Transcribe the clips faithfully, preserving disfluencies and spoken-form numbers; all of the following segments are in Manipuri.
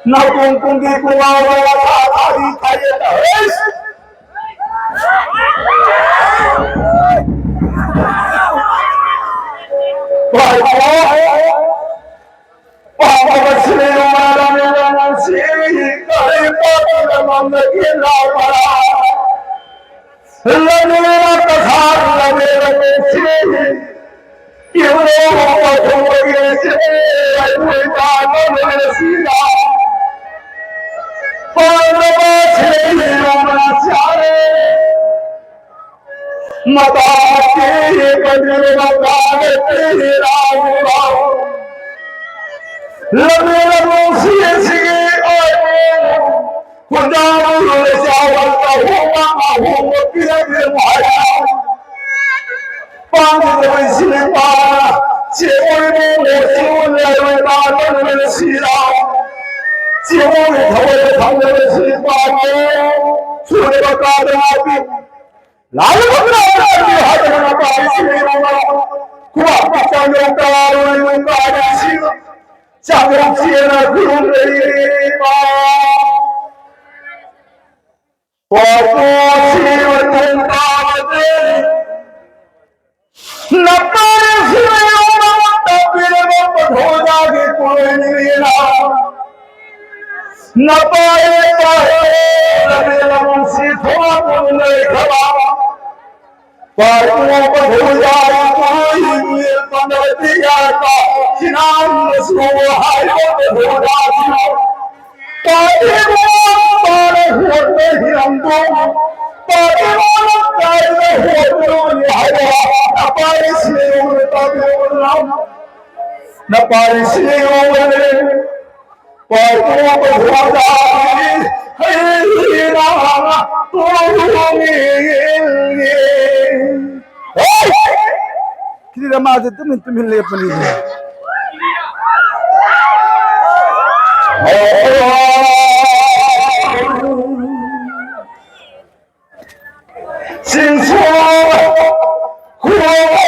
ꯅꯥꯎꯇꯣꯡ ꯀꯨꯝꯕꯤ ꯀꯨꯃꯥꯔ ꯊꯥ ꯊꯥꯒꯤ ꯈꯥꯏꯌꯦ ꯇꯧꯔꯤꯁꯦ꯫ ꯄꯥꯝꯕꯁꯤꯡ ꯃꯔꯝ ꯅꯪꯁꯤ ꯀꯔꯤ ꯄꯥꯛꯇꯅ ꯃꯝꯗꯒꯤ ꯂꯥꯛꯄ꯭ꯔꯥ? ꯂꯝꯖꯦꯜ ꯀꯊꯥ ꯂꯝꯖꯦꯜ ꯅꯨꯡꯁꯤ ꯏꯕꯨꯡꯉꯣ ꯄꯥꯊꯣꯛꯄꯒꯤ ꯏꯆꯦ ꯑꯩꯕꯨ ꯏꯄꯥ ꯃꯃꯜꯁꯤꯗ ꯄꯥꯝꯂꯕ ꯁꯤꯔꯩ ꯂꯝꯅ ꯆꯥꯔꯦ꯫ ꯃꯇꯥ ꯃꯇꯦ ꯄꯟꯖꯔ ꯃꯇꯥ ꯃꯇꯦ ꯂꯥꯎꯕ ꯂꯝꯖꯦꯜ ꯅꯨꯡꯁꯤ ꯑꯁꯤꯒꯤ ꯑꯣꯏꯕꯨ ꯈꯨꯟꯗꯥꯕ ꯂꯣꯏ ꯆꯥꯎꯕ ꯑꯍꯣꯡꯕ ꯑꯍꯣꯡꯕ ꯄꯤꯔꯛꯂꯦ ꯃꯍꯥꯔꯥꯖ꯫ ꯄꯥꯝꯖꯗꯕ ꯏꯆꯦ ꯏꯄꯥ, ꯆꯦ ꯑꯣꯏꯕꯨ ꯆꯦ ꯑꯣꯏꯕ ꯂꯣꯏ ꯄꯥꯝꯕ ꯂꯣꯏ ꯁꯤꯔꯥꯎ꯫ ꯆꯦ ꯑꯣꯏꯕ ꯊꯋꯥꯏꯗ ꯐꯪꯗꯕ ꯏꯆꯦ ꯏꯄꯥ, ꯁꯨꯔꯕ ꯀꯥꯗ ꯉꯥꯛꯄꯤ꯫ ꯂꯥꯜꯂꯕ ꯀꯅꯥ ꯀꯅꯥꯒꯤ ꯍꯥꯏꯗꯅ ꯃꯄꯥ ꯏꯆꯦ ꯏꯄꯥ, ꯈꯨꯕꯥꯛ ꯄꯥꯛꯆꯥꯡ ꯌꯧ ꯇꯥꯔꯣꯏ ꯃꯄꯥ ꯏꯆꯦ꯫ ꯆꯥꯛ ꯌꯥꯝ ꯆꯦꯟꯅ ꯈꯨꯔꯨꯝꯂꯤꯕ ꯄꯥꯎ ꯄꯣꯠꯁꯤ ꯃꯇꯨꯡ ꯇꯥꯕꯗꯤ ꯅꯄꯥꯅ ꯁꯤꯕ ꯌꯥꯎꯕ ꯇꯥꯛꯄꯤꯔꯕ ꯄꯊꯣꯏꯗꯥꯒꯤ ꯀꯣꯏꯅꯤꯅ ꯅꯄꯥ ꯏꯄꯥ ꯂꯝꯕꯤ ꯂꯝꯁꯤ ꯊꯣꯛꯂꯛꯄ ꯂꯩꯈ꯭ꯔꯕ ꯁꯤꯗ ꯃꯥꯁꯦ ꯇꯨꯃꯤꯟ ꯇꯨꯃꯤꯟ ꯂꯦꯞꯄꯅꯤ꯫ ꯆꯤꯡꯁꯨ ꯈꯨꯔꯨꯝꯃꯤ꯫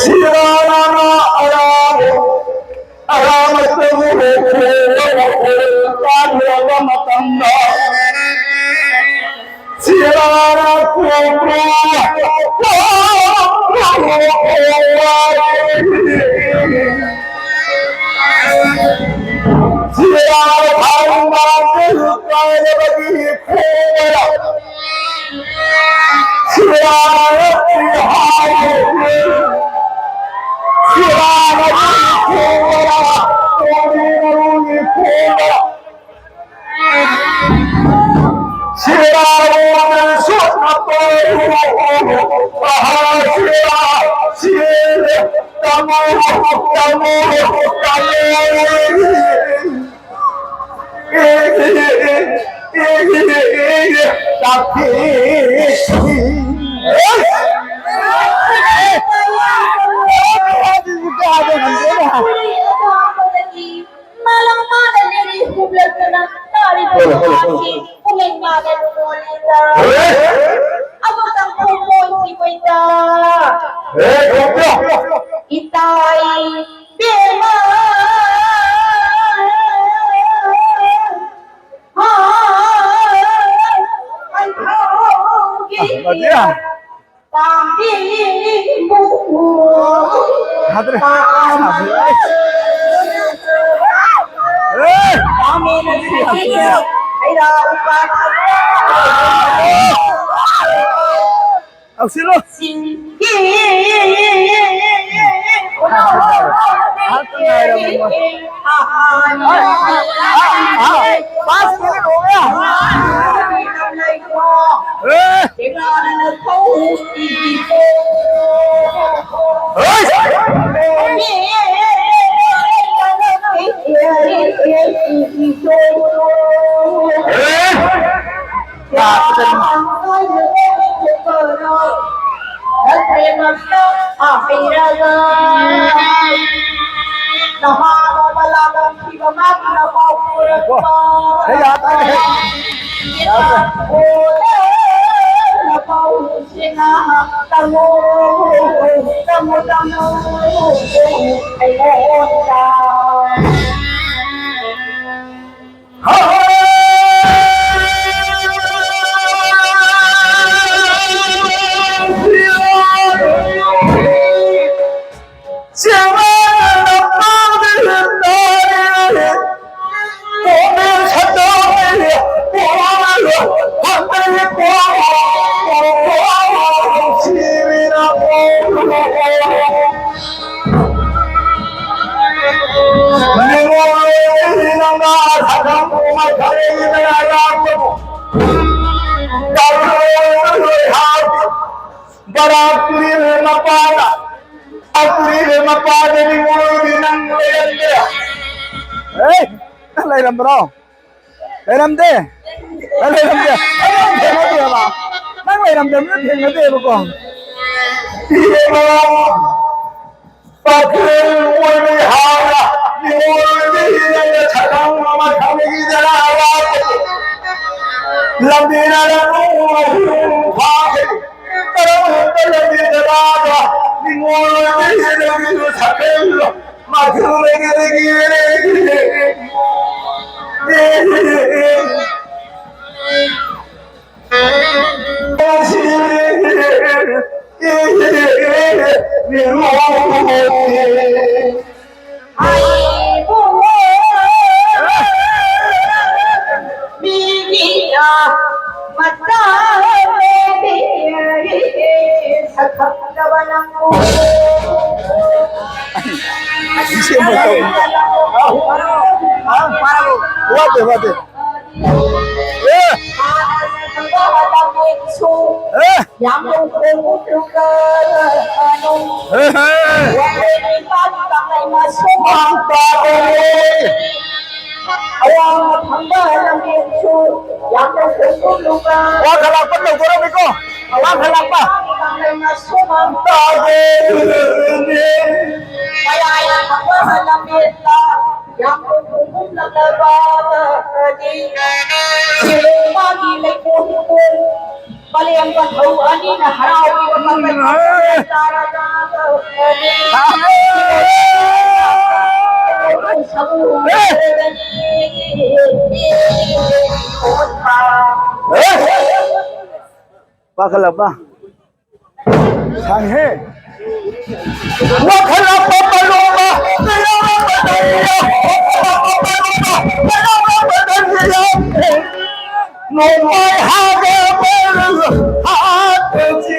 ꯁꯤꯔꯥꯅ ꯑꯔꯥꯕ ꯑꯔꯥꯕꯇꯕꯨ ꯇꯥꯛꯂꯕ ꯃꯇꯝꯗ ꯁꯤꯔꯥꯅ ꯈꯣꯡꯗ꯭ꯔꯨ ꯁꯤꯔꯥꯅ ꯊꯥꯡ ꯃꯥꯡꯗ ꯀꯥꯏꯔꯕꯗꯤ ꯈꯣꯡꯗ꯭ꯔꯨ ꯃꯥꯂꯪ ꯃꯥꯅ ꯂꯤꯔꯤ ꯍꯨꯝꯂꯛꯇꯨꯅ ꯇꯥꯔꯤꯕ ꯍꯣꯏ, ꯍꯣꯏ, ꯍꯣꯏ꯫ ꯃꯍꯥꯛꯀꯤ ꯄꯨꯛꯅꯤꯡ ꯃꯥꯅ ꯅꯨꯡꯉꯣꯜꯂꯤꯗ꯫ ꯍꯣꯏ꯫ ꯑꯃꯇꯪ ꯈꯨꯝꯃꯣꯏ ꯁꯤꯕꯣꯏꯗ꯫ ꯍꯦ, ꯈꯨꯝꯃꯣ꯫ ꯏꯇꯥꯏ ꯕꯦꯝꯃ꯫ ꯍꯥ, ꯑꯟꯊꯧꯒꯤ ꯃꯗꯤꯌꯥ꯫ ꯄꯥꯝꯕꯤꯕꯨ ꯌꯥꯗ꯭ꯔꯦ꯫ ꯄꯥꯝꯕ ꯌꯥꯗ꯭ꯔꯦ꯫ ꯑꯦ! ꯄꯥꯝꯃꯦꯅ ꯁꯤꯈꯤꯕ ꯍꯩꯔꯥ ꯎꯄꯥꯜ ꯇꯧꯁꯤꯜꯂꯣ꯫ ꯁꯤꯡꯒꯤ ꯉꯥꯏꯍꯥꯛꯇ ꯉꯥꯏꯔꯝꯃꯣ꯫ ꯑꯍꯥꯟꯕ ꯑꯥ, ꯑꯥ, ꯄꯥꯁ ꯃꯤꯅꯤꯠ ꯑꯣꯏꯔꯦ꯫ ꯑꯦ! ꯕꯔꯥꯛ ꯇꯨꯔꯦꯜ ꯃꯄꯥꯗ, ꯕꯔꯥꯛ ꯇꯨꯔꯦꯜ ꯃꯄꯥꯗ ꯅꯤꯉꯣꯜꯗꯤ ꯅꯪ ꯂꯩꯔꯝꯗꯦ꯫ ꯑꯦ, ꯅꯪ ꯂꯩꯔꯝꯕ꯭ꯔꯣ? ꯂꯩꯔꯝꯗꯦ꯫ ꯅꯪ ꯂꯩꯔꯝꯗꯦ꯫ ꯑꯩ ꯅꯪ ꯊꯦꯡꯅꯗꯦꯕ꯫ ꯅꯪ ꯂꯩꯔꯝꯗꯕꯅꯤꯅ ꯊꯦꯡꯅꯗꯦꯕꯀꯣ꯫ ꯏꯕꯦꯝꯃ, ꯄꯥꯈꯪ ꯑꯣꯏꯕꯩ ꯍꯥꯏꯔ ꯅꯤꯉꯣꯜꯗꯤ ꯅꯪꯅ ꯁꯛꯈꯪ ꯑꯃ ꯈꯪꯈꯤꯗꯅ ꯂꯥꯛꯄꯗꯨ꯫ ꯂꯝꯕꯤꯅ ꯅꯪ ꯑꯍꯨꯝ ꯐꯥꯈꯤ꯫ ꯀꯔꯝꯕ ꯂꯝꯕꯤꯗ ꯂꯥꯛꯑꯒ ꯅꯤꯉꯣꯜꯗꯤ ꯅꯪꯒꯤ ꯁꯛꯈꯪꯗꯣ ꯃꯊꯨꯔꯒꯗꯒꯤ ꯋꯥꯠꯇꯦ, ꯋꯥꯠꯇꯦ꯫ ꯑꯦ! ꯑꯦ! ꯌꯥꯝꯅ ꯈꯣꯡꯎꯞ ꯂꯨꯀꯥ ꯍꯦ, ꯍꯦ꯫ ꯋꯥꯡꯂꯦꯟ ꯅꯤꯄꯥꯟ ꯀꯪꯂꯩ ꯃꯁꯨꯝ ꯑꯋꯥꯡ ꯊꯪꯕ ꯂꯝꯕꯦꯟꯁꯨ ꯌꯥꯝꯅ ꯈꯣꯡꯎꯞ ꯂꯨꯀꯥ ꯋꯥ ꯈꯔ ꯂꯥꯛꯄ ꯇꯧꯗꯣꯔꯝꯃꯤꯀꯣ꯫ ꯋꯥ ꯈꯔ ꯂꯥꯛꯄ꯫ ꯀꯪꯂꯩ ꯃꯁꯨꯝ ꯃꯌꯥꯏ ꯊꯪꯕ ꯂꯝꯕꯦꯟꯗ ꯌꯥꯝ ꯀꯨꯝꯂꯛꯂꯕꯗꯤ ꯁꯤꯂꯣꯡ ꯃꯥꯒꯤ ꯂꯩꯀꯣꯜ ꯍꯤꯡꯒꯣꯜ ꯄꯂꯦꯝ ꯄꯟꯊꯧ ꯑꯅꯤꯅ ꯍꯔꯥꯎꯔꯤꯕ ꯃꯇꯝ ꯇꯥꯔꯒ ꯄꯥꯈꯠꯂꯛꯄ ꯁꯥꯡꯍꯦ꯫ ꯋꯥꯈꯜ ꯑꯄꯥꯝꯕ ꯂꯣꯝꯕ ꯅꯣꯡꯃꯩ ꯍꯥꯏꯕ ꯍꯥꯠꯄꯁꯤ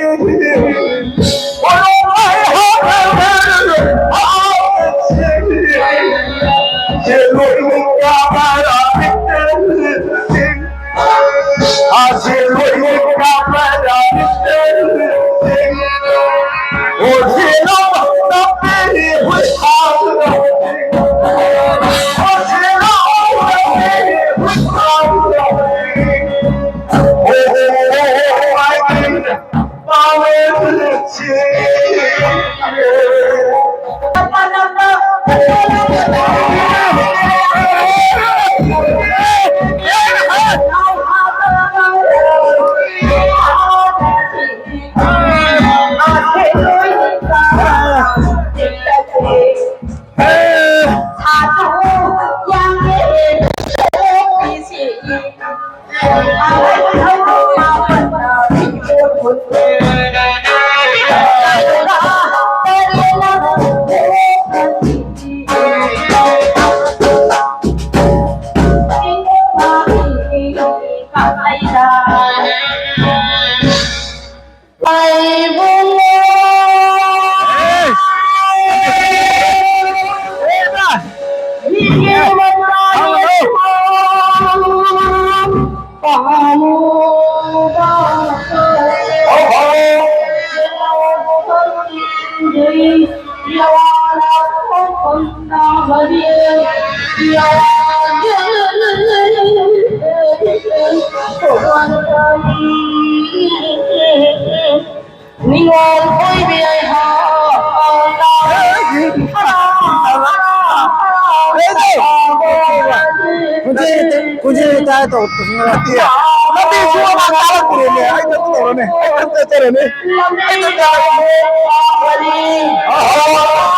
ꯅꯤꯡꯉꯣꯜ ꯀꯣꯏꯕꯤ ꯑꯩꯍꯥꯛ ꯈꯣꯟꯖꯦꯜ ꯈꯣꯟꯖꯦꯜ ꯇꯥꯏ ꯇꯧ ꯇꯧꯁꯤꯟꯅꯔꯛꯇꯦ꯫ ꯅꯠꯇꯦ, ꯁꯣꯝ ꯇꯥꯔꯛꯇ꯭ꯔꯦꯅꯦ꯫ ꯑꯩ ꯀꯩꯅꯣ ꯇꯧꯔꯅꯤ꯫ ꯑꯩ ꯀꯩꯅꯣ ꯇꯧꯔꯅꯤ꯫ ꯑꯩ ꯀꯩꯅꯣ ꯇꯧꯔꯅꯤ꯫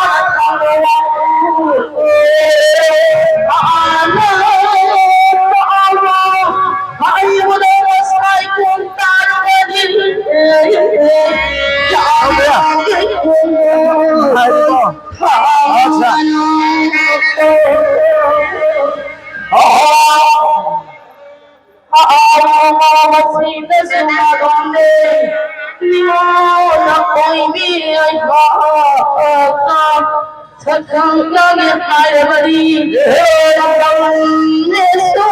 ꯁꯛꯈꯪꯅꯅ ꯍꯥꯏꯔꯕꯗꯤ ꯂꯝꯗꯝꯅꯦꯁꯨ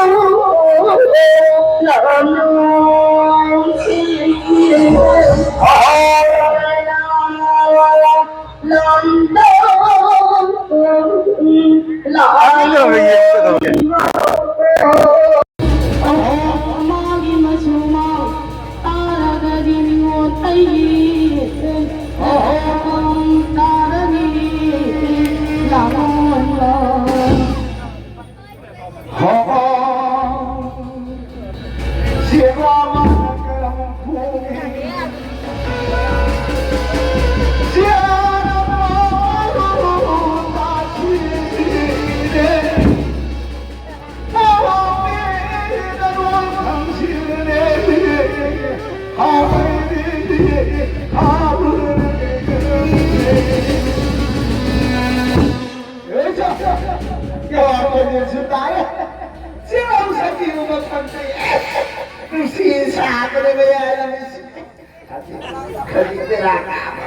ꯂꯝꯗꯝ ꯂꯝꯗꯝ ꯃꯥꯒꯤ ꯃꯆꯨ ꯃꯥ ꯇꯥꯔꯒꯗꯤ ꯅꯤꯉꯣꯜ ꯑꯩꯒꯤ ꯇꯥꯔꯅꯤ ꯂꯥꯛꯑꯣ꯫ ꯅꯨꯡꯁꯤ ꯁꯥꯕꯅꯦ ꯃꯌꯥꯏ ꯂꯝꯕꯤꯁꯦ꯫ ꯈꯖꯤꯛ ꯕꯦꯔꯥ ꯀꯥꯕ꯫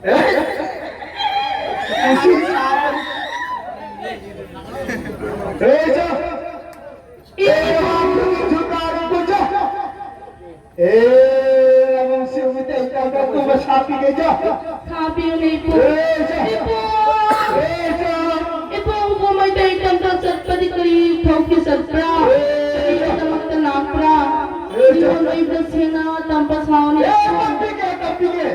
ꯑꯦ? ꯃꯁꯤ ꯆꯥꯕꯅꯤ꯫ ꯑꯦ, ꯆꯥ꯫ ꯑꯦ, ꯃꯥ ꯐꯨꯔꯤꯠꯁꯨ ꯇꯥꯔꯨꯕ ꯆꯥ꯫ ꯑꯦ, ꯅꯪꯁꯤ ꯃꯤꯇꯩ ꯇꯝꯕ ꯀꯨꯝꯕ ꯁꯥꯕꯤꯒꯦ ꯆꯥ꯫ ꯁꯥꯕꯤꯌꯨꯅꯦ ꯏꯄꯨ꯫ ꯑꯦ, ꯆꯥ꯫ ꯏꯄꯨ! ꯑꯦ, ꯆꯥ꯫ ꯏꯄꯨ, ꯎꯈ꯭ꯔꯨꯜ ꯃꯩꯇꯩ ꯇꯝꯕ ꯆꯠꯄꯗꯤ ꯀꯔꯤ ꯊꯧꯒꯤ ꯆꯠꯄ꯭ꯔꯥ? ꯑꯦ, ꯆꯥ꯫ ꯀꯔꯤꯒꯤꯗꯃꯛꯇ ꯂꯥꯛꯄ꯭ꯔꯥ? ꯑꯦ, ꯆꯥ꯫ ꯅꯤꯉꯣꯜ ꯑꯣꯏꯕꯁꯤꯡꯅ ꯇꯝꯕ ꯁꯥꯎꯅꯤ꯫ ꯑꯦ, ꯇꯝꯕꯤꯒꯦ, ꯇꯝꯕꯤꯒꯦ꯫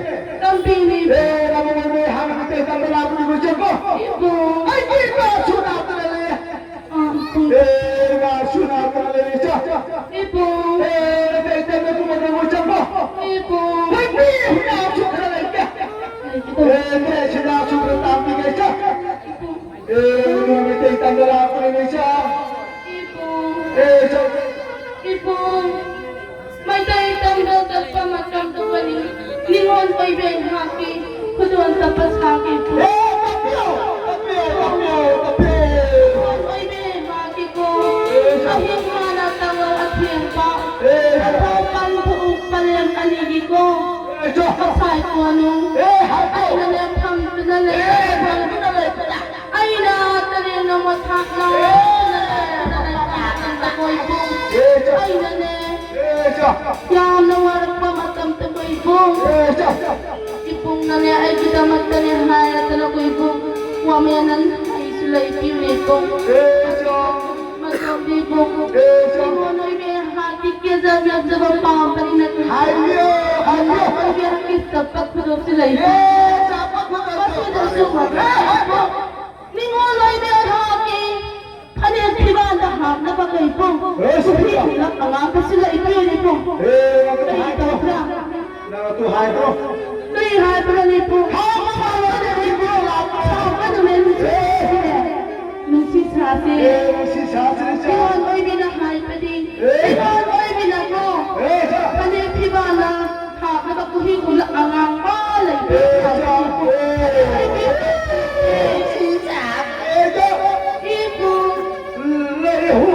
ꯇꯝꯕꯤꯅꯤ꯫ ꯑꯦ, ꯅꯪ ꯑꯣꯏꯕ ꯍꯥꯟꯅ ꯃꯩꯇꯩ ꯇꯝꯕ ꯂꯥꯛꯄꯗꯤ ꯃꯣꯏ ꯆꯠꯀꯣ꯫ ꯏꯄꯨ꯫ ꯑꯩꯒꯤ ꯏꯄꯥꯁꯨ ꯂꯥꯛꯇꯅ ꯂꯩꯌꯦ꯫ ꯑꯥ, ꯏꯄꯨ꯫ ꯑꯦ, ꯏꯄꯥꯁꯨ ꯂꯥꯛꯇꯅ ꯂꯩꯔꯦ, ꯆꯥ꯫ ꯏꯄꯨ꯫ ꯑꯦ, ꯃꯩꯇꯩ ꯇꯝꯕ ꯀꯨꯝꯕꯗ ꯃꯣꯏ ꯆꯠꯀꯣ꯫ ꯏꯄꯨ꯫ ꯃꯣꯏ ꯃꯤ ꯍꯨꯅꯥꯁꯨ ꯈꯔ ꯂꯩꯇꯦ꯫ ꯂꯩꯇꯦ꯫ ꯑꯦ, ꯃꯩꯇꯩ ꯁꯤꯅꯥꯁꯨ ꯈꯔ ꯇꯝꯕꯤꯒꯦ, ꯆꯥ꯫ ꯏꯄꯨ꯫ ꯑꯦ, ꯅꯣꯏ ꯃꯩꯇꯩ ꯇꯝꯕ ꯂꯥꯛꯄꯅꯦ, ꯆꯥ꯫ ꯏꯄꯨ꯫ ꯑꯦ, ꯆꯥ꯫ ꯏꯄꯨ꯫ ꯃꯩꯇꯩ ꯇꯝꯕ ꯆꯠꯄ ꯃꯇꯝꯗꯨ ꯀꯔꯤ ꯅꯤꯉꯣꯜ ꯑꯣꯏꯕ ꯑꯩꯍꯥꯛꯀꯤ ꯈꯨꯗꯣꯜ ꯇꯞꯄ ꯁꯥꯒꯦ ꯏꯄꯨ꯫ ꯑꯦ, ꯇꯞꯄꯤꯌꯣ, ꯇꯞꯄꯤꯌꯣ, ꯇꯞꯄꯤꯌꯣ, ꯇꯞꯄꯤꯌꯣ꯫ ꯅꯤꯉꯣꯜ ꯑꯣꯏꯕ ꯑꯩꯍꯥꯛꯀꯤꯀꯣ ꯑꯍꯤꯡ ꯃꯥꯅ ꯇꯥꯋꯜ ꯑꯊꯦꯡꯕ ꯑꯦ꯫ ꯑꯊꯧ ꯄꯟꯊꯧ ꯄꯂꯦꯝ ꯑꯅꯤꯒꯤꯀꯣ ꯑꯦ, ꯆꯣ꯫ ꯉꯁꯥꯏ ꯀꯣꯅꯨꯡ ꯑꯦ, ꯍꯥꯏ꯫ ꯑꯩꯅ ꯂꯦꯞꯐꯝꯗꯨꯅ ꯑꯦ, ꯂꯩ꯫ ꯐꯝꯗꯨꯅ ꯂꯩꯕꯗ꯫ ꯑꯩꯅ ꯇꯔꯦꯠꯅ ꯃꯊꯥꯛꯅ ꯑꯦ! ꯂꯥꯛꯇꯨꯅ ꯂꯩꯕꯗ ꯂꯩꯕꯥꯛꯁꯤꯡꯗ ꯀꯣꯏꯕꯨ꯫ ꯑꯦ, ꯆꯣ꯫ ꯑꯩꯅꯅꯦ ꯑꯦ, ꯆꯣ꯫ ꯌꯥꯝꯅ ꯋꯥꯔꯛꯄ ꯃꯇꯝꯗ ꯀꯣꯏꯕꯨ꯫ ꯑꯦ, ꯆꯣ꯫ ꯏꯄꯨꯡꯅꯅꯦ ꯑꯩꯒꯤꯗꯃꯛꯇꯅꯦ ꯍꯥꯏꯔꯗꯅ ꯀꯣꯏꯕꯨ꯫ ꯋꯥꯃꯦꯅꯟ ꯑꯩꯁꯨ ꯂꯩꯕꯤꯔꯦꯀꯣ꯫ ꯑꯦ, ꯆꯣ꯫ ꯃꯇꯝꯗꯤꯕꯨ꯫ ꯑꯦ, ꯆꯣ꯫ ꯏꯃꯣ ꯅꯣꯏꯅꯦ ꯍꯥꯏ꯫ ꯀꯦꯖꯕ ꯌꯥꯖꯕ ꯄꯥꯝꯕꯅꯤꯅ ꯍꯥꯏꯕꯤꯌꯨ, ꯍꯥꯏꯕꯤꯌꯨ꯫ ꯍꯥꯏꯕꯤꯌꯨ, ꯆꯠꯄ ꯈꯨꯗꯣꯞꯁꯨ ꯂꯩ꯫ ꯑꯦ, ꯆꯠꯄ ꯈꯨꯗꯣꯞꯁꯨ꯫ ꯃꯁꯤꯗꯁꯨ ꯑꯦ, ꯍꯥꯏꯕꯤꯌꯨ꯫ ꯅꯤꯉꯣꯜ ꯑꯣꯏꯕꯤ ꯑꯩꯍꯥꯛꯀꯤ ꯐꯅꯦꯛ ꯐꯤꯕꯥꯟꯗ ꯍꯥꯞꯅꯕ ꯀꯩꯕꯨ꯫ ꯑꯦ, ꯁꯤ ꯐꯤꯕꯥꯟ꯫ ꯐꯤꯕꯥꯟ ꯑꯉꯥꯡꯕꯁꯨ ꯂꯩꯕꯤꯌꯨ, ꯏꯕꯨꯡ꯫ ꯑꯦ, ꯀꯔꯤ ꯍꯥꯏꯕ꯭ꯔꯣ? ꯇꯧꯕ꯭ꯔꯥ? ꯅꯪ ꯑꯗꯨ ꯍꯥꯏꯕ꯭ꯔꯣ? ꯀꯔꯤ ꯍꯥꯏꯕ꯭ꯔꯣ, ꯏꯕꯨꯡ? ꯍꯥꯎ, ꯍꯥꯎ, ꯍꯥꯎ, ꯍꯥꯎ, ꯍꯥꯎ, ꯍꯥꯎ꯫ ꯍꯥꯎ, ꯍꯥꯎ, ꯍꯥꯎ꯫ ꯑꯦ꯫ ꯅꯨꯡꯁꯤ ꯁꯥꯁꯦ꯫ ꯑꯦ, ꯅꯨꯡꯁꯤ ꯁꯥꯁꯦ, ꯏꯆꯥ꯫ ꯏꯃꯥꯟ ꯑꯣꯏꯕꯤꯅ ꯍꯥꯏꯕꯗꯤ, ꯑꯦ꯫ ꯏꯃꯥꯟ ꯑꯣꯏꯕꯤꯅꯀꯣ, ꯑꯦ, ꯏꯆꯥ꯫ ꯐꯅꯦꯛ ꯐꯤꯕꯥꯅ ꯍꯥꯞꯅꯕ ꯀꯨꯍꯤ ꯀꯨꯂ ꯑꯉꯥꯡꯕ ꯂꯩꯕ ꯑꯦ, ꯏꯆꯥ꯫ ꯍꯥꯏꯕꯗꯤ, ꯑꯦ꯫ ꯅꯨꯡꯁꯤ ꯁꯥ-, ꯑꯦ, ꯏꯆꯥ꯫ ꯏꯄꯨ꯫ ꯂꯩꯍꯧ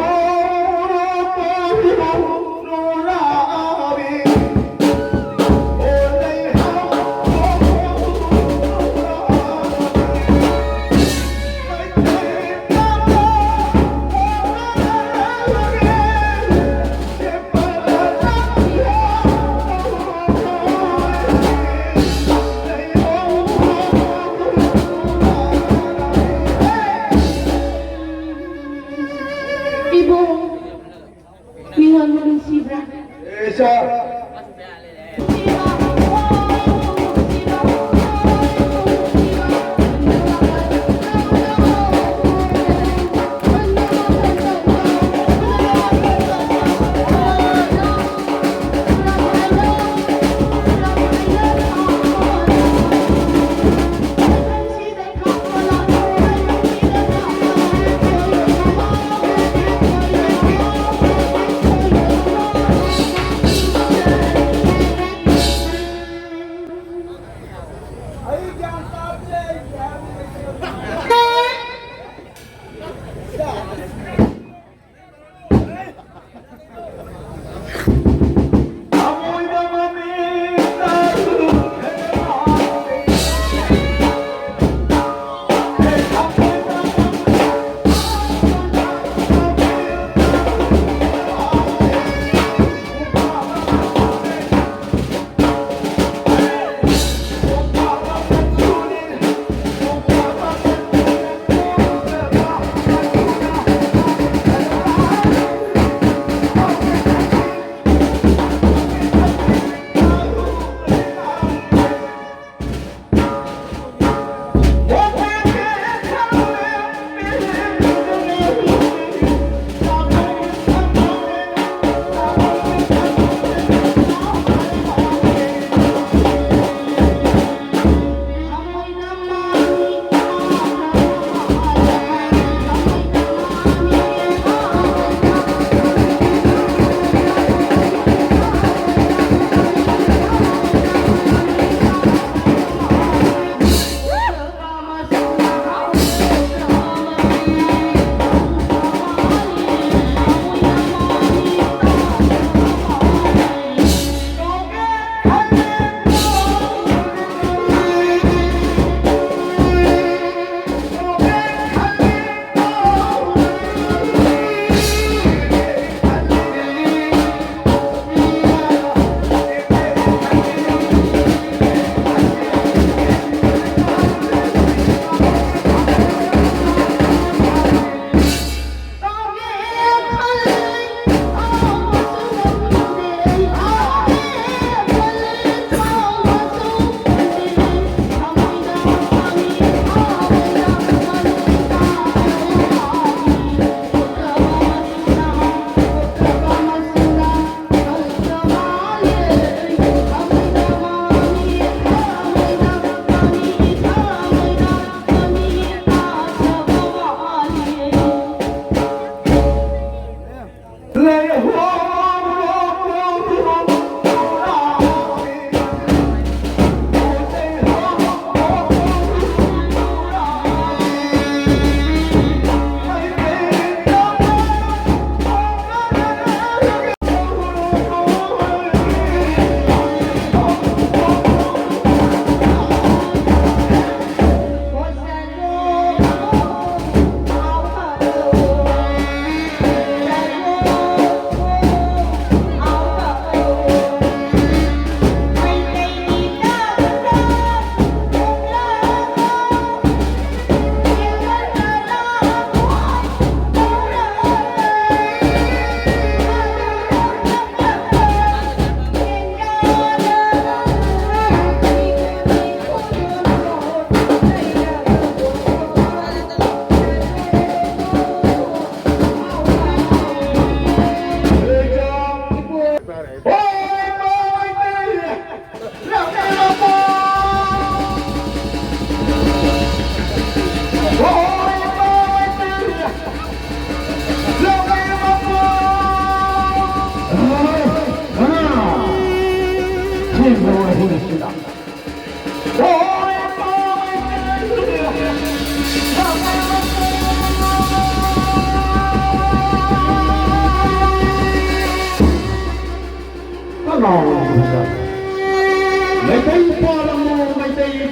ꯄꯥꯝꯕꯤꯕ ꯅꯨꯔꯥꯕꯤ꯫ ꯑꯣ, ꯂꯩꯍꯧ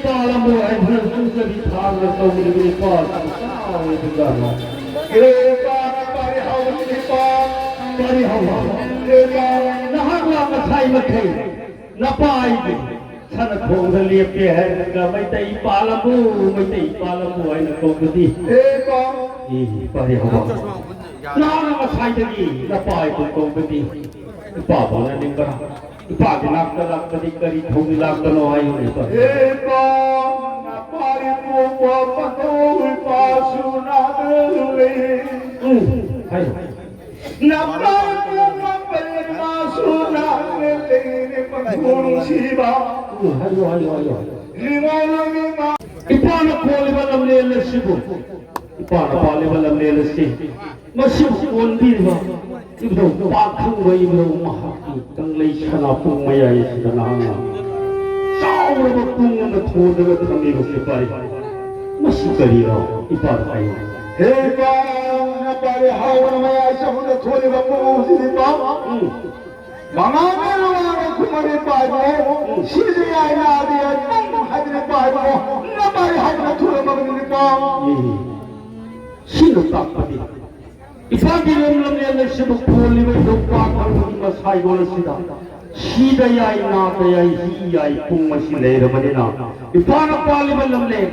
ꯄꯥꯜꯂꯝꯃꯣ ꯍꯥꯏꯗꯨꯅ ꯆꯨꯝꯖꯕꯤ ꯊꯥꯗꯨꯅ ꯇꯧꯔꯤꯕ ꯏꯄꯥꯁꯤꯕꯨ ꯀꯅꯥ ꯑꯣꯏꯕꯖꯥꯠꯅꯣ? ꯏꯔꯦ ꯏꯄꯥ, ꯅꯄꯥꯗꯤ ꯍꯥꯎꯕꯅꯤ ꯏꯄꯥ꯫ ꯄꯥꯔꯤ ꯍꯥꯎꯕ꯫ ꯏꯔꯦ ꯏꯄꯥ, ꯅꯍꯥꯛ ꯂꯥꯛ ꯉꯁꯥꯏ ꯃꯈꯩ ꯅꯄꯥꯏꯗꯨ ꯁꯅ ꯊꯣꯡꯗ ꯂꯦꯞꯄꯦ ꯍꯥꯏꯔꯒ ꯃꯩꯇꯩ ꯄꯥꯜꯂꯝꯃꯨ, ꯃꯩꯇꯩ ꯄꯥꯜꯂꯝꯃꯨ ꯍꯥꯏꯅ ꯀꯧꯕꯗꯤ꯫ ꯏꯔꯦ ꯏꯄꯥ꯫ ꯏ, ꯄꯥꯔꯤ ꯍꯥꯎꯕ꯫ ꯅꯍꯥꯛꯅ ꯉꯁꯥꯏꯗꯒꯤ ꯅꯄꯥꯏꯕꯨ ꯀꯧꯕꯗꯤ ꯏꯄꯥꯕꯨ ꯎꯅꯅꯤꯡꯕ꯭ꯔꯥ? ꯏꯄꯥꯒꯤ ꯅꯥꯛꯇ ꯂꯥꯛꯄꯗꯤ ꯀꯔꯤ ꯊꯧꯒꯤ ꯂꯥꯛꯄꯅꯣ ꯍꯥꯏꯌꯨꯅꯦ, ꯏꯄꯥ꯫ ꯍꯦ ꯏꯄꯥ, ꯅꯄꯥꯔꯤ ꯄꯣꯛꯄ ꯄꯟꯊꯧ ꯏꯄꯥꯁꯨ ꯅꯥꯗ ꯂꯩ꯫ ꯎꯝ, ꯍꯥꯏꯌꯨ꯫ ꯅꯄꯥꯔꯤ ꯄꯣꯛꯄ ꯄꯟꯊꯧ ꯏꯄꯥꯁꯨ ꯅꯥꯗ ꯂꯩ, ꯄꯟꯊꯧ ꯅꯨꯡꯁꯤꯕ꯫ ꯎꯝ, ꯍꯥꯏꯌꯨ, ꯍꯥꯏꯌꯨ, ꯍꯥꯏꯌꯨ꯫ ꯂꯤꯃꯣ ꯂꯣꯏꯅꯃꯛ꯫ ꯏꯄꯥꯅ ꯀꯣꯜꯂꯤꯕ ꯂꯝꯂꯦꯟ ꯑꯁꯤꯕꯨ, ꯏꯄꯥꯅ ꯄꯥꯜꯂꯤꯕ ꯂꯝꯂꯦꯟ ꯑꯁꯤ ꯃꯁꯤꯕꯨ ꯀꯣꯟꯕꯤꯔꯤꯕ ꯏꯕꯨꯙꯧ ꯄꯥꯈꯪꯕ ꯏꯕꯨꯙꯧ ꯃꯍꯥꯛꯀꯤ ꯀꯪꯂꯩ ꯁꯅꯥꯄꯨꯡ ꯃꯌꯥꯏ ꯑꯁꯤꯗ ꯅꯍꯥꯛꯅ ꯆꯥꯎꯔꯕ ꯄꯨꯡ ꯑꯃ ꯊꯣꯟꯗꯨꯅ ꯊꯝꯂꯤꯕꯁꯤ ꯄꯥꯔꯤ꯫ ꯃꯁꯤ ꯀꯔꯤꯅꯣ? ꯏꯄꯥꯗ ꯍꯥꯏꯌꯨ꯫ ꯍꯦ ꯏꯄꯥ, ꯅꯄꯥꯔꯤ ꯍꯥꯎꯅ ꯃꯌꯥꯏ ꯆꯕꯨꯛꯇ ꯊꯣꯜꯂꯤꯕ ꯄꯨꯡ ꯑꯁꯤꯗꯤ ꯏꯄꯥ꯫ ꯎꯝ꯫ ꯃꯃꯥꯡꯉꯩ ꯃꯃꯥꯡꯉꯩ ꯈꯨꯃꯟ ꯏꯄꯥ ꯏꯕꯨꯡꯉꯣ, ꯁꯤꯗ ꯌꯥꯏ ꯅꯥꯗ ꯌꯥꯏ ꯄꯨꯡ ꯍꯥꯏꯗꯅ ꯏꯄꯥ ꯏꯕꯨꯡꯉꯣ, ꯅꯄꯥꯔꯤ ꯍꯥꯎꯅ ꯊꯣꯜꯂꯝꯃꯕꯅꯤ ꯏꯄꯥ꯫ ꯎꯝ꯫ ꯁꯤꯅ ꯇꯥꯛꯄꯗꯤ ꯏꯄꯥꯒꯤ ꯂꯝ ꯂꯝꯂꯦꯟ ꯑꯁꯤꯕꯨ ꯀꯣꯜꯂꯤꯕ ꯏꯙꯧ ꯄꯥꯈꯪꯕꯒꯤ ꯃꯁꯥꯏꯒꯣꯟ ꯑꯁꯤꯗ ꯁꯤꯗ ꯌꯥꯏ, ꯅꯥꯗ ꯌꯥꯏ, ꯍꯤ ꯌꯥꯏ, ꯄꯨꯡ ꯑꯁꯤ ꯂꯩꯔꯕꯅꯤꯅ ꯏꯄꯥꯅ ꯄꯥꯜꯂꯤꯕ ꯂꯝꯂꯦꯟ,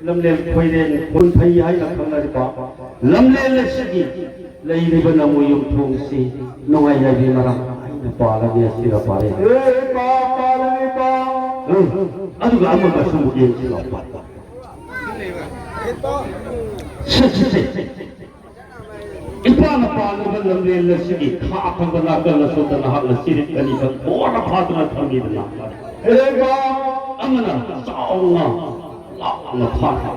ꯂꯝꯂꯦꯟ ꯈꯣꯏꯔꯦꯟ ꯈꯣꯟꯊꯩ ꯍꯥꯏꯅ ꯈꯪꯅꯔꯤꯕ ꯂꯝꯂꯦꯟ ꯑꯁꯤꯒꯤ ꯂꯩꯔꯤꯕ ꯅꯃꯣ ꯌꯨꯝꯊꯣꯡꯁꯤ ꯅꯨꯡꯉꯥꯏ ꯌꯥꯏꯕꯤ ꯃꯔꯥꯡ ꯍꯥꯏꯅ ꯄꯥꯜꯂꯅꯤ ꯑꯁꯤꯒ ꯄꯥꯜꯂꯦ꯫ ꯑꯦ ꯄꯥ ꯄꯥꯜꯂꯅꯤ ꯄꯥ꯫ ꯎꯝ, ꯑꯗꯨꯒ ꯑꯃꯒꯁꯨ ꯑꯃꯨꯛ ꯌꯦꯡꯁꯤꯜꯂꯛꯄ꯫ ꯁꯦ, ꯁꯦ, ꯁꯦ꯫ ꯏꯄꯥꯅ ꯄꯥꯜꯂꯤꯕ ꯂꯝꯂꯦꯟ ꯑꯁꯤꯒꯤ ꯈꯥ ꯊꯪꯕ ꯅꯥꯀꯜ ꯑꯁꯣꯝꯗ ꯅꯍꯥꯛꯅ ꯆꯤꯔꯤꯛ ꯑꯅꯤꯈꯛ ꯕꯣꯔꯅ ꯐꯥꯗꯨꯅ ꯊꯝꯃꯤꯗꯅ꯫ ꯍꯦꯔꯦꯟꯕ! ꯑꯃꯅ ꯆꯥꯎꯅ ꯂꯥꯎꯅ ꯐꯥꯈꯤ,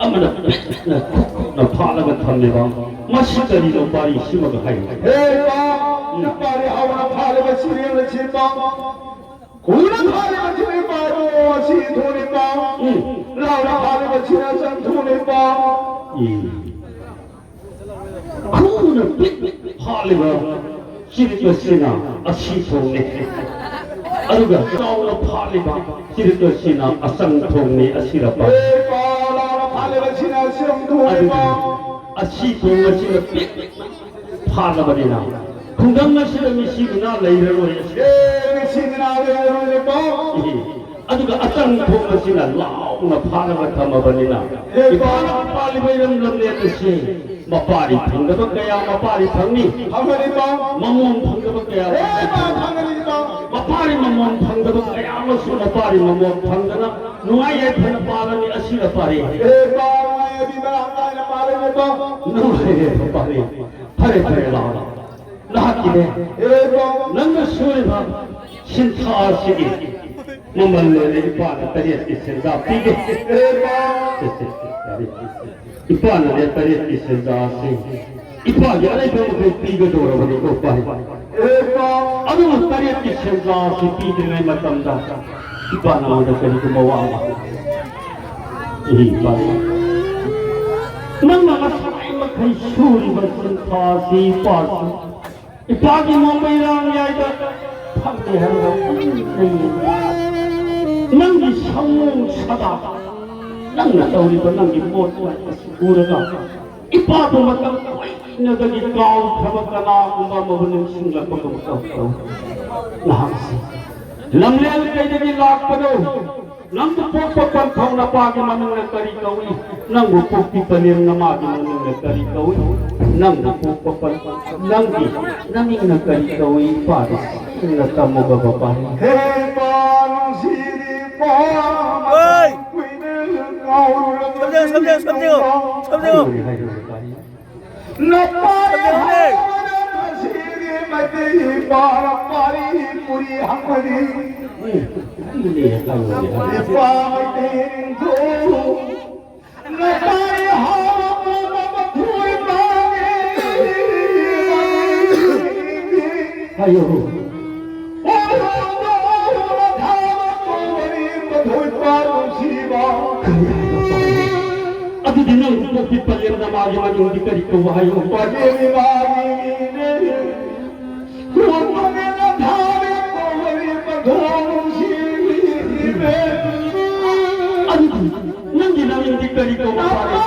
ꯑꯃꯅ ꯄꯤꯛꯅ ꯈꯨꯛꯅ ꯐꯥꯠꯂꯒ ꯊꯝꯃꯦꯕ꯫ ꯃꯁꯤ ꯀꯔꯤꯅꯣ? ꯄꯥꯔꯤ ꯁꯤꯃꯒ ꯍꯥꯏꯌꯨ꯫ ꯍꯦꯔꯦꯟꯕ! ꯎꯝ꯫ ꯅꯄꯥꯔꯤ ꯍꯥꯎꯅ ꯐꯥꯜꯂꯤꯕ ꯆꯤꯔꯦꯟ ꯑꯁꯤ ꯄꯥꯎ꯫ ꯈꯨꯅ ꯐꯥꯜꯂꯤꯕ ꯆꯤꯔꯦꯟ ꯄꯥꯎ ꯑꯁꯤ ꯊꯣꯛꯂꯤꯕ꯫ ꯎꯝ꯫ ꯂꯥꯎꯅ ꯐꯥꯜꯂꯤꯕ ꯆꯤꯔꯦꯟ ꯆꯪ ꯊꯣꯛꯂꯤꯕ꯫ ꯎꯝ꯫ ꯈꯨꯅ ꯄꯤꯛ ꯐꯥꯜꯂꯤꯕ ꯆꯤꯔꯤꯛ ꯑꯁꯤꯅ ꯑꯁꯤ ꯊꯣꯛꯂꯦ꯫ ꯑꯗꯨꯒ ꯆꯥꯎꯅ ꯐꯥꯠꯂꯤꯕ ꯆꯤꯔꯨꯠ ꯑꯁꯤꯅ ꯑꯆꯪ ꯊꯣꯡꯅꯤ, ꯑꯁꯤꯔ ꯄꯥ꯫ ꯑꯦ ꯄꯥ, ꯂꯥꯎꯅ ꯐꯥꯠꯂꯤꯕ ꯑꯁꯤꯅ ꯑꯆꯪ ꯊꯣꯡꯅꯤ ꯑꯗꯨꯒ ꯄꯥ꯫ ꯑꯁꯤ ꯊꯣꯡ ꯑꯁꯤꯅ ꯄꯤꯛ ꯐꯥꯠꯂꯕꯅꯤꯅ ꯈꯨꯡꯒꯪ ꯑꯁꯤꯗ ꯃꯤꯁꯤ ꯃꯤꯅꯥ ꯂꯩꯔꯔꯣꯏ꯫ ꯑꯦ ꯃꯤꯁꯤ ꯃꯤꯅꯥ ꯂꯩꯔꯔꯣꯏ ꯄꯥ꯫ ꯑꯦ, ꯑꯗꯨꯒ ꯑꯆꯪ ꯊꯣꯡ ꯑꯁꯤꯅ ꯂꯥꯎꯅ ꯐꯥꯠꯂꯒ ꯊꯝꯃꯕꯅꯤꯅ ꯑꯦ ꯄꯥ꯫ ꯏꯄꯥꯅ ꯄꯥꯜꯂꯤꯕ ꯏꯔꯝ ꯂꯝꯂꯦꯟ ꯑꯁꯤ ꯃꯄꯥꯔꯤ ꯐꯪꯗꯕ ꯀꯌꯥ ꯃꯄꯥꯔꯤ ꯐꯪꯅꯤ꯫ ꯐꯪꯒꯅꯤ ꯄꯥ꯫ ꯃꯃꯣꯝ ꯐꯪꯗꯕ ꯀꯌꯥ ꯑꯦ ꯄꯥ, ꯐꯪꯒꯅꯤ ꯄꯥ꯫ ꯃꯄꯥꯔꯤ ꯃꯃꯣꯝ ꯐꯪꯗꯕ ꯀꯌꯥ ꯑꯃꯁꯨ ꯃꯄꯥꯔꯤ ꯃꯃꯣꯝ ꯐꯪꯗꯅ ꯅꯨꯡꯉꯥꯏ ꯌꯥꯏꯐꯅ ꯄꯥꯜꯂꯅꯤ꯫ ꯑꯁꯤꯗ ꯄꯥꯔꯤ꯫ ꯑꯦ ꯄꯥ, ꯅꯨꯡꯉꯥꯏ ꯌꯥꯏꯐꯕꯤ ꯃꯔꯥꯡ ꯀꯥꯏꯅ ꯄꯥꯜꯂꯅꯤ ꯄꯥ꯫ ꯅꯨꯡꯉꯥꯏ ꯌꯥꯏꯐ ꯄꯥꯔꯤ꯫ ꯐꯔꯦ ꯐꯔꯦ, ꯂꯥꯛꯑꯣ꯫ ꯅꯍꯥꯛꯀꯤꯅꯦ꯫ ꯑꯦ ꯄꯥ꯫ ꯅꯪꯅ ꯁꯨꯔꯤꯕ ꯁꯤꯟꯊꯥ ꯑꯁꯤꯒꯤ ꯃꯃꯜ ꯑꯣꯏꯅ ꯏꯄꯥꯅ ꯇꯔꯦꯠꯀꯤ ꯁꯦꯟꯖꯥ ꯄꯤꯒꯦ꯫ ꯑꯦ ꯄꯥ꯫ ꯏꯄꯥꯅꯅꯦ ꯇꯔꯦꯠꯀꯤ ꯁꯦꯟꯖꯥ ꯑꯁꯤ ꯏꯄꯥꯒꯤ ꯑꯔꯩꯕ ꯃꯈꯩ ꯄꯤꯒꯗꯧꯔꯕꯅꯤꯀꯣ, ꯄꯥ꯫ ꯑꯦ ꯄꯥ꯫ ꯑꯗꯨꯕꯨ ꯇꯔꯦꯠꯀꯤ ꯁꯦꯟꯖꯥ ꯑꯁꯤ ꯄꯤꯗ꯭ꯔꯤꯉꯩ ꯃꯇꯝꯗ ꯏꯄꯥ ꯅꯉꯣꯟꯗ ꯀꯔꯤꯒꯨꯝꯕ ꯋꯥ ꯑꯃ ꯍꯪꯒꯦ꯫ ꯏꯄꯥ, ꯅꯪꯅ ꯉꯁꯥꯏ ꯃꯈꯩ ꯁꯨꯔꯤꯕ ꯁꯤꯟꯊꯥ ꯑꯁꯤ ꯏꯄꯥꯁꯨ ꯏꯄꯥꯒꯤ ꯃꯣꯡꯕꯩꯔꯥꯡ ꯌꯥꯏꯗ ꯐꯪꯗꯦ ꯍꯥꯏꯔꯒ ꯎꯏ ꯂꯩꯌꯦ꯫ ꯅꯪꯒꯤ ꯁꯑꯣꯡ ꯁꯥꯗꯥ, ꯅꯪꯅ ꯇꯧꯔꯤꯕ ꯅꯪꯒꯤ ꯄꯣꯠ ꯑꯁꯤ ꯎꯔꯒ ꯏꯄꯥꯕꯨ ꯃꯇꯝ ꯀꯨꯏꯅꯗꯒꯤ ꯀꯥꯎꯈ꯭ꯔꯕ ꯀꯅꯥꯒꯨꯝꯕ ꯑꯃꯕꯨ ꯅꯤꯡꯁꯤꯡꯂꯛꯄꯒꯨꯝ ꯇꯧ ꯇꯧ꯫ ꯅꯍꯥꯛꯁꯤ ꯂꯝꯂꯦꯟ ꯀꯩꯗꯒꯤ ꯂꯥꯛꯄꯅꯣ? ꯅꯪꯕꯨ ꯄꯣꯛꯄ ꯄꯟꯊꯧ ꯅꯄꯥꯒꯤ ꯃꯃꯤꯡꯅ ꯀꯔꯤ ꯀꯧꯏ? ꯅꯪꯕꯨ ꯄꯣꯛꯄꯤ ꯄꯂꯦꯝ ꯅꯃꯥꯒꯤ ꯃꯃꯤꯡꯅ ꯀꯔꯤ ꯀꯧꯏ? ꯅꯪꯕꯨ ꯄꯣꯛꯄ ꯄꯟ-, ꯅꯪꯒꯤ ꯅꯃꯤꯡꯅ ꯀꯔꯤ ꯀꯧꯏ? ꯏꯄꯥꯗ ꯁꯦꯡꯅ ꯇꯝꯃꯨꯕ ꯕꯕꯥ꯫ ꯍꯦ ꯏꯄꯥ ꯅꯨꯡꯁꯤꯕꯤ ꯏꯄꯥ, ꯍꯣꯏ! ꯃꯇꯝ ꯀꯨꯏꯅ ꯀꯥꯎꯔꯨꯔꯕ ꯁꯝꯖꯤꯟꯅꯧ, ꯁꯝꯖꯤꯟꯅꯧ, ꯁꯝꯖꯤꯟꯅꯧ, ꯁꯝꯖꯤꯟꯅꯧ꯫ ꯍꯥꯏꯔꯨꯔꯦ, ꯍꯥꯏꯔꯨꯔꯦ, ꯄꯥꯔꯤ꯫ ꯅꯄꯥꯏ ꯁꯝꯖꯤꯟꯅꯧꯅꯦ꯫ ꯍꯥꯏꯕꯅ ꯁꯤꯔꯤ ꯃꯩꯇꯩ ꯏꯄꯥꯅ ꯄꯥꯔꯤ ꯄꯨꯔꯤ ꯍꯪꯕꯅꯤ꯫ ꯎꯝ, ꯍꯥꯏꯔꯨꯔꯦ, ꯍꯥꯏꯔꯨꯔꯦ, ꯍꯥꯏꯔꯨꯔꯦ꯫ ꯏꯄꯥ ꯃꯩꯇꯩ ꯅꯤꯡꯊꯧ꯫ ꯅꯄꯥꯏ ꯍꯥꯎꯕ ꯄꯣꯛꯄ ꯃꯊꯣꯏ ꯄꯥꯅꯤ꯫ ꯍꯥꯏꯌꯨ꯫ ꯑꯗꯨꯗꯤ ꯅꯪ ꯄꯣꯛꯄꯤ ꯄꯂꯦꯝ ꯅꯃꯥꯒꯤ ꯃꯃꯤꯡꯗꯤ ꯀꯔꯤ ꯀꯧꯕ ꯍꯥꯏꯌꯨ? ꯄꯂꯦꯝ ꯏꯃꯥꯒꯤ ꯃꯤꯡꯅꯦ꯫ ꯑꯗꯨꯗꯤ ꯅꯪꯒꯤ ꯅꯃꯤꯡꯗꯤ ꯀꯔꯤ ꯀꯧꯕ ꯇꯥꯔꯦ?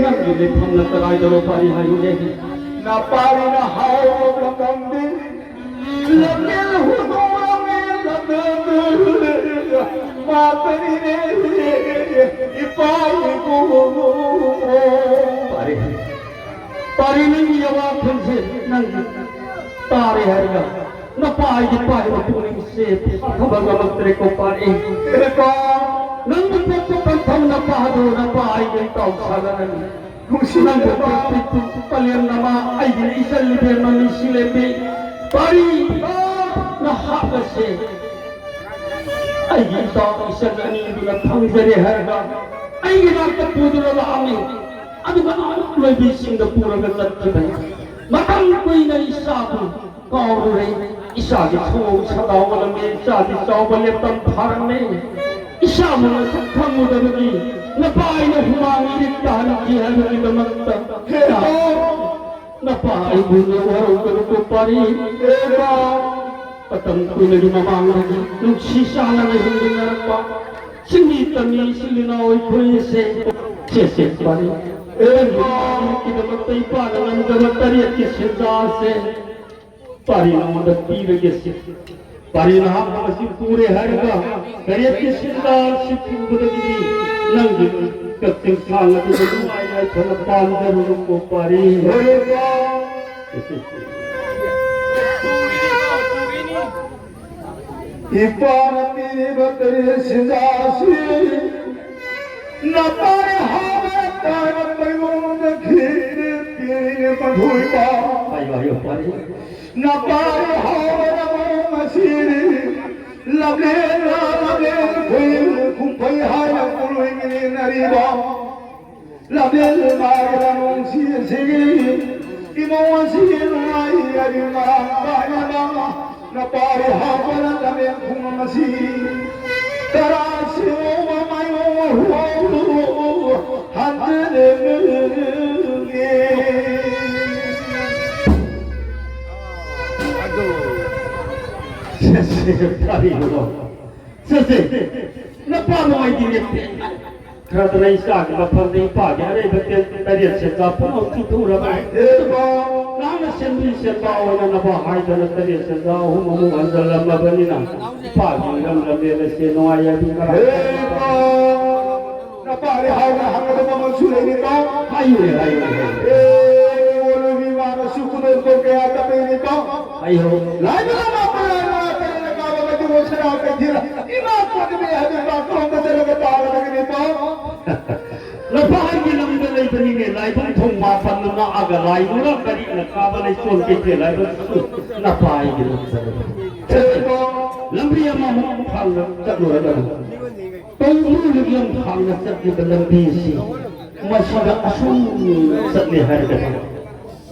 ꯅꯪꯒꯤ ꯂꯩꯐꯝꯅ ꯀꯗꯥꯏꯗꯅꯣ ꯄꯥꯔꯤ ꯍꯥꯏꯌꯨꯅꯦ꯫ ꯅꯄꯥꯔꯤꯅ ꯍꯥꯎꯕ ꯃꯇꯝꯗꯤ ꯂꯝꯖꯦꯜ ꯍꯨꯟꯗꯣꯛꯂꯝꯃꯦ, ꯂꯝꯖꯦꯜ ꯃꯥꯄꯅꯤꯅꯦ, ꯏꯄꯥ ꯏꯄꯨ꯫ ꯄꯥꯔꯤ, ꯄꯥꯔꯤ, ꯅꯪꯒꯤ ꯌꯋꯥꯐꯝꯁꯦ ꯅꯪ ꯇꯥꯔꯦ ꯍꯥꯏꯔꯒ ꯅꯄꯥ ꯑꯩꯒꯤ ꯄꯥꯏꯕ ꯄꯨꯛꯅꯤꯡꯁꯦ ꯐꯥꯊꯕ ꯉꯝꯂꯛꯇ꯭ꯔꯦꯀꯣ ꯄꯥꯔꯤ꯫ ꯏꯄꯥ꯫ ꯅꯪꯕꯨ ꯄꯣꯛꯄ ꯄꯟꯊꯧ ꯅꯄꯥꯗꯣ ꯅꯄꯥ ꯑꯩꯒꯤ ꯏꯇꯥꯎ ꯁꯥꯒꯠꯂꯅꯤ꯫ ꯅꯨꯡꯁꯤꯅꯕ ꯄꯤꯛꯄ ꯄꯂꯦꯝꯅꯃ ꯑꯩꯒꯤ ꯏꯆꯜ ꯏꯕꯦꯝꯃ ꯅꯨꯡꯁꯤ ꯂꯩꯕꯤ ꯄꯥꯔꯤ ꯅꯍꯥꯛ ꯑꯁꯦ ꯑꯩꯒꯤ ꯏꯆꯥ ꯏꯆꯟ ꯑꯅꯤꯗꯨꯅ ꯐꯪꯖꯔꯦ ꯍꯥꯏꯔꯒ ꯑꯩꯒꯤ ꯅꯥꯛꯇ ꯄꯨꯗꯨꯅ ꯂꯥꯛꯑꯝꯃꯤ꯫ ꯑꯗꯨꯒ ꯑꯃꯨꯛ ꯂꯣꯏꯕꯤꯁꯤꯡꯗ ꯄꯨꯔꯒ ꯆꯠꯈꯤꯕꯅꯤ꯫ ꯃꯇꯝ ꯀꯨꯏꯅ ꯏꯆꯥꯕꯨ ꯀꯥꯎꯔꯨꯔꯦ꯫ ꯏꯆꯥꯒꯤ ꯊꯧꯑꯣꯡ ꯁꯗꯥ ꯑꯣꯜꯂꯝꯃꯦ꯫ ꯏꯆꯥꯗꯤ ꯆꯥꯎꯕ ꯂꯦꯞꯇꯝ ꯐꯥꯔꯝꯃꯦ꯫ ꯏꯆꯥꯕꯨ ꯃꯁꯛ ꯈꯪꯉꯨꯗꯕꯒꯤ ꯅꯄꯥ ꯑꯩꯅ ꯍꯨꯃꯥꯡ ꯏꯔꯤꯛ ꯇꯥꯍꯟꯈꯤ ꯍꯥꯏꯕꯒꯤꯗꯃꯛꯇ ꯅꯄꯥ ꯑꯩꯕꯨ ꯋꯥꯔꯧꯒꯅꯨꯀꯣ ꯄꯥꯔꯤ꯫ ꯃꯇꯝ ꯀꯨꯏꯅꯒꯤ ꯃꯃꯥꯡꯗꯒꯤ ꯅꯨꯡꯁꯤ ꯆꯥꯟꯅꯅ ꯍꯤꯡꯃꯤꯟꯅꯔꯛꯄ ꯆꯤꯡꯃꯤ ꯇꯝꯃꯤ ꯏꯆꯤꯜ ꯏꯅꯥꯎ ꯑꯩꯈꯣꯏꯁꯦ ꯁꯦ ꯁꯦ ꯄꯥꯔꯤ꯫ ꯀꯤꯗꯃꯛꯇ ꯏꯄꯥꯅ ꯉꯝꯖꯕ ꯇꯔꯦꯠꯀꯤ ꯁꯦꯟꯖꯥꯁꯦ ꯄꯥꯔꯤ ꯅꯉꯣꯟꯗ ꯄꯤꯔꯒꯦ ꯁꯤ꯫ ꯄꯥꯔꯤ ꯅꯍꯥꯛꯅ ꯃꯁꯤ ꯄꯨꯔꯦ ꯍꯥꯏꯔꯒ ꯇꯔꯦꯠꯀꯤ ꯁꯦꯟꯖꯥꯁꯤ ꯄꯨꯕꯗꯒꯤꯗꯤ ꯅꯪꯒꯤ ꯀꯛꯆꯤꯡ ꯊꯥꯡ ꯑꯗꯨꯗ ꯅꯨꯡꯉꯥꯏ ꯌꯥꯏꯐꯅ ꯄꯥꯟꯖꯔꯨꯔꯣꯀꯣ ꯄꯥꯔꯤ꯫ ꯏꯄꯥꯅ ꯄꯤꯔꯤꯕ ꯇꯔꯦꯠ ꯁꯦꯟꯖꯥꯁꯤ ꯅꯄꯥꯔꯤ ꯍꯥꯎꯕ ꯇꯥꯔꯕ ꯃꯥꯏꯕꯝꯗ ꯈꯤꯔꯤ ꯄꯤꯔꯤ ꯃꯊꯣꯏꯕ꯫ ꯍꯥꯏꯌꯨ, ꯍꯥꯏꯌꯨ, ꯄꯥꯔꯤ꯫ ꯅꯄꯥꯔꯤ ꯍꯥꯎꯕ ꯃꯔꯝ ꯑꯁꯤꯅꯤ ꯂꯝꯂꯦꯟ ꯂꯝꯂꯦꯟ ꯈꯨꯏ ꯈꯨꯝꯐꯩ ꯍꯥꯏꯅ ꯎꯔꯣꯏ ꯃꯤꯅꯔꯤꯕ꯫ ꯂꯝꯕꯦꯜ ꯃꯥꯒꯤ ꯂꯝꯂꯣꯡꯁꯤ ꯑꯁꯤꯒꯤ ꯏꯃꯧ ꯑꯁꯤꯒꯤ ꯅꯨꯡꯉꯥꯏ ꯍꯥꯏꯕꯤ ꯃꯔꯥꯡ ꯀꯥꯏꯅꯕ ꯅꯄꯥꯔꯤ ꯍꯥꯞꯄꯅ ꯂꯝꯕꯦꯜ ꯈꯨꯡꯒꯪ ꯑꯁꯤ ꯇꯔꯥ ꯁꯤꯍꯧꯕ ꯃꯥꯏꯌꯣꯛ ꯍꯨꯍꯧ ꯍꯟꯖꯤꯜꯂꯦ꯫ ꯆꯠꯁꯦ, ꯀꯔꯤꯅꯣ? ꯆꯠꯁꯦ꯫ ꯅꯄꯥ ꯅꯨꯡꯉꯥꯏꯇꯦꯅꯦ꯫ ꯈꯔꯗꯅ ꯏꯆꯥꯒꯤ ꯃꯐꯝꯗ ꯏꯄꯥꯒꯤ ꯑꯔꯩꯕ ꯇꯦꯟ ꯇꯔꯦꯠ ꯁꯦꯟꯖꯥ ꯄꯨꯝꯅꯃꯛ ꯆꯨꯊꯣꯛꯂꯕ꯫ ꯍꯦ ꯏꯄꯥ! ꯅꯍꯥꯛꯅ ꯁꯦꯟꯕꯤ ꯁꯦꯟꯕꯥ ꯑꯣꯏꯅꯅꯕ ꯍꯥꯏꯗꯅ ꯇꯔꯦꯠ ꯁꯦꯟꯖꯥ ꯑꯍꯨꯝ ꯑꯃꯨꯛ ꯍꯟꯖꯜꯂꯝꯃꯕꯅꯤꯅ ꯏꯄꯥꯒꯤ ꯏꯔꯝ ꯂꯝꯕꯦꯜ ꯑꯁꯤ ꯅꯨꯡꯉꯥꯏ ꯍꯥꯏꯕꯤ ꯀꯔꯝ ꯍꯦ ꯏꯄꯥ! ꯅꯄꯥꯗꯤ ꯍꯥꯎꯅ ꯍꯪꯒꯗꯕ ꯃꯃꯜꯁꯨ ꯂꯩꯔꯤꯀꯣ꯫ ꯍꯥꯏꯌꯨꯅꯦ, ꯍꯥꯏꯌꯨꯅꯦ, ꯍꯥꯏꯌꯨꯅꯦ꯫ ꯑꯦ, ꯅꯤꯉꯣꯜ ꯑꯣꯏꯕꯤ ꯃꯥꯅꯁꯨ ꯈꯨꯗꯣꯜ ꯄꯣꯠ ꯀꯌꯥ ꯀꯠꯂꯤꯅꯤꯀꯣ꯫ ꯍꯥꯏꯌꯨ꯫ ꯂꯥꯏꯕ ꯂꯥꯏꯕ ꯂꯥꯏꯕ ꯂꯥꯏꯕ ꯂꯥꯏꯕ ꯂꯥꯏꯕ ꯁꯅꯥ ꯀꯩꯊꯦꯜ ꯏꯃꯥ ꯀꯣꯟꯗꯕꯤ ꯍꯥꯏꯕ ꯏꯃꯥ ꯀꯣꯟꯗ ꯆꯠꯂꯒ ꯇꯥꯔꯒꯅꯤꯀꯣ꯫ ꯂꯐꯥꯏꯒꯤ ꯂꯝꯗ ꯂꯩꯕꯅꯤꯅꯦ, ꯂꯥꯏꯕꯨꯡ ꯊꯣꯡ ꯃꯥꯄꯟꯅ ꯉꯥꯛꯑꯒ ꯂꯥꯏ ꯅꯨꯔꯥ ꯀꯔꯤꯅ ꯀꯥꯕ ꯂꯩꯆꯣꯟ ꯀꯩꯊꯦꯜ ꯍꯥꯏꯕꯁꯨ ꯂꯐꯥꯏꯒꯤ ꯂꯝꯗ ꯂꯩ꯫ ꯂꯝꯕꯤ ꯑꯃꯃꯨꯛ ꯐꯥꯡꯅ ꯆꯠꯂꯨꯔꯒꯅꯤ꯫ ꯇꯧꯕꯨ ꯌꯥꯝ ꯁꯥꯡꯅ ꯆꯠꯂꯤꯕ ꯂꯝꯕꯤꯁꯤ ꯃꯁꯤꯗ ꯑꯁꯨꯝ ꯆꯠꯂꯦ ꯍꯥꯏꯔꯒꯗꯤ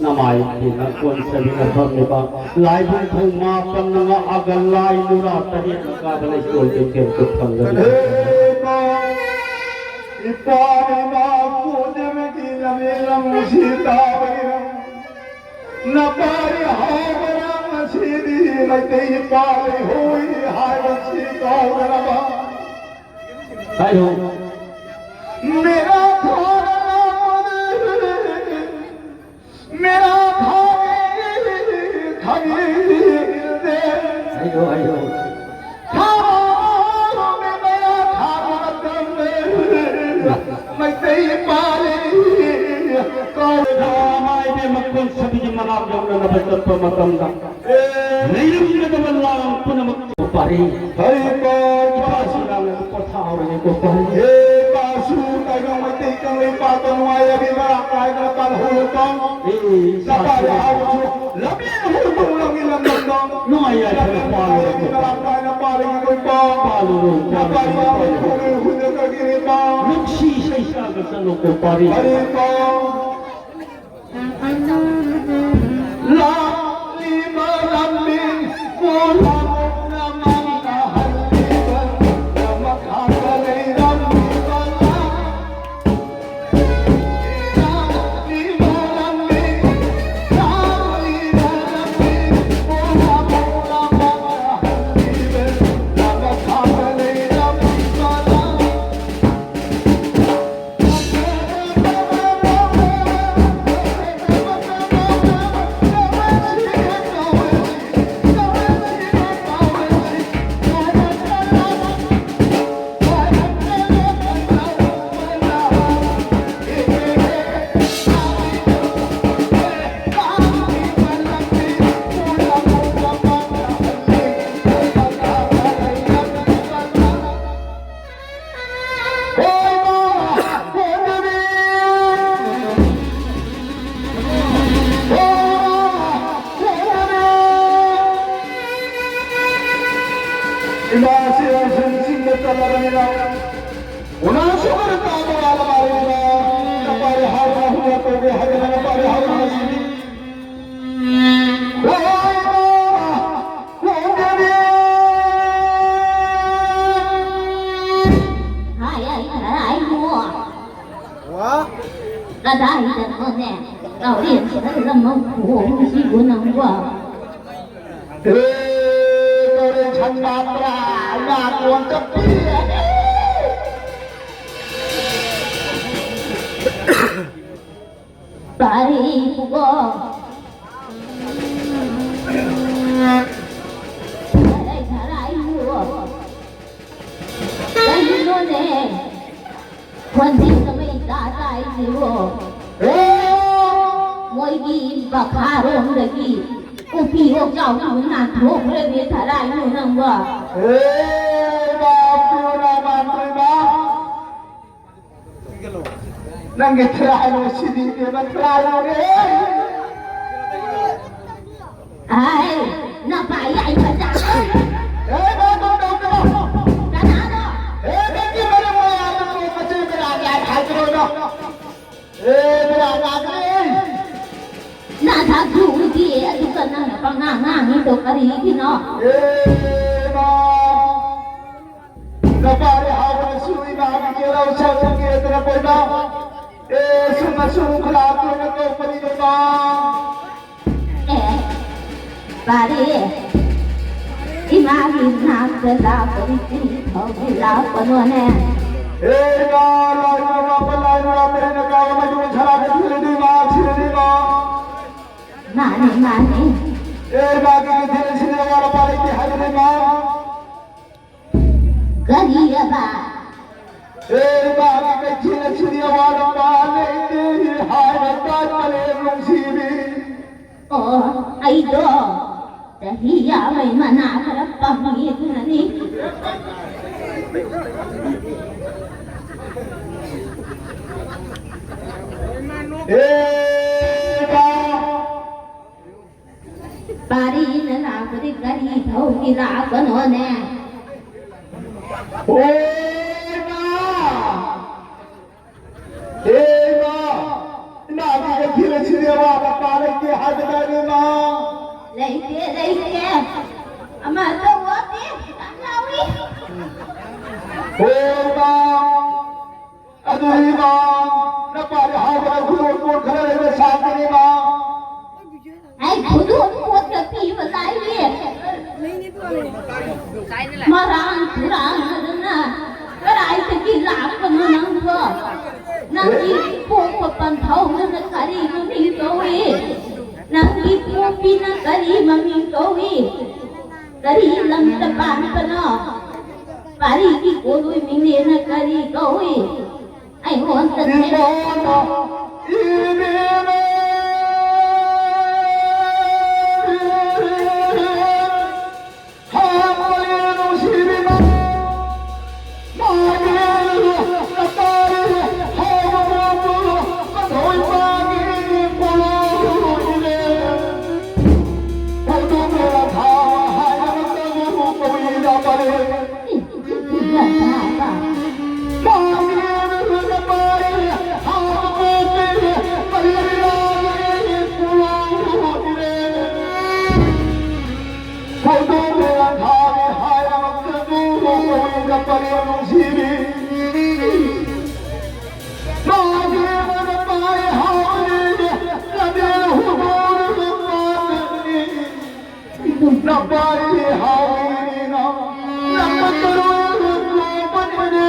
ꯅꯃꯥꯏꯒꯤ ꯅꯀꯣꯟ ꯁꯥꯕꯤꯅ ꯐꯝꯂꯤꯕ ꯂꯥꯏꯕꯨꯡ ꯊꯣꯡ ꯃꯥꯄꯟꯅ ꯉꯥꯛꯑꯒ ꯂꯥꯏ ꯅꯨꯔꯥ ꯇꯔꯦꯠꯅ ꯀꯥꯕ ꯂꯩꯆꯣꯟ ꯀꯩꯊꯦꯜꯗꯨ ꯐꯪꯒꯅꯤ꯫ ꯍꯦ ꯏꯄꯥ, ꯏꯄꯥ ꯏꯃꯥ ꯀꯣꯟꯖꯕꯒꯤ ꯂꯝꯖꯦꯜ ꯂꯝꯁꯤ ꯇꯥꯕꯅꯤꯅ ꯅꯄꯥꯔꯤ ꯍꯥꯎꯕꯅ ꯉꯁꯤꯗꯤ ꯃꯩꯇꯩ ꯏꯄꯥ ꯂꯩꯍꯧꯏ ꯍꯥꯏꯕꯁꯤ ꯀꯥꯎꯗꯅꯕ꯫ ꯍꯥꯏꯌꯨ꯫ मेरा थारा मेरा थारी थारी ꯍꯥꯏꯌꯨ, ꯍꯥꯏꯌꯨ꯫ ꯃꯩꯇꯩ ꯄꯥꯜꯂꯤ꯫ ꯀꯧꯔꯦ꯫ ꯏꯃꯥ ꯏꯕꯦꯝꯃ ꯀꯣꯟ ꯁꯥꯕꯤꯒꯤ ꯃꯅꯥꯛ ꯌꯧꯅꯅꯕ ꯆꯠꯄ ꯃꯇꯝꯗ ꯂꯩꯔꯝꯒꯗꯕ ꯂꯥꯡ ꯄꯨꯝꯅꯃꯛ ꯄꯥꯔꯤ꯫ ꯍꯔꯤꯀꯣ꯫ ꯏꯄꯥꯁꯨ ꯌꯥꯝꯅ ꯄꯣꯊꯥꯍꯧꯔꯒꯦꯀꯣ ꯄꯥꯔꯤ꯫ ꯍꯦ ꯏꯄꯥꯁꯨ ꯇꯥꯏꯕꯪ ꯃꯩꯇꯩ ꯀꯪꯂꯩꯄꯥꯛꯇ ꯅꯨꯡꯉꯥꯏ ꯌꯥꯕꯤ ꯃꯔꯥꯡ ꯀꯥꯏꯗꯅ ꯄꯥꯜꯍꯧꯔꯣꯀꯣ꯫ ꯑꯦ, ꯅꯄꯥꯗꯤ ꯍꯥꯎꯕꯁꯨ ꯂꯝꯕꯤ ꯍꯧꯗꯣꯡ ꯂꯝꯒꯤ ꯂꯝꯗꯝꯗꯣ ꯅꯨꯡꯉꯥꯏ ꯌꯥꯏꯐꯅ ꯄꯥꯜꯂꯨꯔꯣꯀꯣ꯫ ꯃꯔꯥꯡ ꯀꯥꯏꯅ ꯄꯥꯜꯂꯒꯦꯀꯣ ꯏꯄꯥ꯫ ꯄꯥꯜꯂꯨꯔꯣ, ꯅꯄꯥꯗꯤ ꯄꯥꯜꯂꯨꯔꯣ, ꯍꯥꯎꯕꯁꯨ ꯄꯥꯜꯂꯨꯔꯣ꯫ ꯍꯨꯟꯗꯣꯛꯆꯒꯦ ꯏꯄꯥ꯫ ꯅꯨꯡꯁꯤ ꯏꯁꯩ ꯁꯛꯑꯒ ꯆꯠꯂꯣꯀꯣ ꯄꯥꯔꯤ꯫ ꯍꯔꯤꯀꯣ꯫ ꯂꯦꯟꯁꯤꯗ ꯂꯝ ꯑꯃ ꯈꯣꯡꯁꯤꯕꯨ ꯅꯪꯕꯣ꯫ ꯍꯦ, ꯇꯧꯔꯦ ꯁꯟ ꯃꯥꯄ꯭ꯔꯥ, ꯉꯥ ꯀꯣꯟ ꯆꯠꯄꯤ꯫ ꯄꯥꯔꯤ ꯄꯨꯒꯣ꯫ ꯊꯔꯥꯏ, ꯊꯔꯥꯏ ꯄꯨꯒꯣ꯫ ꯀꯩꯅꯣꯅꯦ? ꯈꯣꯟꯖꯦꯜ ꯑꯃ ꯏꯇꯥ ꯇꯥꯏꯁꯤꯕꯣ꯫ ꯑꯦ! ꯃꯣꯏꯒꯤ ꯃꯈꯥꯔꯣꯝꯗꯒꯤ ꯎꯄꯤ ꯑꯣꯛꯆꯥꯎꯕꯤ ꯑꯃ ꯅꯥꯟꯊꯣꯛꯈ꯭ꯔꯦꯅꯦ, ꯊꯔꯥꯏꯅꯣ ꯅꯪꯕꯣ꯫ ꯑꯦ, ꯏꯃꯥ, ꯎꯄꯤ ꯑꯣꯏꯅ ꯃꯥꯟꯗ꯭ꯔꯦ, ꯏꯃꯥ꯫ ꯅꯪꯒꯤ ꯊꯔꯥꯏꯅꯣ ꯁꯤꯗꯤ, ꯏꯕꯦꯝꯃ, ꯊꯔꯥꯏꯅꯣꯅꯦ꯫ ꯑꯥꯏ, ꯅꯄꯥ ꯌꯥꯏꯐ ꯆꯥꯕ꯫ ꯑꯦ, ꯅꯣ, ꯅꯣ, ꯅꯣ, ꯅꯣ꯫ ꯀꯅꯥꯅꯣ? ꯑꯦ, ꯅꯪꯒꯤ ꯃꯔꯝ ꯃꯌꯥꯝꯗꯣ ꯃꯆꯦ ꯃꯔꯥ ꯌꯥꯏ ꯍꯥꯏꯕ꯭ꯔꯣ, ꯅꯣ? ꯑꯦ, ꯃꯔꯥ ꯌꯥꯗ꯭ꯔꯦ꯫ ꯅꯁꯛꯇꯨ ꯎꯗꯦ, ꯑꯗꯨꯒ ꯅꯪꯅ ꯄꯉꯥꯡ ꯉꯥꯡꯉꯤꯗꯣ ꯀꯔꯤꯒꯤꯅꯣ? ꯑꯦ, ꯃꯥ꯫ ꯅꯄꯥꯗꯤ ꯍꯥꯎꯕꯅꯁꯨ ꯏꯃꯥꯒꯤ ꯀꯦꯔꯧ ꯁꯧꯒꯦꯗꯅ ꯀꯣꯏꯕ꯫ ꯑꯦ, ꯁꯨꯝ ꯑꯁꯨꯝ ꯈꯨꯂꯥꯛꯇꯨꯅ ꯀꯧꯕꯅꯤꯗꯅ꯫ ꯑꯦ, ꯄꯥꯔꯤ, ꯏꯃꯥꯒꯤ ꯅꯥꯛꯇ ꯂꯥꯛꯄꯗꯤ ꯀꯔꯤ ꯐꯥꯎꯒꯤ ꯂꯥꯛꯄꯅꯣꯅꯦ? ꯑꯦ, ꯏꯃꯥ, ꯂꯥꯏ ꯃꯃꯥ, ꯂꯥꯏ ꯃꯃꯥ, ꯇꯔꯦꯠꯅ ꯀꯥꯕ ꯃꯩ ꯃꯊꯥꯔꯥ ꯀꯩꯊꯦꯜꯗꯤ ꯏꯃꯥ, ꯁꯤꯔꯗꯤ ꯏꯃꯥ꯫ ꯃꯥꯅꯤ, ꯃꯥꯅꯤ꯫ ꯑꯦ, ꯏꯃꯥꯒꯤ ꯀꯩꯊꯦꯜ ꯁꯤꯔꯗꯤ ꯏꯃꯥ, ꯂꯨꯄꯥ ꯂꯩꯇꯦ ꯍꯥꯏꯕꯅꯤ ꯏꯃꯥ꯫ ꯀꯔꯤꯑꯕ? ꯑꯦ, ꯏꯃꯥꯒꯤ ꯀꯩꯊꯦꯜ ꯑꯁꯤꯗꯤ ꯑꯋꯥꯠ ꯑꯄꯥ ꯂꯩꯇꯦ ꯍꯥꯏꯅ ꯇꯥꯏ, ꯃꯥꯂꯦꯝ ꯅꯨꯡꯁꯤꯕꯤ꯫ ꯑꯣ, ꯑꯩꯗꯣ ꯆꯍꯤ ꯌꯥꯝꯕꯩ ꯃꯅꯥ ꯈꯔ ꯄꯪꯉꯤ ꯑꯗꯨꯅꯅꯤ꯫ ꯑꯦ, ꯏꯃꯥ꯫ ꯄꯥꯔꯤꯅ ꯂꯥꯛꯄꯗꯤ ꯀꯔꯤ ꯊꯧꯒꯤ ꯂꯥꯛꯄꯅꯣꯅꯦ? ꯑꯣ, ꯏꯃꯥ! ꯑꯦ, ꯏꯃꯥ! ꯏꯃꯥꯒꯤ ꯀꯩꯊꯦꯜ ꯑꯁꯤꯗꯤ ꯑꯋꯥꯠ ꯑꯄꯥ ꯂꯩꯇꯦ ꯍꯥꯏꯕꯗꯥꯏꯅꯦ, ꯏꯃꯥ? ꯂꯩꯇꯦ, ꯂꯩꯇꯦ꯫ ꯑꯃꯠꯇ ꯋꯥꯠꯇꯦ꯫ ꯌꯥꯝ ꯂꯥꯎꯏ꯫ ꯑꯣ, ꯏꯃꯥ! ꯑꯗꯨ ꯏꯃꯥ, ꯄꯥꯔꯤ ꯍꯥꯏꯕ ꯈꯨꯗꯣꯜ ꯄꯣꯠ ꯈꯔ ꯂꯩꯕ ꯁꯥꯇ꯭ꯔꯅꯦꯕ꯫ ꯑꯩ ꯈꯨꯗꯣꯜ ꯄꯣꯠꯀ ꯄꯤꯕ ꯂꯥꯏꯔꯤ꯫ ꯃꯔꯥꯡ ꯇꯨꯔꯥꯡꯗꯅ ꯀꯗꯥꯏꯗꯒꯤ ꯂꯥꯛꯄꯅꯣ ꯅꯪꯕꯣ? ꯅꯪꯒꯤ ꯄꯣꯛꯄ ꯄꯟꯊꯧꯗꯨꯅ ꯀꯔꯤ ꯃꯃꯤꯡ ꯀꯧꯏ? ꯅꯪꯒꯤ ꯄꯣꯛꯄꯤꯅ ꯀꯔꯤ ꯃꯃꯤꯡ ꯀꯧꯏ? ꯀꯔꯤ ꯂꯝꯗ ꯄꯥꯟꯕꯅꯣ? ꯄꯥꯔꯤꯒꯤ ꯀꯣꯂꯣꯏ ꯃꯤꯡꯅꯦꯅ ꯀꯔꯤ ꯀꯧꯏ? ꯑꯩꯉꯣꯟꯗ ꯏꯃꯥꯅ ꯏꯕꯦꯝꯃ, ꯍꯥꯏꯕ ꯅꯨꯡꯁꯤꯕꯤ ꯃꯥ, ꯃꯥꯒꯤ ꯅꯇꯥꯏ ꯍꯥꯏꯕ ꯃꯥꯕꯨ ꯃꯊꯣꯏ ꯃꯥꯒꯤ ꯀꯣꯂꯣꯏꯅꯦ꯫ ꯍꯧꯗꯣꯡꯅ ꯊꯥ ꯍꯥꯏꯕ ꯃꯇꯝꯕꯨ ꯀꯧꯏꯗ ꯄꯔꯦ꯫ ꯅꯄꯥꯏ ꯍꯥꯎꯏꯅ ꯅꯄꯇꯔꯣ ꯀꯣꯄꯅꯦ꯫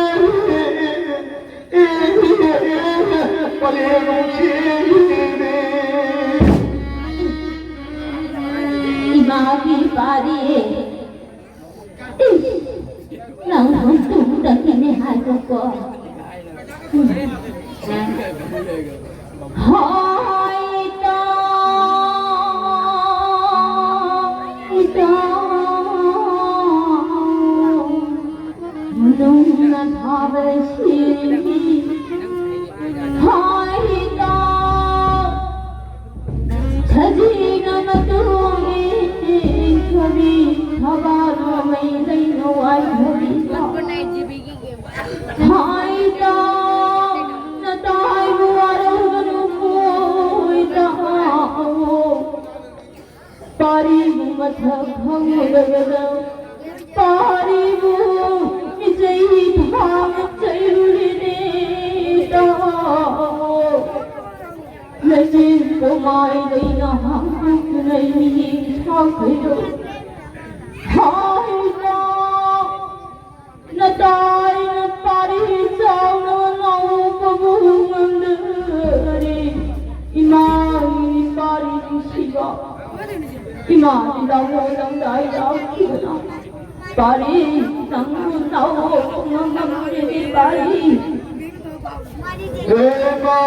ꯄꯂꯦꯅꯨ ꯁꯤꯅꯦ꯫ ꯏꯃꯥꯒꯤ ꯄꯥꯔꯤ꯫ ꯅꯪ ꯍꯨꯟꯗꯣꯛꯇꯕꯅꯦ ꯍꯥꯏꯕꯀꯣ꯫ ꯍꯣꯏ ꯏꯇꯥꯎ, ꯏꯇꯥꯎ, ꯅꯨꯡꯅ ꯊꯥꯕꯁꯤ꯫ ꯍꯣꯏ ꯏꯇꯥꯎ, ꯁꯖꯤꯅ ꯃꯇꯨꯒꯤ ꯊꯕꯤ, ꯊꯕꯥꯜ ꯃꯃꯩ ꯂꯩꯅ ꯋꯥꯏꯊꯕꯤ꯫ ꯍꯥꯏꯗ ꯅꯇꯥꯏꯕꯨ ꯋꯥꯔꯧꯒꯅꯨ ꯀꯣꯏꯗ꯫ ꯄꯥꯔꯤꯕꯨ ꯃꯊꯛ ꯈꯪꯉꯨꯗꯕꯗ ꯄꯥꯔꯤꯕꯨ ꯃꯤꯆꯩ ꯊꯥꯡꯅ ꯆꯩꯔꯨꯔꯤꯅꯦꯗ꯫ ꯂꯩꯆꯤꯟ ꯄꯣꯃꯥꯏ ꯂꯩꯅ ꯍꯥꯡꯗꯣꯛꯇꯨꯅ ꯃꯤꯠꯌꯦꯡ ꯁꯥꯡꯈꯩꯗꯣ ꯍꯥꯏꯅ ꯅꯇꯥꯏꯅ ꯄꯥꯔꯤ ꯆꯥꯎꯅ ꯅꯧꯕꯕꯨ ꯉꯝꯗꯔꯦ꯫ ꯏꯃꯥ ꯄꯥꯔꯤ ꯅꯨꯡꯁꯤꯕ, ꯏꯃꯥ ꯂꯥꯎꯅ ꯂꯪꯗꯥꯏ ꯂꯥꯎꯈꯤꯕꯅ ꯄꯥꯔꯤ ꯅꯪꯕꯨ ꯅꯧꯕ ꯉꯝꯗꯔꯦ ꯄꯥꯔꯤ꯫ ꯍꯦ ꯏꯃꯥ!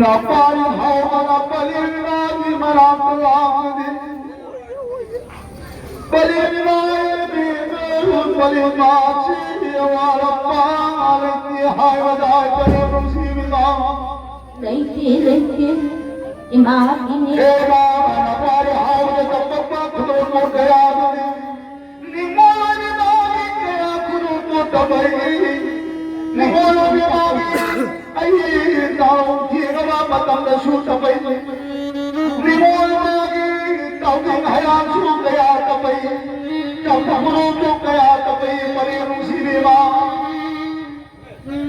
ꯅꯄꯥꯔꯤ ꯍꯧꯕꯅ ꯄꯂꯦꯝ ꯏꯃꯥꯒꯤ ꯃꯅꯥꯛꯇ ꯂꯥꯛꯄꯅꯤ꯫ ꯄꯂꯦꯝ ꯏꯃꯥ ꯏꯕꯦꯝꯃ, ꯄꯂꯦꯝ ꯏꯃꯥꯁꯤ ꯑꯋꯥꯠ ꯑꯄꯥ ꯂꯩꯇꯦ ꯍꯥꯏꯕꯗꯥꯏ ꯄꯂꯦꯝ ꯅꯨꯡꯁꯤꯕꯤ ꯏꯃꯥ? ꯂꯩꯇꯦ, ꯂꯩꯇꯦ꯫ ꯏꯃꯥꯒꯤꯅꯤ꯫ ꯍꯦ ꯏꯃꯥ, ꯅꯄꯥꯔꯤ ꯍꯧꯕꯗ ꯇꯝꯂꯛꯄ ꯈꯨꯗꯣꯜꯄꯣꯠ ꯀꯌꯥꯗꯨꯅꯤ꯫ ꯅꯤꯡꯉꯣꯜ ꯑꯣꯏꯕꯤ ꯃꯥꯒꯤ ꯀꯌꯥ ꯈꯨꯗꯣꯜꯄꯣꯠ ꯇꯝꯃꯛꯏ꯫ ꯅꯤꯡꯉꯣꯜ ꯑꯣꯏꯕꯤ ꯃꯥꯒꯤ ꯑꯩ ꯇꯥꯎ ꯊꯦꯡꯉꯕ ꯃꯇꯝꯗꯁꯨ ꯇꯝꯃꯛꯏ꯫ ꯅꯤꯡꯉꯣꯜ ꯃꯥꯒꯤ ꯇꯥꯎꯗꯤꯡ ꯍꯌꯥꯟꯁꯨ ꯀꯌꯥ ꯇꯝꯃꯛꯏ꯫ ꯆꯝꯐꯨ ꯈꯨꯗꯣꯜꯄꯣꯠ ꯀꯌꯥ ꯇꯝꯃꯛꯏ꯫ ꯄꯔꯦꯡ ꯅꯨꯡꯁꯤꯕꯤ ꯃꯥ꯫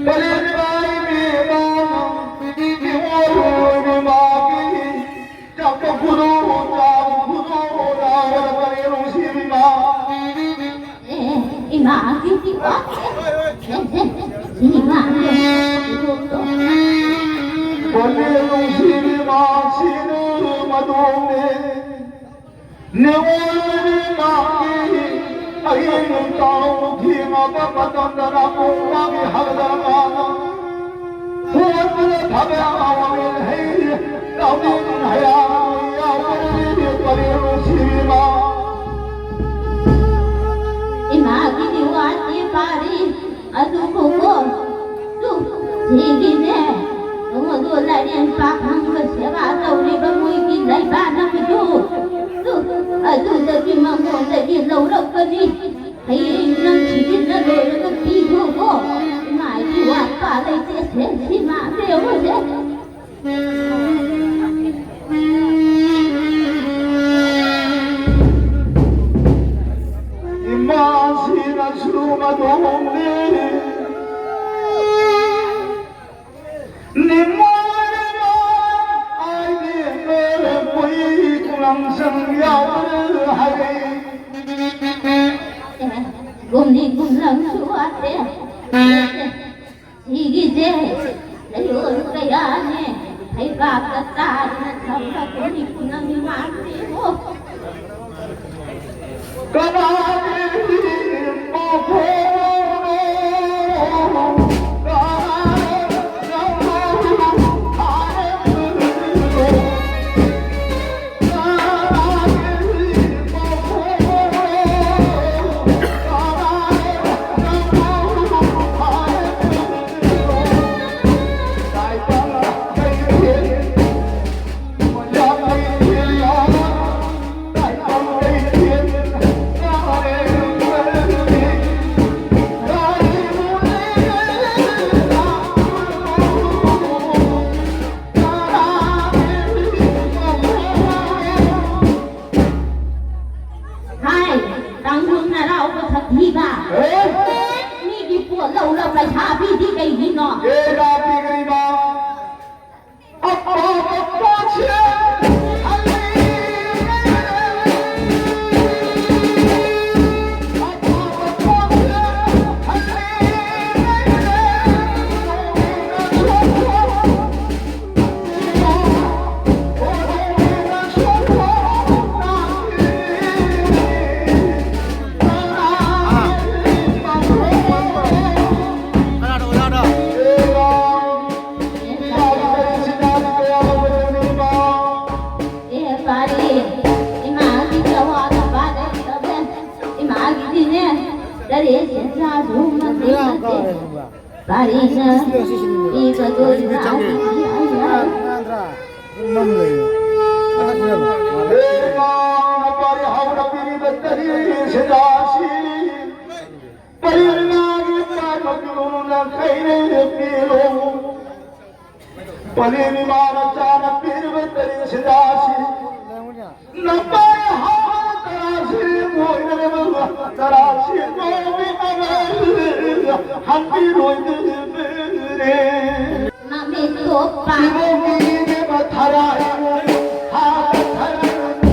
ꯄꯔꯦꯡ ꯃꯥꯒꯤ ꯃꯥ꯫ ꯅꯤꯡꯉꯣꯜ ꯑꯣꯏꯕꯤ ꯃꯥꯒꯤ ꯆꯥꯛ ꯈꯨꯗꯣꯜ, ꯆꯥꯛ ꯈꯨꯗꯣꯜ, ꯂꯥꯎꯕꯗ ꯄꯔꯦꯡ ꯅꯨꯡꯁꯤꯕꯤ ꯃꯥ꯫ ꯏꯃꯥꯒꯤ ꯏꯃꯥꯒꯤ ꯄꯔꯦꯡ ꯅꯨꯡꯁꯤꯕꯤ ꯃꯥ ꯁꯤꯅꯨ ꯃꯗꯣꯝꯅꯦ꯫ ꯅꯤꯉꯣꯜ ꯃꯥꯒꯤ ꯑꯍꯤꯡ ꯇꯥꯎ ꯊꯦꯡꯉꯕ ꯃꯇꯝꯗ ꯅꯥꯀꯣꯡ ꯃꯥꯒꯤ ꯍꯒꯗꯔ ꯃꯥꯅ ꯍꯨꯠꯄꯗ ꯊꯕꯛ ꯑꯃ ꯍꯩ ꯇꯥꯎꯅꯤꯡ ꯍꯌꯥ ꯌꯥꯎꯕꯗꯤ ꯄꯔꯦꯡ ꯅꯨꯡꯁꯤꯕꯤ ꯃꯥ꯫ ꯏꯃꯥꯒꯤꯗꯤ ꯋꯥꯠꯇꯦ ꯄꯥꯔꯤ꯫ ꯑꯗꯨꯕꯨꯀꯣ, ꯇꯨ, ꯁꯤꯒꯤꯅꯦ, ꯅꯉꯣꯟꯗꯣ ꯂꯥꯏꯔꯦꯟ ꯄꯥꯈꯪꯒ ꯁꯦꯕꯥ ꯇꯧꯔꯤꯕ ꯃꯣꯏꯒꯤ ꯂꯩꯕꯥꯛ ꯑꯃꯗꯣ, ꯇꯨ, ꯑꯗꯨꯗꯒꯤ ꯃꯉꯣꯟꯗꯒꯤ ꯂꯧꯔꯛꯄꯅꯤ꯫ ꯍꯌꯦꯡ ꯅꯪ ꯁꯤꯖꯤꯟꯅ ꯂꯣꯏꯔꯒ ꯄꯤꯈꯣꯀꯣ꯫ ꯏꯃꯥꯒꯤ ꯋꯥꯠꯄ ꯂꯩꯇꯦ, ꯁꯦ, ꯁꯤ ꯃꯥ ꯂꯩꯍꯧꯔꯁꯦ꯫ ꯏꯃꯥꯁꯤꯅꯁꯨ ꯃꯗꯣꯝꯅꯦ꯫ ꯅꯤꯡ ꯁꯪ ꯌꯥꯎꯕꯅ ꯍꯥꯏꯔꯛꯏ꯫ ꯑꯦ, ꯒꯨꯝꯗꯤ ꯒꯨꯝꯂꯝꯁꯨ ꯋꯥꯠꯇꯦ꯫ ꯁꯤꯒꯤꯁꯦ ꯂꯩꯔꯣꯜ ꯀꯌꯥꯅꯦ ꯂꯩꯕꯥꯛꯇ ꯇꯥꯗꯅ ꯊꯝꯂꯕꯅꯤ ꯄꯨꯝꯅꯃꯛ ꯃꯥꯡꯈ꯭ꯔꯦꯕꯣ꯫ ꯀꯅꯥꯒꯤ ꯃꯈꯣꯟꯅꯣ? ꯍꯥꯏ, ꯇꯥꯡꯂꯨꯞ ꯅꯔꯥꯎꯕ ꯁꯛꯊꯤꯕ꯫ ꯍꯦ? ꯃꯤꯒꯤ ꯄꯣꯠ ꯂꯧꯔ ꯄꯩꯁꯥ ꯄꯤꯗꯤ ꯀꯩꯒꯤꯅꯣ? ꯀꯦꯔꯥ ꯄꯤꯒꯅꯤꯕ? ꯑꯄꯥꯕ ꯄꯣꯠꯁꯦ ꯍꯜꯂꯤ꯫ ꯑꯄꯥꯕ ꯄꯣꯠꯁꯦ ꯍꯜꯂꯤ꯫ ꯑꯦ ꯄꯥꯔꯤ, ꯏꯃꯥꯒꯤ ꯆꯋꯥꯗ ꯄꯥꯗ ꯇꯧꯗꯦ꯫ ꯏꯃꯥꯒꯤꯗꯤꯅꯦ, ꯇꯔꯦꯠ ꯁꯦꯟꯖꯥꯁꯨ ꯃꯟꯗꯦ ꯃꯟꯗꯦ꯫ ꯄꯥꯔꯤꯅ ꯄꯤꯕꯗꯣ ꯏꯃꯥꯒꯤꯗꯤ ꯑꯩꯅ꯫ ꯄꯔꯤ ꯍꯧꯅ ꯄꯤꯔꯤꯕ ꯇꯔꯦꯠ ꯁꯦꯟꯖꯥꯁꯤ ꯄꯔꯤ ꯏꯃꯥꯒꯤ ꯄꯥꯏꯕ ꯄꯤꯔꯨꯅ ꯈꯩꯔꯦ ꯄꯤꯔꯣ꯫ ꯄꯂꯦꯝ ꯏꯃꯥ ꯃꯆꯥꯅ ꯄꯤꯔꯤꯕ ꯇꯔꯦꯠ ꯁꯦꯟꯖꯥꯁꯤ ꯅꯄꯥꯏ ꯍꯥꯎꯅ ꯇꯔꯥꯁꯤ ꯃꯣꯏꯅꯔꯕ ꯇꯔꯥꯁꯤ ꯃꯣꯏꯅꯔꯕ ꯍꯟꯕꯤꯔꯣꯏꯗꯕꯅꯦ꯫ ꯃꯃꯤꯠ ꯀꯨꯞꯄ ꯏꯕꯣꯛꯀꯤ ꯏꯕꯦꯝꯃ ꯊꯔꯥꯏ ꯍꯥꯏꯕ ꯊꯔꯥꯏ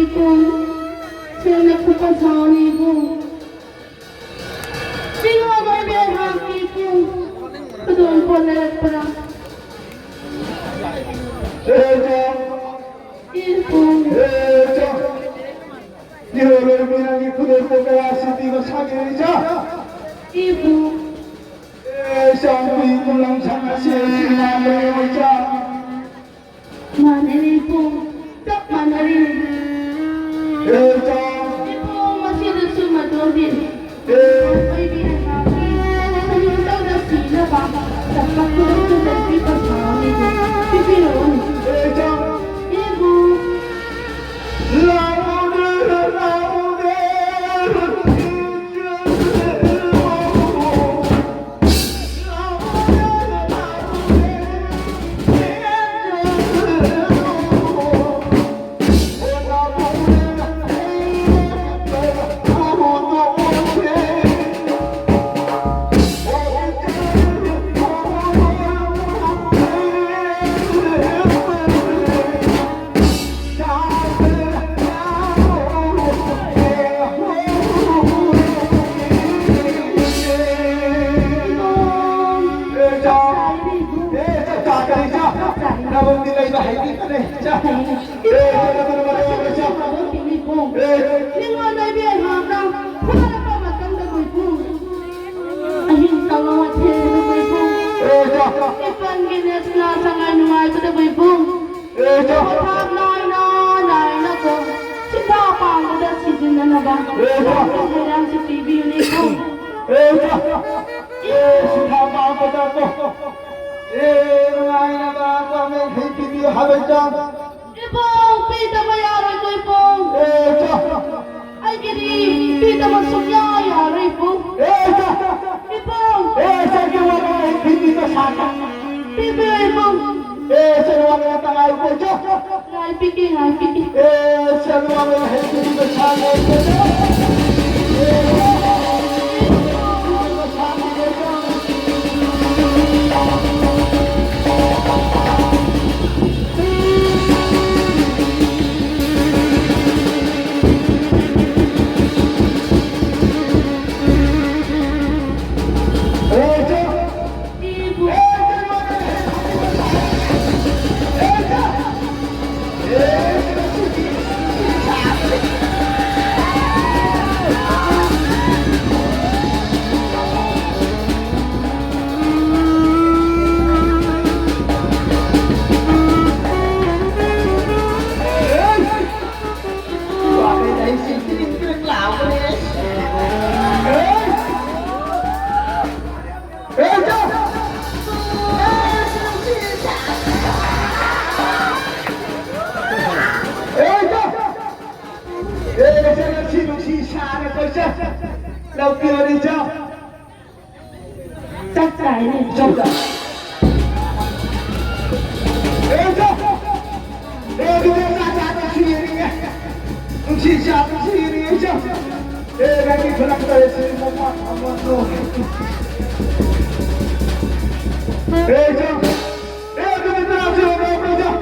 ꯏꯕꯨꯡ, ꯁꯦꯜꯅ ꯈꯨꯄꯥ ꯁꯥꯎꯅꯤ ꯏꯕꯨꯡ꯫ ꯃꯤꯉꯣꯟꯗ ꯏꯕꯦꯝ ꯍꯥꯞꯄꯤ ꯏꯕꯨꯡ꯫ ꯈꯨꯗꯣꯜ ꯄꯣꯠ ꯂꯩꯔꯛꯄ꯭ꯔꯥ? ꯏꯕꯨꯡ꯫ ꯏꯍꯧꯔꯣꯏꯕꯤ ꯅꯪꯒꯤ ꯈꯨꯗꯣꯜ ꯄꯣꯠ ꯀꯌꯥ ꯁꯤꯗꯤ ꯃꯁꯥꯒꯤ ꯏꯆꯥ꯫ ꯏꯕꯨꯡ꯫ ꯑꯦ, ꯏꯆꯥꯅꯨꯄꯤ ꯈꯨꯂꯪ ꯁꯪ ꯑꯁꯤ ꯑꯁꯤ ꯃꯥꯟꯕ꯭ꯔꯥ ꯏꯆꯥ? ꯃꯥꯟꯅꯔꯦ ꯏꯕꯨꯡ, ꯆꯞ ꯃꯥꯟꯅꯔꯦ꯫ ꯑꯦ, ꯏꯆꯥ꯫ ꯏꯕꯨꯡ, ꯃꯁꯤꯗꯁꯨ ꯃꯇꯣꯝꯕꯤ꯫ ꯑꯦ꯫ ꯑꯩꯗꯤ ꯑꯩꯍꯥꯛꯀꯤ ꯁꯔꯨꯛꯇꯧꯅ ꯁꯤꯅꯕ ꯆꯠꯄ ꯈꯨꯗꯛꯇꯨꯗ ꯄꯤꯕ ꯁꯥꯎꯅꯤꯕꯨ ꯄꯤꯕꯤꯔꯛꯎ꯫ ꯑꯦ, ꯏꯆꯥ꯫ ꯏꯕꯨꯡ꯫ ꯂꯥꯛꯑꯣꯅꯦ, ꯂꯥꯛꯑꯣꯅꯦ꯫ ꯅꯉꯣꯟꯗ ꯏꯕꯦꯝ ꯍꯥꯟꯅ ꯐꯥꯔꯛꯄ ꯃꯇꯝꯗ ꯃꯣꯏꯕꯨ ꯑꯍꯤꯡ ꯇꯧꯕ ꯋꯥꯊꯦꯡꯕꯗ ꯃꯣꯏꯕꯨ ꯏꯄꯟꯒꯤ ꯅꯦꯁꯅꯥ ꯁꯉꯥꯏ ꯅꯨꯡꯉꯥꯏꯕꯗ ꯃꯣꯏꯕꯨ ꯄꯣꯊꯥꯞ ꯅꯥꯏꯅ ꯅꯥꯏꯅꯀꯣ ꯁꯤꯟꯊꯥ ꯄꯥꯡꯕꯗ ꯁꯤꯖꯤꯟꯅꯅꯕ ꯃꯌꯥꯝꯁꯨ ꯄꯤꯕꯤꯌꯨꯅꯦ ꯏꯕꯨꯡ꯫ ꯑꯦ, ꯁꯤꯟꯊꯥ ꯄꯥꯡꯕꯗꯀꯣ꯫ ꯑꯦ, ꯅꯨꯡꯉꯥꯏꯅꯕ ꯄꯥꯡꯒꯜ ꯍꯩ ꯄꯤꯕꯤꯌꯨ ꯍꯥꯏꯕ ꯏꯆꯥ꯫ ꯏꯕꯨꯡ, ꯄꯤꯗꯕ ꯌꯥꯔꯣꯏꯀꯣ ꯏꯕꯨꯡ꯫ ꯑꯦ, ꯏꯆꯥ꯫ ꯑꯩꯒꯤꯗꯤ ꯄꯤꯗꯕ ꯁꯨꯡꯌꯥ ꯌꯥꯔꯣꯏ ꯏꯕꯨꯡ꯫ ꯑꯦ, ꯏꯆꯥ꯫ ꯏꯕꯨꯡ꯫ ꯑꯦ, ꯏꯆꯥꯒꯤ ꯋꯥꯔꯧ ꯍꯩ ꯄꯤꯕꯤꯕ ꯁꯥꯒꯦ꯫ ꯄꯤꯕꯤꯌꯨ ꯏꯕꯨꯡ꯫ ꯑꯦ, ꯏꯆꯥꯒꯤ ꯋꯥꯔꯧ ꯇꯉꯥꯏ ꯏꯕꯨꯡ, ꯏꯆꯥ꯫ ꯉꯥꯏꯕꯤꯒꯦ, ꯉꯥꯏꯕꯤꯒꯦ꯫ ꯑꯦ, ꯏꯆꯥꯒꯤ ꯋꯥꯔꯧ ꯍꯩ ꯄꯤꯕꯤꯕ ꯁꯥꯒꯦ ꯏꯕꯨꯡ꯫ ꯑꯦ, ꯏꯆꯥ꯫ ꯆꯥꯛ ꯆꯥꯔꯤꯅꯦ꯫ ꯆꯥꯛ ꯆꯥ-, ꯑꯦ, ꯆꯥꯛ! ꯑꯦ, ꯑꯗꯨꯗꯤ ꯆꯥꯛ ꯆꯥꯕ ꯁꯤꯔꯤꯅꯦ꯫ ꯅꯨꯡꯁꯤ ꯆꯥꯕ ꯁꯤꯔꯤꯅꯦ, ꯆꯥꯛ! ꯑꯦ, ꯅꯪꯒꯤ ꯈꯨꯂꯪ ꯇꯧꯔꯤꯁꯤ ꯃꯃꯥ ꯑꯃ ꯅꯣ꯫ ꯑꯦ, ꯆꯥꯛ! ꯑꯦ, ꯑꯗꯨꯗꯤ ꯆꯥꯛ ꯆꯥꯕ ꯁꯤꯔꯤꯅꯦ, ꯆꯥꯛ!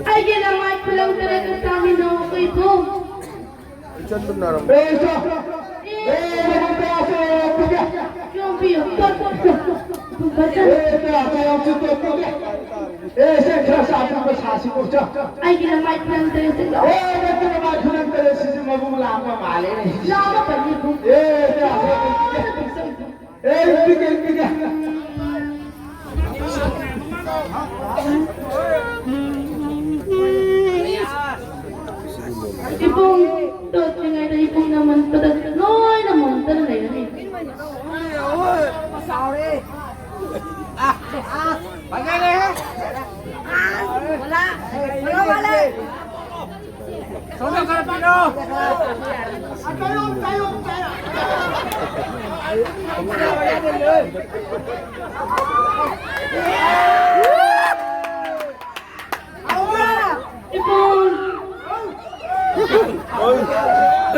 ꯑꯩꯒꯤ ꯂꯃꯥꯏ ꯈꯨꯂꯪ ꯇꯔꯦꯠꯇ ꯆꯥꯃꯤꯟꯅꯧ ꯑꯩꯈꯣꯏꯕꯨ꯫ ꯏꯆꯟꯗꯨ ꯅꯥꯔꯝꯕ꯫ ꯑꯦ, ꯏꯆꯟ꯫ ꯑꯦ, ꯅꯪ ꯀꯌꯥꯁꯦ ꯌꯧꯔꯛꯄꯒꯦ? ꯌꯣꯝꯕꯤꯌꯨ꯫ ꯐꯖꯅ꯫ ꯑꯦ, ꯀꯌꯥꯁꯦ ꯌꯧꯔꯛꯄꯒꯦ? ꯑꯦ, ꯁꯦ, ꯈꯔ ꯆꯥꯕꯤꯕ ꯁꯥꯁꯤꯀꯣ, ꯆꯣ꯫ ꯑꯩꯒꯤ ꯂꯃꯥꯏ ꯈꯨꯂꯪ ꯇꯔꯦꯠꯁꯦ ꯂꯧ꯫ ꯑꯦ, ꯅꯪꯒꯤ ꯂꯃꯥꯏ ꯈꯨꯂꯪ ꯇꯔꯦꯠꯁꯤꯁꯨ ꯃꯕꯨꯛ ꯂꯥꯝꯕ ꯃꯥꯜꯂꯦꯅꯦ꯫ ꯂꯥꯝꯃꯕꯅꯤ, ꯏꯕꯨꯡ꯫ ꯑꯦ, ꯀꯌꯥꯁꯦ ꯌꯧꯔꯛꯄꯒꯦ? ꯑꯦ, ꯄꯤꯒꯦ, ꯄꯤꯒꯦ꯫ ꯏꯕꯨꯡ ꯇꯣꯠꯇ꯭ꯔꯤꯉꯩꯗ ꯏꯕꯨꯡꯅ ꯃꯟꯕꯗ ꯂꯣꯏꯅ ꯃꯨꯟꯗꯨꯅ ꯂꯩꯔꯅꯤ꯫ ꯏꯕꯨꯡ!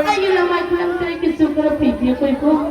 ꯑꯩꯒꯤ ꯂꯃꯥꯏ ꯈꯨꯂꯪ ꯇꯔꯦꯠꯀꯤꯁꯨ ꯈꯔ ꯄꯤꯕꯤꯌꯨꯀꯣ, ꯏꯕꯨꯡ꯫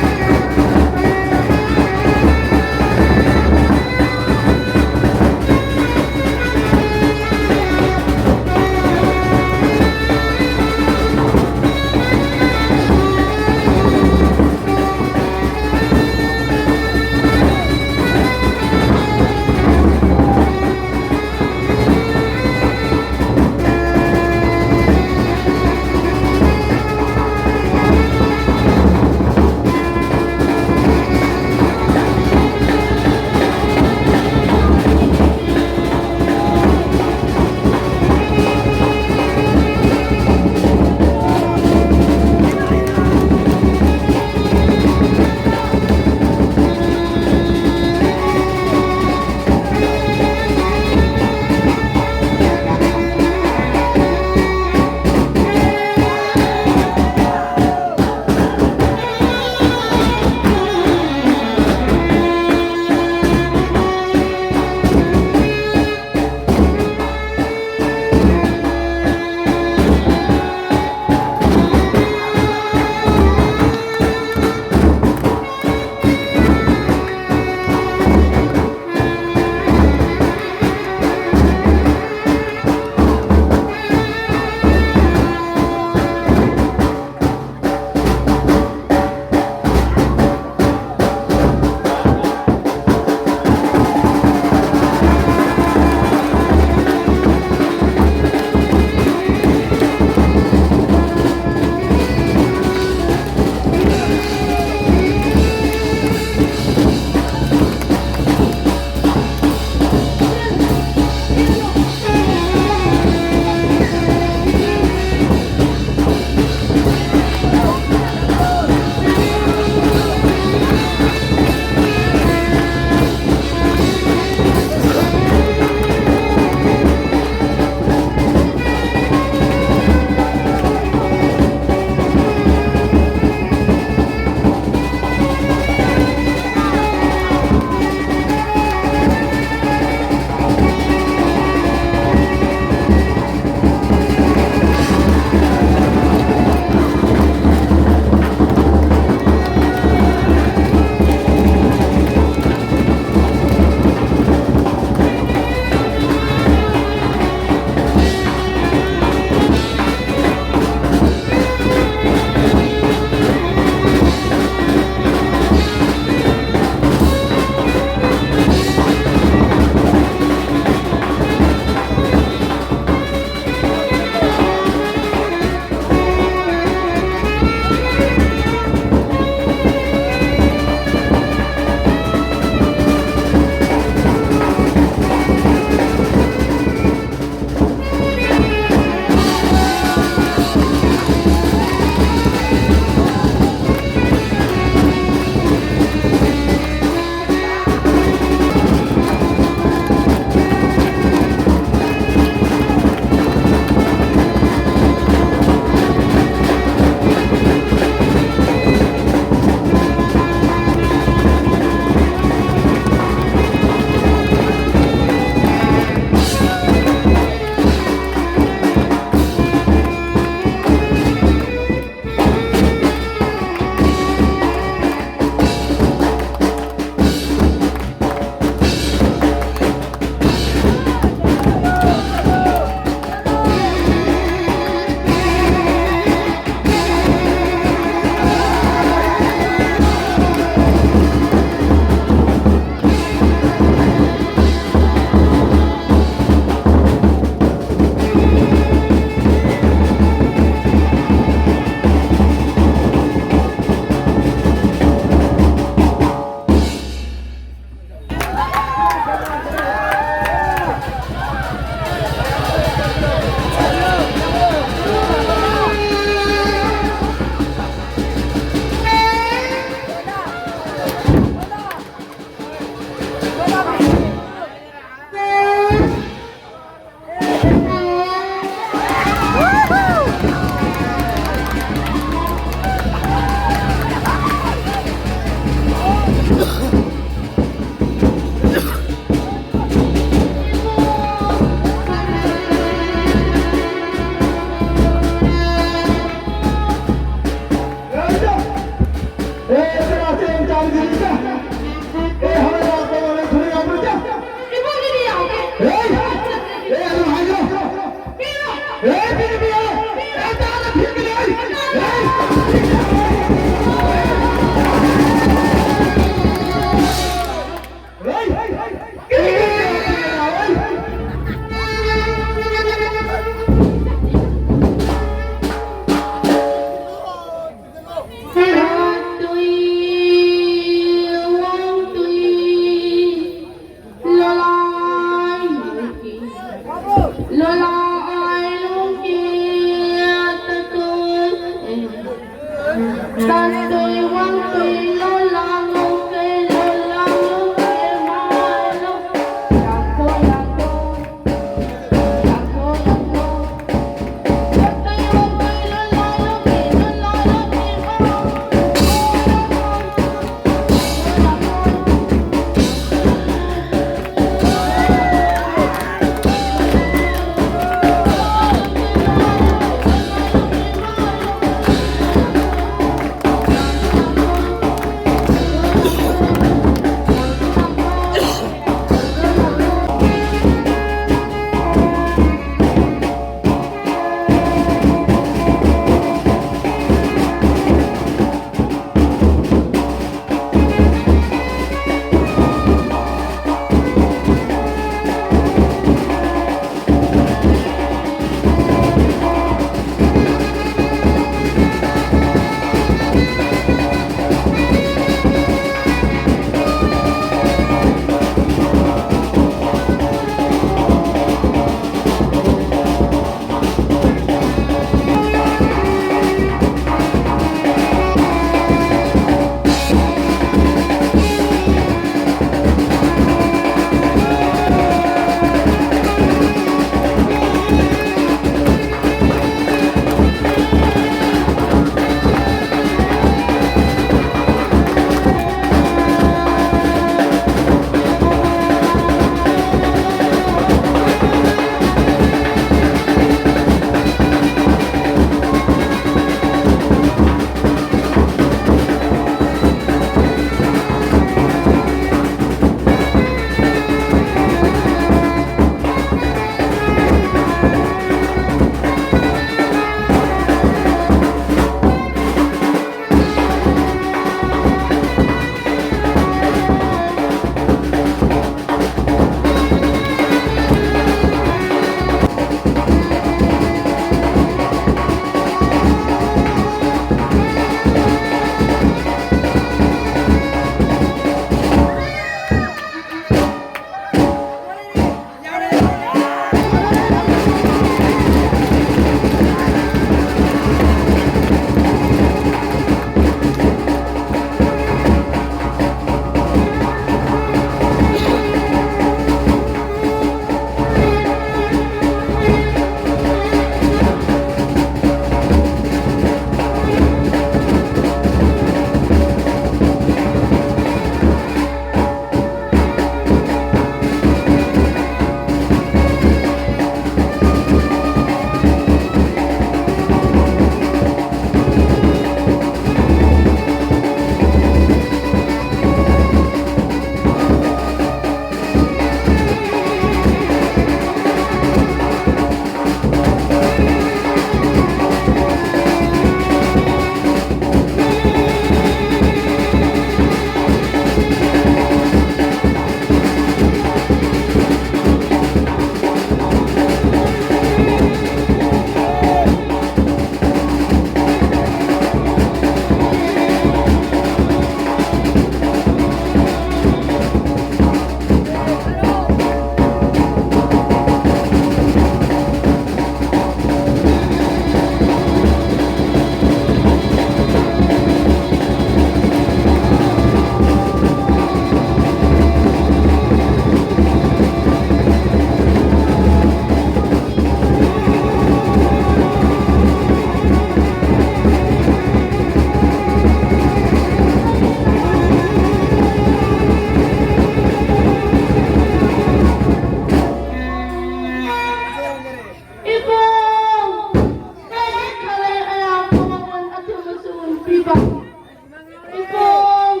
ꯏꯕꯨꯡ,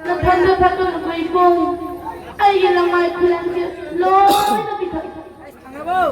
ꯅꯊꯟꯗ ꯊꯛꯀꯅꯨꯀꯣ ꯏꯕꯨꯡ, ꯑꯩꯒꯤ ꯂꯃꯥꯏ ꯈꯨꯂꯪꯁꯦ ꯂꯣꯏꯅ ꯄꯤꯊꯛꯑꯣ꯫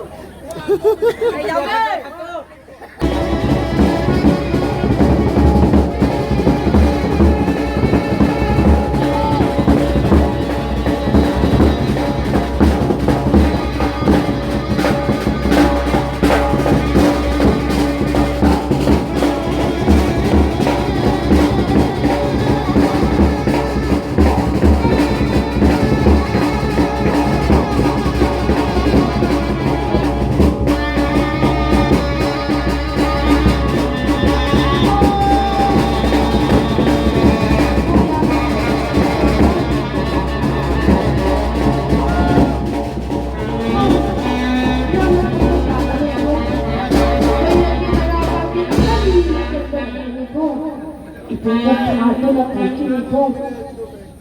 ꯏꯕꯨꯡꯉꯣ, ꯍꯥꯠꯇꯨꯅ ꯄꯨꯈꯤꯅꯤꯀꯣ꯫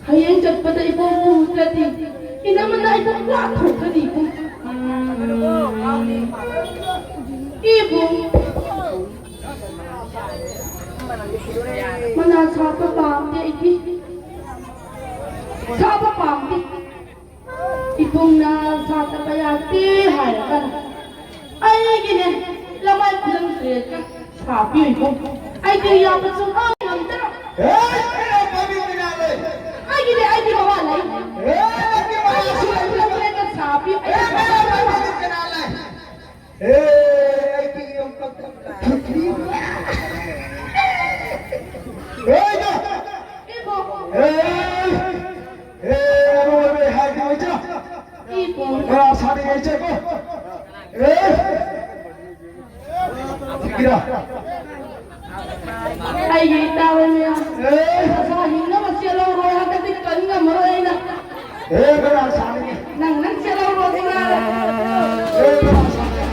ꯍꯌꯦꯡ ꯆꯠꯄꯗ ꯏꯕꯨꯡ ꯎꯗ꯭ꯔꯗꯤ ꯏꯅꯝꯃꯅ ꯑꯩꯕꯨ ꯋꯥ ꯊꯣꯛꯀꯅꯤꯀꯣ꯫ ꯏꯕꯨꯡ, ꯃꯅꯥ ꯁꯥꯕ ꯄꯥꯝꯗꯦ ꯑꯩꯗꯤ꯫ ꯁꯥꯕ ꯄꯥꯝꯗꯦ꯫ ꯏꯕꯨꯡꯅ ꯁꯥꯗꯕ ꯌꯥꯗꯦ ꯍꯥꯏꯔꯒ ꯑꯩꯒꯤꯅꯦ ꯂꯃꯥꯏ ꯈꯨꯂꯪ ꯁꯦꯠꯀ ꯁꯥꯕꯤꯌꯨ ꯏꯕꯨꯡ꯫ ꯑꯩꯗꯤ ꯌꯥꯕ ꯁꯨꯡꯉꯝ ꯉꯝꯗ꯭ꯔꯦ꯫ ꯑꯦ, ꯑꯩ ꯄꯥꯝꯃꯤ ꯀꯅꯥ ꯂꯩ? ꯑꯩꯒꯤꯗꯤ ꯑꯩꯒꯤ ꯃꯋꯥ ꯂꯩ꯫ ꯑꯦ, ꯅꯪꯒꯤ ꯃꯋꯥ ꯑꯩꯒꯤ ꯈꯨꯂꯪ ꯁꯦꯠꯀ ꯁꯥꯕꯤꯌꯨ꯫ ꯑꯦ, ꯑꯩ ꯄꯥꯝꯃꯤ ꯀꯅꯥ ꯂꯩ? ꯑꯦ, ꯑꯩꯗꯤ ꯌꯥꯝ ꯄꯛ-, ꯑꯦ, ꯏꯃꯥ! ꯏꯕꯨꯡ꯫ ꯑꯦ, ꯑꯦ, ꯑꯔꯣꯏꯕ ꯍꯥꯏꯗꯤ ꯑꯣꯏꯖ꯫ ꯏꯕꯨꯡ꯫ ꯉꯔꯥꯡ ꯁꯥꯟꯅꯉꯩ ꯆꯠꯀꯣ꯫ ꯑꯦ, ꯁꯤꯒꯤꯔ꯫ ꯑꯩꯒꯤ ꯏꯇꯥ ꯍꯣꯏ ꯃꯌꯥꯝ, ꯑꯦ꯫ ꯃꯁꯥ ꯍꯤꯡꯅꯕ ꯆꯦꯜꯍꯧꯔꯣ, ꯍꯟꯗꯛꯇꯤ ꯀꯟ ꯉꯝꯃꯔꯣꯏ ꯑꯩꯅ꯫ ꯑꯦ, ꯀꯅꯥ ꯁꯥꯟꯅꯒꯦ? ꯅꯪ, ꯅꯪ ꯆꯦꯜꯍꯧꯔꯣ ꯑꯗꯨ ꯉꯥꯏꯔꯦ꯫ ꯑꯦ, ꯀꯅꯥ ꯁꯥꯟꯅꯒꯦ?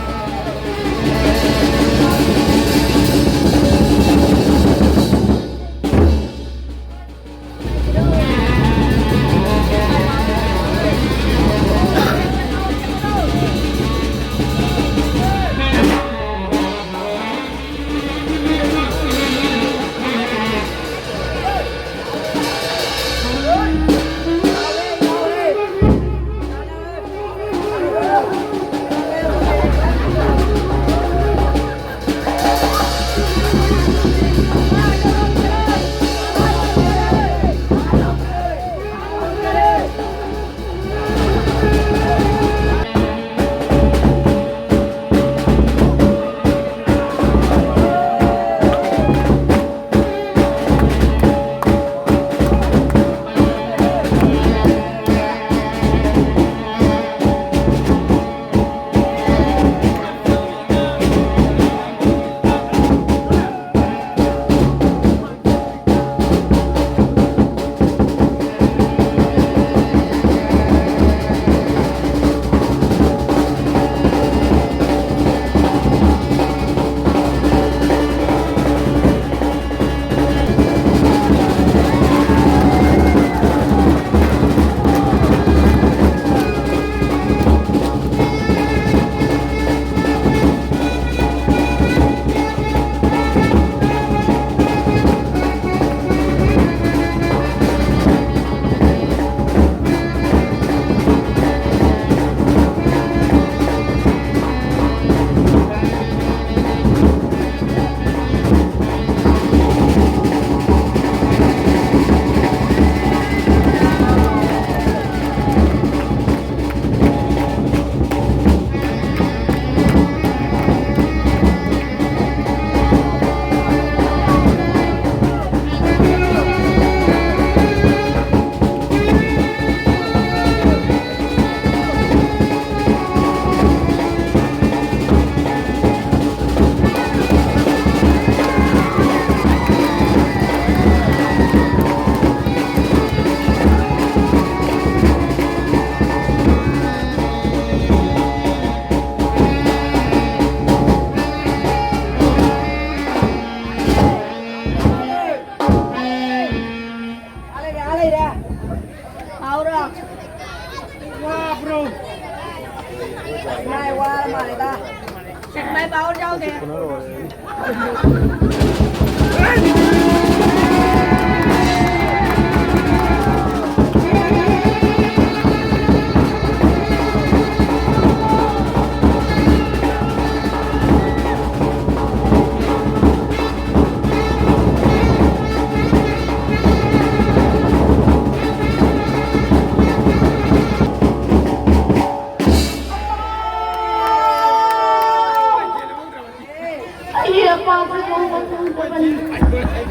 ꯑꯩꯒꯤ ꯑꯄꯥꯁꯦ ꯂꯧꯕ ꯐꯪꯗꯕꯅꯤ꯫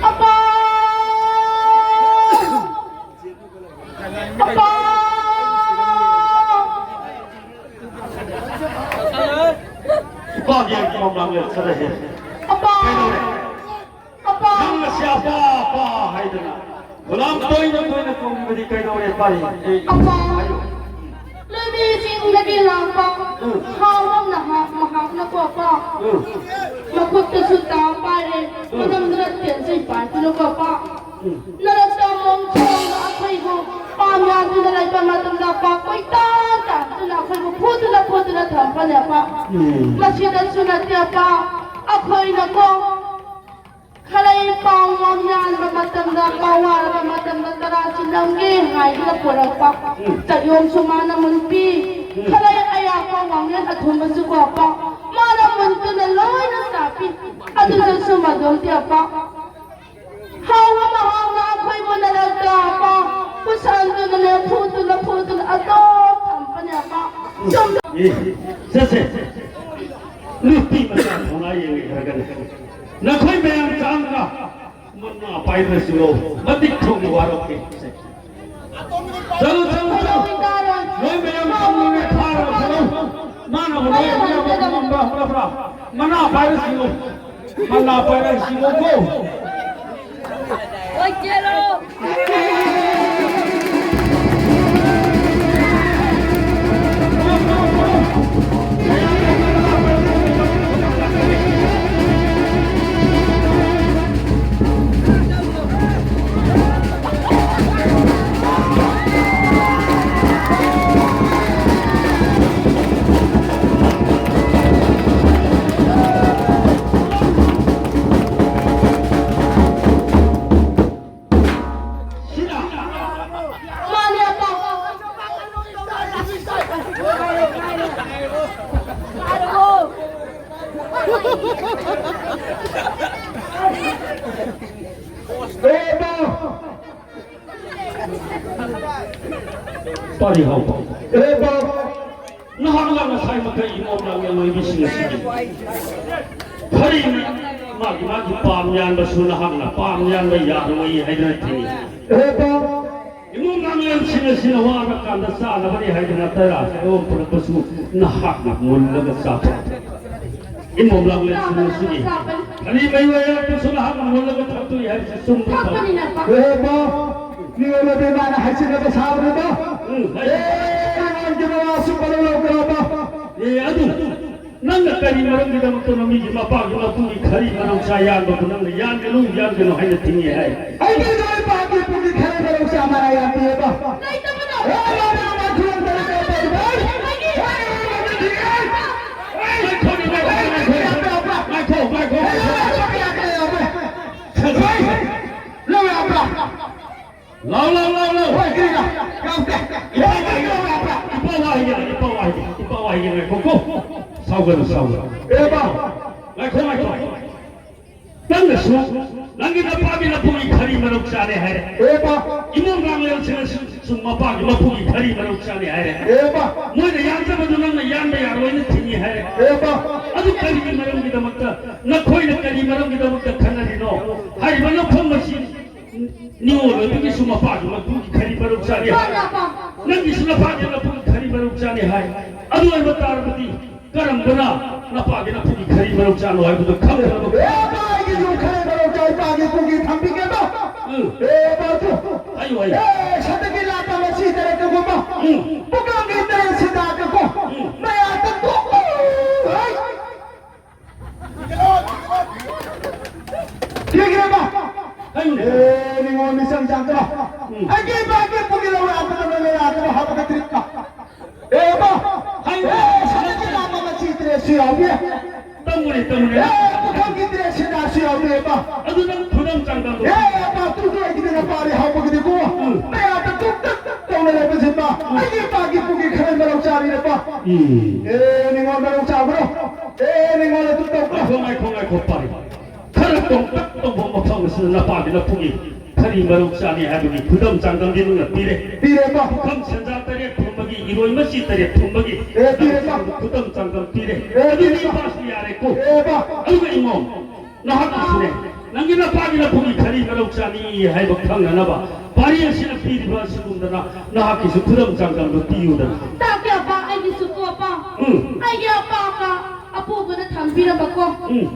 ꯑꯄꯥ! ꯑꯄꯥ! ꯏꯄꯥꯒꯤ ꯃꯃꯥꯡꯗ ꯆꯠꯂꯁꯦ꯫ ꯑꯄꯥ! ꯀꯩꯗꯧꯔꯦ? ꯑꯄꯥ! ꯅꯪ ꯑꯁꯤ ꯑꯄꯥ, ꯑꯄꯥ ꯍꯥꯏꯗꯅ ꯒꯨꯂꯥꯝ ꯇꯣꯏꯅ ꯇꯣꯏꯅ ꯀꯧꯔꯤꯕꯗꯤ ꯀꯩꯗꯧꯔꯦ, ꯄꯥꯔꯤ? ꯑꯄꯥ! ꯍꯥꯏꯌꯨ꯫ ꯂꯣꯏꯕꯤꯁꯤꯡꯗꯒꯤ ꯂꯥꯛꯄ ꯎꯝ꯫ ꯍꯥꯎꯕ ꯅꯍꯥꯛ ꯃꯍꯥꯛꯅ ꯀꯣꯛꯄ꯫ ꯎꯝ꯫ ꯃꯈꯨꯠꯇꯁꯨ ꯇꯥ ꯄꯥꯏꯔꯦ, ꯎꯝ꯫ ꯃꯅꯝꯗꯨꯅ ꯇꯦꯟꯖꯩ ꯄꯥꯏꯗꯨꯅ ꯀꯣꯛꯄ꯫ ꯎꯝ꯫ ꯅꯔꯛꯇ ꯃꯣꯡ ꯊꯣꯡꯅ ꯑꯩꯈꯣꯏꯕꯨ ꯄꯥꯝ ꯌꯥꯟꯗꯨꯅ ꯂꯩꯕ ꯃꯇꯝꯗ ꯄꯥꯛ ꯀꯣꯏꯇꯥꯟ ꯇꯥꯟꯗꯨꯅ ꯑꯩꯈꯣꯏꯕꯨ ꯐꯨꯗꯨꯅ ꯐꯨꯗꯨꯅ ꯊꯝꯕꯅꯦꯕ꯫ ꯎꯝ꯫ ꯃꯁꯤꯗꯁꯨ ꯅꯠꯇꯦꯕ, ꯑꯩꯈꯣꯏꯅꯀꯣ ꯈꯔ ꯄꯥꯎ ꯌꯥꯟꯕ ꯃꯇꯝꯗ, ꯄꯥꯎ ꯋꯥꯔꯕ ꯃꯇꯝꯗ ꯇꯔꯥ ꯆꯤꯜꯂꯝꯒꯦ ꯍꯥꯏꯗꯨꯅ ꯄꯨꯔꯛꯄ꯫ ꯎꯝ꯫ ꯆꯌꯣꯝꯁꯨ ꯃꯥꯅ ꯃꯨꯟꯄꯤ꯫ ꯎꯝ꯫ ꯈꯔ ꯑꯌꯥꯛꯄ ꯋꯥꯡꯂꯦꯟ ꯑꯊꯨꯝꯕꯁꯨ ꯀꯣꯛꯄ꯫ ꯃꯥꯅ ꯃꯨꯟꯗꯨꯅ ꯂꯣꯏꯅ ꯆꯥꯄꯤ꯫ ꯑꯗꯨꯗꯁꯨ ꯃꯗꯣꯝ ꯇꯦꯛꯄ ꯍꯥꯎ ꯑꯃ ꯍꯥꯎꯅ ꯑꯩꯈꯣꯏꯕꯨ ꯅꯔꯛꯇ ꯄꯥꯎ ꯄꯨꯁꯟꯗꯨꯅꯅꯦ ꯐꯨꯗꯨꯅ ꯐꯨꯗꯨꯅ ꯑꯗꯨꯝ ꯊꯝꯕꯅꯦꯕ꯫ ꯆꯨꯝ- ꯑꯦ, ꯁꯦ, ꯁꯦ꯫ ꯅꯨꯄꯤ ꯃꯆꯥ ꯊꯧꯅꯥ ꯌꯦꯡꯒꯦ ꯍꯥꯏꯔꯒꯅ ꯅꯈꯣꯏ ꯃꯌꯥꯝ ꯆꯪꯒ ꯃꯅꯥ ꯄꯥꯏꯗ꯭ꯔꯁꯤꯔꯣ? ꯃꯇꯤꯛ ꯊꯣꯡꯅ ꯋꯥꯔꯛꯀꯦ꯫ ꯆꯠꯂꯨ, ꯆꯠꯂꯨ, ꯆꯠꯂꯨ꯫ ꯅꯣꯏ ꯃꯌꯥꯝ ꯆꯪꯉꯨꯅꯦ, ꯐꯥꯔꯒ ꯆꯠꯂꯨ꯫ ꯃꯥꯅꯕꯨ ꯅꯣꯏ ꯃꯌꯥꯝ ꯉꯝꯕ ꯍꯣꯠꯅꯕ꯭ꯔꯥ? ꯃꯅꯥ ꯄꯥꯏꯔꯁꯤꯔꯣ? ꯃꯅꯥ ꯄꯥꯏꯔꯁꯤꯔꯣ ꯀꯣ? ꯄꯥꯔꯤ ꯍꯧꯕ꯫ ꯑꯦ ꯄꯥꯎ꯫ ꯅꯍꯥꯛꯅ ꯉꯁꯥꯏ ꯃꯈꯩ ꯏꯃꯣꯝ ꯂꯥꯡꯂꯦꯟ ꯑꯣꯏꯕꯤꯁꯤꯡ ꯑꯁꯤꯒꯤ ꯈꯔꯤ ꯃꯥꯒꯤ ꯃꯥꯒꯤ ꯄꯥꯝ ꯌꯥꯟꯕꯁꯨ ꯅꯍꯥꯛꯅ ꯄꯥꯝ ꯌꯥꯟꯕ ꯌꯥꯔꯣꯏ ꯍꯥꯏꯗꯨꯅ ꯊꯤꯡꯏ꯫ ꯑꯦ ꯄꯥꯎ꯫ ꯏꯃꯣꯝ ꯂꯥꯡꯂꯦꯟꯁꯤꯡ ꯑꯁꯤꯅ ꯋꯥꯔꯀꯥꯟꯗ ꯆꯥꯅꯕꯅꯤ ꯍꯥꯏꯗꯨꯅ ꯇꯔꯥ ꯆꯔꯣꯡ ꯄꯨꯔꯛꯄꯁꯨ ꯅꯍꯥꯛꯅ ꯃꯨꯜꯂꯒ ꯆꯥꯕ꯫ ꯏꯃꯣꯝ ꯂꯥꯡꯂꯦꯟꯁꯤꯡ ꯑꯁꯤꯒꯤ ꯈꯔꯤ ꯃꯍꯤ ꯑꯣꯏꯔꯛꯄꯁꯨ ꯅꯍꯥꯛꯅ ꯃꯨꯜꯂꯒ ꯊꯛꯇꯣꯛꯏ ꯍꯥꯏꯕꯁꯤ ꯆꯨꯝꯕ ꯊꯛꯄꯅꯤꯅ ꯄꯥꯎ꯫ ꯑꯦ ꯄꯥꯎ꯫ ꯃꯤꯑꯣꯏꯕ ꯏꯃꯥꯅ ꯍꯥꯏꯁꯤꯟꯅꯕ ꯁꯥꯕꯅꯤꯗ꯫ ꯎꯝ, ꯍꯥꯏ-, ꯑꯦ, ꯑꯉꯥꯡꯒꯤ ꯃꯋꯥꯁꯨ ꯄꯜꯂꯧ ꯂꯧꯈ꯭ꯔꯕ꯫ ꯑꯦ, ꯑꯗꯨ ꯅꯪꯅ ꯀꯔꯤ ꯃꯔꯝꯒꯤꯗꯃꯛꯇꯅꯣ ꯃꯤꯒꯤ ꯃꯄꯥꯒꯤ ꯃꯄꯨꯒꯤ ꯈꯔꯤ ꯃꯔꯧ ꯆꯥ ꯌꯥꯟꯕꯕꯨ ꯅꯪꯅ ꯌꯥꯟꯒꯅꯨ, ꯌꯥꯟꯒꯅꯨ ꯍꯥꯏꯅ ꯊꯤꯡꯉꯤ ꯍꯥꯏ? ꯑꯩꯒꯤ ꯏꯄꯥꯒꯤ ꯏꯄꯨꯒꯤ ꯈꯔꯤ ꯃꯔꯧ ꯆꯥ ꯃꯥꯅ ꯌꯥꯟꯕꯤꯌꯦꯕ꯫ ꯂꯩꯇꯕꯗꯣ꯫ ꯑꯦ, ꯃꯥꯅ ꯃꯥ ꯈꯨꯔꯨꯝꯗꯅ ꯆꯠꯄ ꯑꯗꯨ꯫ ꯑꯦ, ꯑꯦ, ꯑꯦ, ꯑꯦ, ꯑꯦ, ꯑꯦ꯫ ꯉꯥꯏꯈꯣ, ꯉꯥꯏꯈꯣ, ꯉꯥꯏꯈꯣ, ꯉꯥꯏꯈꯣ꯫ ꯉꯥꯏꯈꯣ, ꯉꯥꯏꯈꯣ, ꯉꯥꯏꯈꯣ꯫ ꯂꯧ ꯌꯥꯕ꯭ꯔꯥ? ꯂꯧ, ꯂꯧ, ꯂꯧ, ꯂꯧ꯫ ꯍꯣꯏ, ꯀꯔꯤꯅꯣ? ꯌꯥꯎꯗꯦ꯫ ꯏꯄꯥ ꯋꯥꯍꯩ, ꯂꯧ ꯌꯥꯕ꯭ꯔꯥ? ꯏꯄꯥ ꯋꯥꯍꯩ, ꯏꯄꯥ ꯋꯥꯍꯩ, ꯏꯄꯥ ꯋꯥꯍꯩ, ꯉꯥꯏꯈꯣꯀꯣ꯫ ꯁꯥꯎꯒꯅꯨ, ꯁꯥꯎꯒꯅꯨ꯫ ꯑꯦ, ꯏꯄꯥ꯫ ꯉꯥꯏꯈꯣ, ꯉꯥꯏꯈꯣ꯫ ꯅꯪꯅꯁꯨ ꯅꯪꯒꯤ ꯅꯄꯥꯒꯤ ꯅꯄꯨꯒꯤ ꯈꯔꯤ ꯃꯔꯧ ꯆꯥꯔꯦ ꯍꯥꯏꯔꯦ꯫ ꯑꯦ, ꯏꯄꯥ꯫ ꯏꯃꯣꯝ ꯂꯥꯡꯂꯦꯟꯁꯤꯅꯁꯨ ꯁꯨꯝ ꯃꯄꯥꯒꯤ ꯃꯄꯨꯒꯤ ꯈꯔꯤ ꯃꯔꯧ ꯆꯥꯔꯦ ꯍꯥꯏꯔꯦ꯫ ꯑꯦ, ꯏꯄꯥ꯫ ꯃꯣꯏꯅ ꯌꯥꯟꯖꯕꯗꯨ ꯅꯪꯅ ꯌꯥꯟꯕ ꯌꯥꯔꯣꯏꯅ ꯊꯤꯡꯉꯤ ꯍꯥꯏꯔꯦ꯫ ꯑꯦ, ꯏꯄꯥ꯫ ꯑꯗꯨ ꯀꯔꯤꯒꯤ ꯃꯔꯝꯒꯤꯗꯃꯛꯇ, ꯅꯈꯣꯏꯅ ꯀꯔꯤ ꯃꯔꯝꯒꯤꯗꯃꯛꯇ ꯈꯟꯅꯔꯤꯅꯣ? ꯍꯥꯏꯔꯤꯕ ꯂꯧꯐꯝ ꯑꯁꯤ ꯅꯤꯉꯣꯜ ꯑꯣꯏꯕꯒꯤꯁꯨ ꯃꯄꯥꯒꯤ ꯃꯄꯨꯒꯤ ꯈꯔꯤ ꯃꯔꯧ ꯆꯥꯔꯤ ꯍꯥꯏ꯫ ꯅꯪꯒꯤꯁꯨ ꯅꯄꯥꯒꯤ ꯅꯄꯨꯒꯤ ꯈꯔꯤ ꯃꯔꯧ ꯆꯥꯔꯤ ꯍꯥꯏ꯫ ꯑꯗꯨ ꯑꯣꯏꯕ ꯇꯥꯔꯕꯗꯤ ꯀꯔꯝꯕꯅ ꯅꯄꯥꯒꯤ ꯅꯄꯨꯒꯤ ꯈꯔꯤ ꯃꯔꯧ ꯆꯥꯅꯣ ꯍꯥꯏꯕꯗꯨ ꯈꯪꯗꯅꯕ? ꯑꯦ, ꯏꯄꯥꯒꯤꯁꯨ ꯈꯔꯤ ꯃꯔꯧ ꯆꯥꯏ, ꯏꯄꯥꯒꯤ ꯏꯄꯨꯒꯤ ꯊꯝꯕꯤꯒꯦꯕ꯫ ꯎꯝ꯫ ꯑꯦ, ꯏꯄꯥꯁꯨ꯫ ꯍꯥꯏꯌꯨ, ꯍꯥꯏꯌꯨ꯫ ꯑꯦ, ꯁꯟꯗꯒꯤ ꯂꯥꯛꯄ ꯃꯁꯤ ꯇꯔꯦꯠ ꯀꯧꯕ꯫ ꯎꯝ꯫ ꯄꯨꯛꯀꯪꯒꯤ ꯇꯔꯦꯠ ꯁꯤꯗꯥꯛ ꯀꯧꯕ꯫ ꯎꯝ꯫ ꯃꯌꯥꯗ ꯇꯣꯛ-, ꯍꯩ꯫ ꯀꯤꯒ꯭ꯔꯦꯕ? ꯍꯩ꯫ ꯑꯦ, ꯅꯤꯉꯣꯜ ꯃꯤꯆꯪ ꯆꯪꯗ꯭ꯔꯣ? ꯎꯝ꯫ ꯑꯩꯒꯤ ꯏꯄꯥꯒꯤ ꯏꯄꯨꯒꯤ ꯂꯧ ꯌꯥꯗꯕ, ꯂꯧ ꯌꯥꯗꯕ ꯍꯥꯞꯄꯒ ꯇ꯭ꯔꯤꯞꯇ꯫ ꯑꯦ, ꯏꯄꯥ꯫ ꯍꯩ꯫ ꯑꯦ, ꯁꯅꯥꯒꯤ ꯂꯥꯝꯕ ꯃꯆꯤ ꯇ꯭ꯔꯦꯠꯁꯨ ꯌꯥꯎꯕꯤ꯫ ꯇꯝꯃꯨꯅꯦ, ꯇꯝꯃꯨꯅꯦ꯫ ꯑꯦ, ꯄꯨꯈꯝꯒꯤ ꯇ꯭ꯔꯦꯠ ꯁꯤꯗꯥꯁꯨ ꯌꯥꯎꯕꯤ, ꯏꯄꯥ꯫ ꯑꯗꯨ ꯅꯪ ꯈꯨꯗꯝ ꯆꯥꯡꯗꯝꯗꯣ꯫ ꯑꯦ, ꯏꯄꯥ, ꯇꯨ ꯇꯨ ꯑꯩꯒꯤꯗꯤ ꯅꯄꯥꯗꯤ ꯍꯥꯎꯕꯒꯤꯗꯤꯀꯣ꯫ ꯎꯝ꯫ ꯃꯌꯥꯗ ꯇꯨꯛ ꯇꯛ ꯇꯧꯅ ꯂꯩꯕꯁꯤꯕ꯫ ꯎꯝ꯫ ꯑꯩꯒꯤ ꯏꯄꯥꯒꯤ ꯏꯄꯨꯒꯤ ꯈꯔ ꯃꯔꯧ ꯆꯥꯔꯤꯅꯦꯄꯥ꯫ ꯎꯝ꯫ ꯑꯦ, ꯅꯤꯉꯣꯜ ꯃꯔꯧ ꯆꯥꯕ꯭ꯔꯣ? ꯑꯦ, ꯅꯤꯉꯣꯜ ꯑꯗꯨ ꯇꯧꯕ꯭ꯔꯣ? ꯉꯥꯏꯈꯣ, ꯉꯥꯏꯈꯣ, ꯉꯥꯏꯈꯣ, ꯄꯥꯔꯤ꯫ ꯈꯔ ꯇꯣꯡꯇꯛ ꯇꯧꯕ ꯃꯐꯝ ꯑꯁꯤꯗ ꯅꯄꯥꯒꯤ ꯅꯄꯨꯒꯤ ꯁꯥꯔꯤ ꯃꯔꯧ ꯆꯥꯅꯤ ꯍꯥꯏꯕꯒꯤ ꯈꯨꯗꯝ ꯆꯥꯡꯗꯝꯗꯤ ꯅꯪꯅ ꯄꯤꯔꯦ꯫ ꯄꯤꯔꯦ, ꯏꯄꯥ꯫ ꯄꯨꯈꯝ ꯁꯦꯟꯖꯥ ꯇꯔꯦꯠ ꯊꯣꯡꯕꯒꯤ ꯏꯔꯣꯏ ꯃꯆꯤ ꯇꯔꯦꯠ ꯊꯣꯡꯕꯒꯤ ꯑꯦ, ꯄꯤꯔꯦ, ꯏꯄꯥ꯫ ꯈꯨꯗꯝ ꯆꯥꯡꯗꯝ ꯄꯤꯔꯦ꯫ ꯑꯦ, ꯑꯗꯨꯗꯤ ꯄꯤꯔꯦ, ꯏꯄꯥ꯫ ꯏꯄꯥꯁꯨ ꯌꯥꯔꯦꯀꯣ꯫ ꯑꯦ, ꯏꯄꯥ꯫ ꯑꯗꯨꯒ ꯏꯃꯣꯝ, ꯅꯍꯥꯛꯀꯤꯁꯨꯅꯦ, ꯅꯪꯒꯤ ꯅꯄꯥꯒꯤ ꯂꯐꯨꯒꯤ ꯈꯔꯤ ꯃꯔꯧ ꯆꯥꯅꯤ ꯍꯥꯏꯕ ꯈꯪꯅꯅꯕ ꯄꯥꯔꯤ ꯑꯁꯤꯅ ꯄꯤꯔꯤꯕ ꯑꯁꯤꯒꯨꯝꯗꯅ ꯅꯍꯥꯛꯀꯤꯁꯨ ꯈꯨꯗꯝ ꯆꯥꯡꯗꯝꯗꯨ ꯄꯤꯌꯨꯗꯅ꯫ ꯇꯥꯛꯀꯦ ꯑꯄꯥ, ꯑꯩꯒꯤꯁꯨ ꯀꯣ ꯑꯄꯥ꯫ ꯎꯝ꯫ ꯑꯩꯒꯤ ꯑꯄꯥꯒ ꯑꯄꯨꯕꯅ ꯊꯝꯕꯤꯔꯝꯕꯀꯣ꯫ ꯎꯝ꯫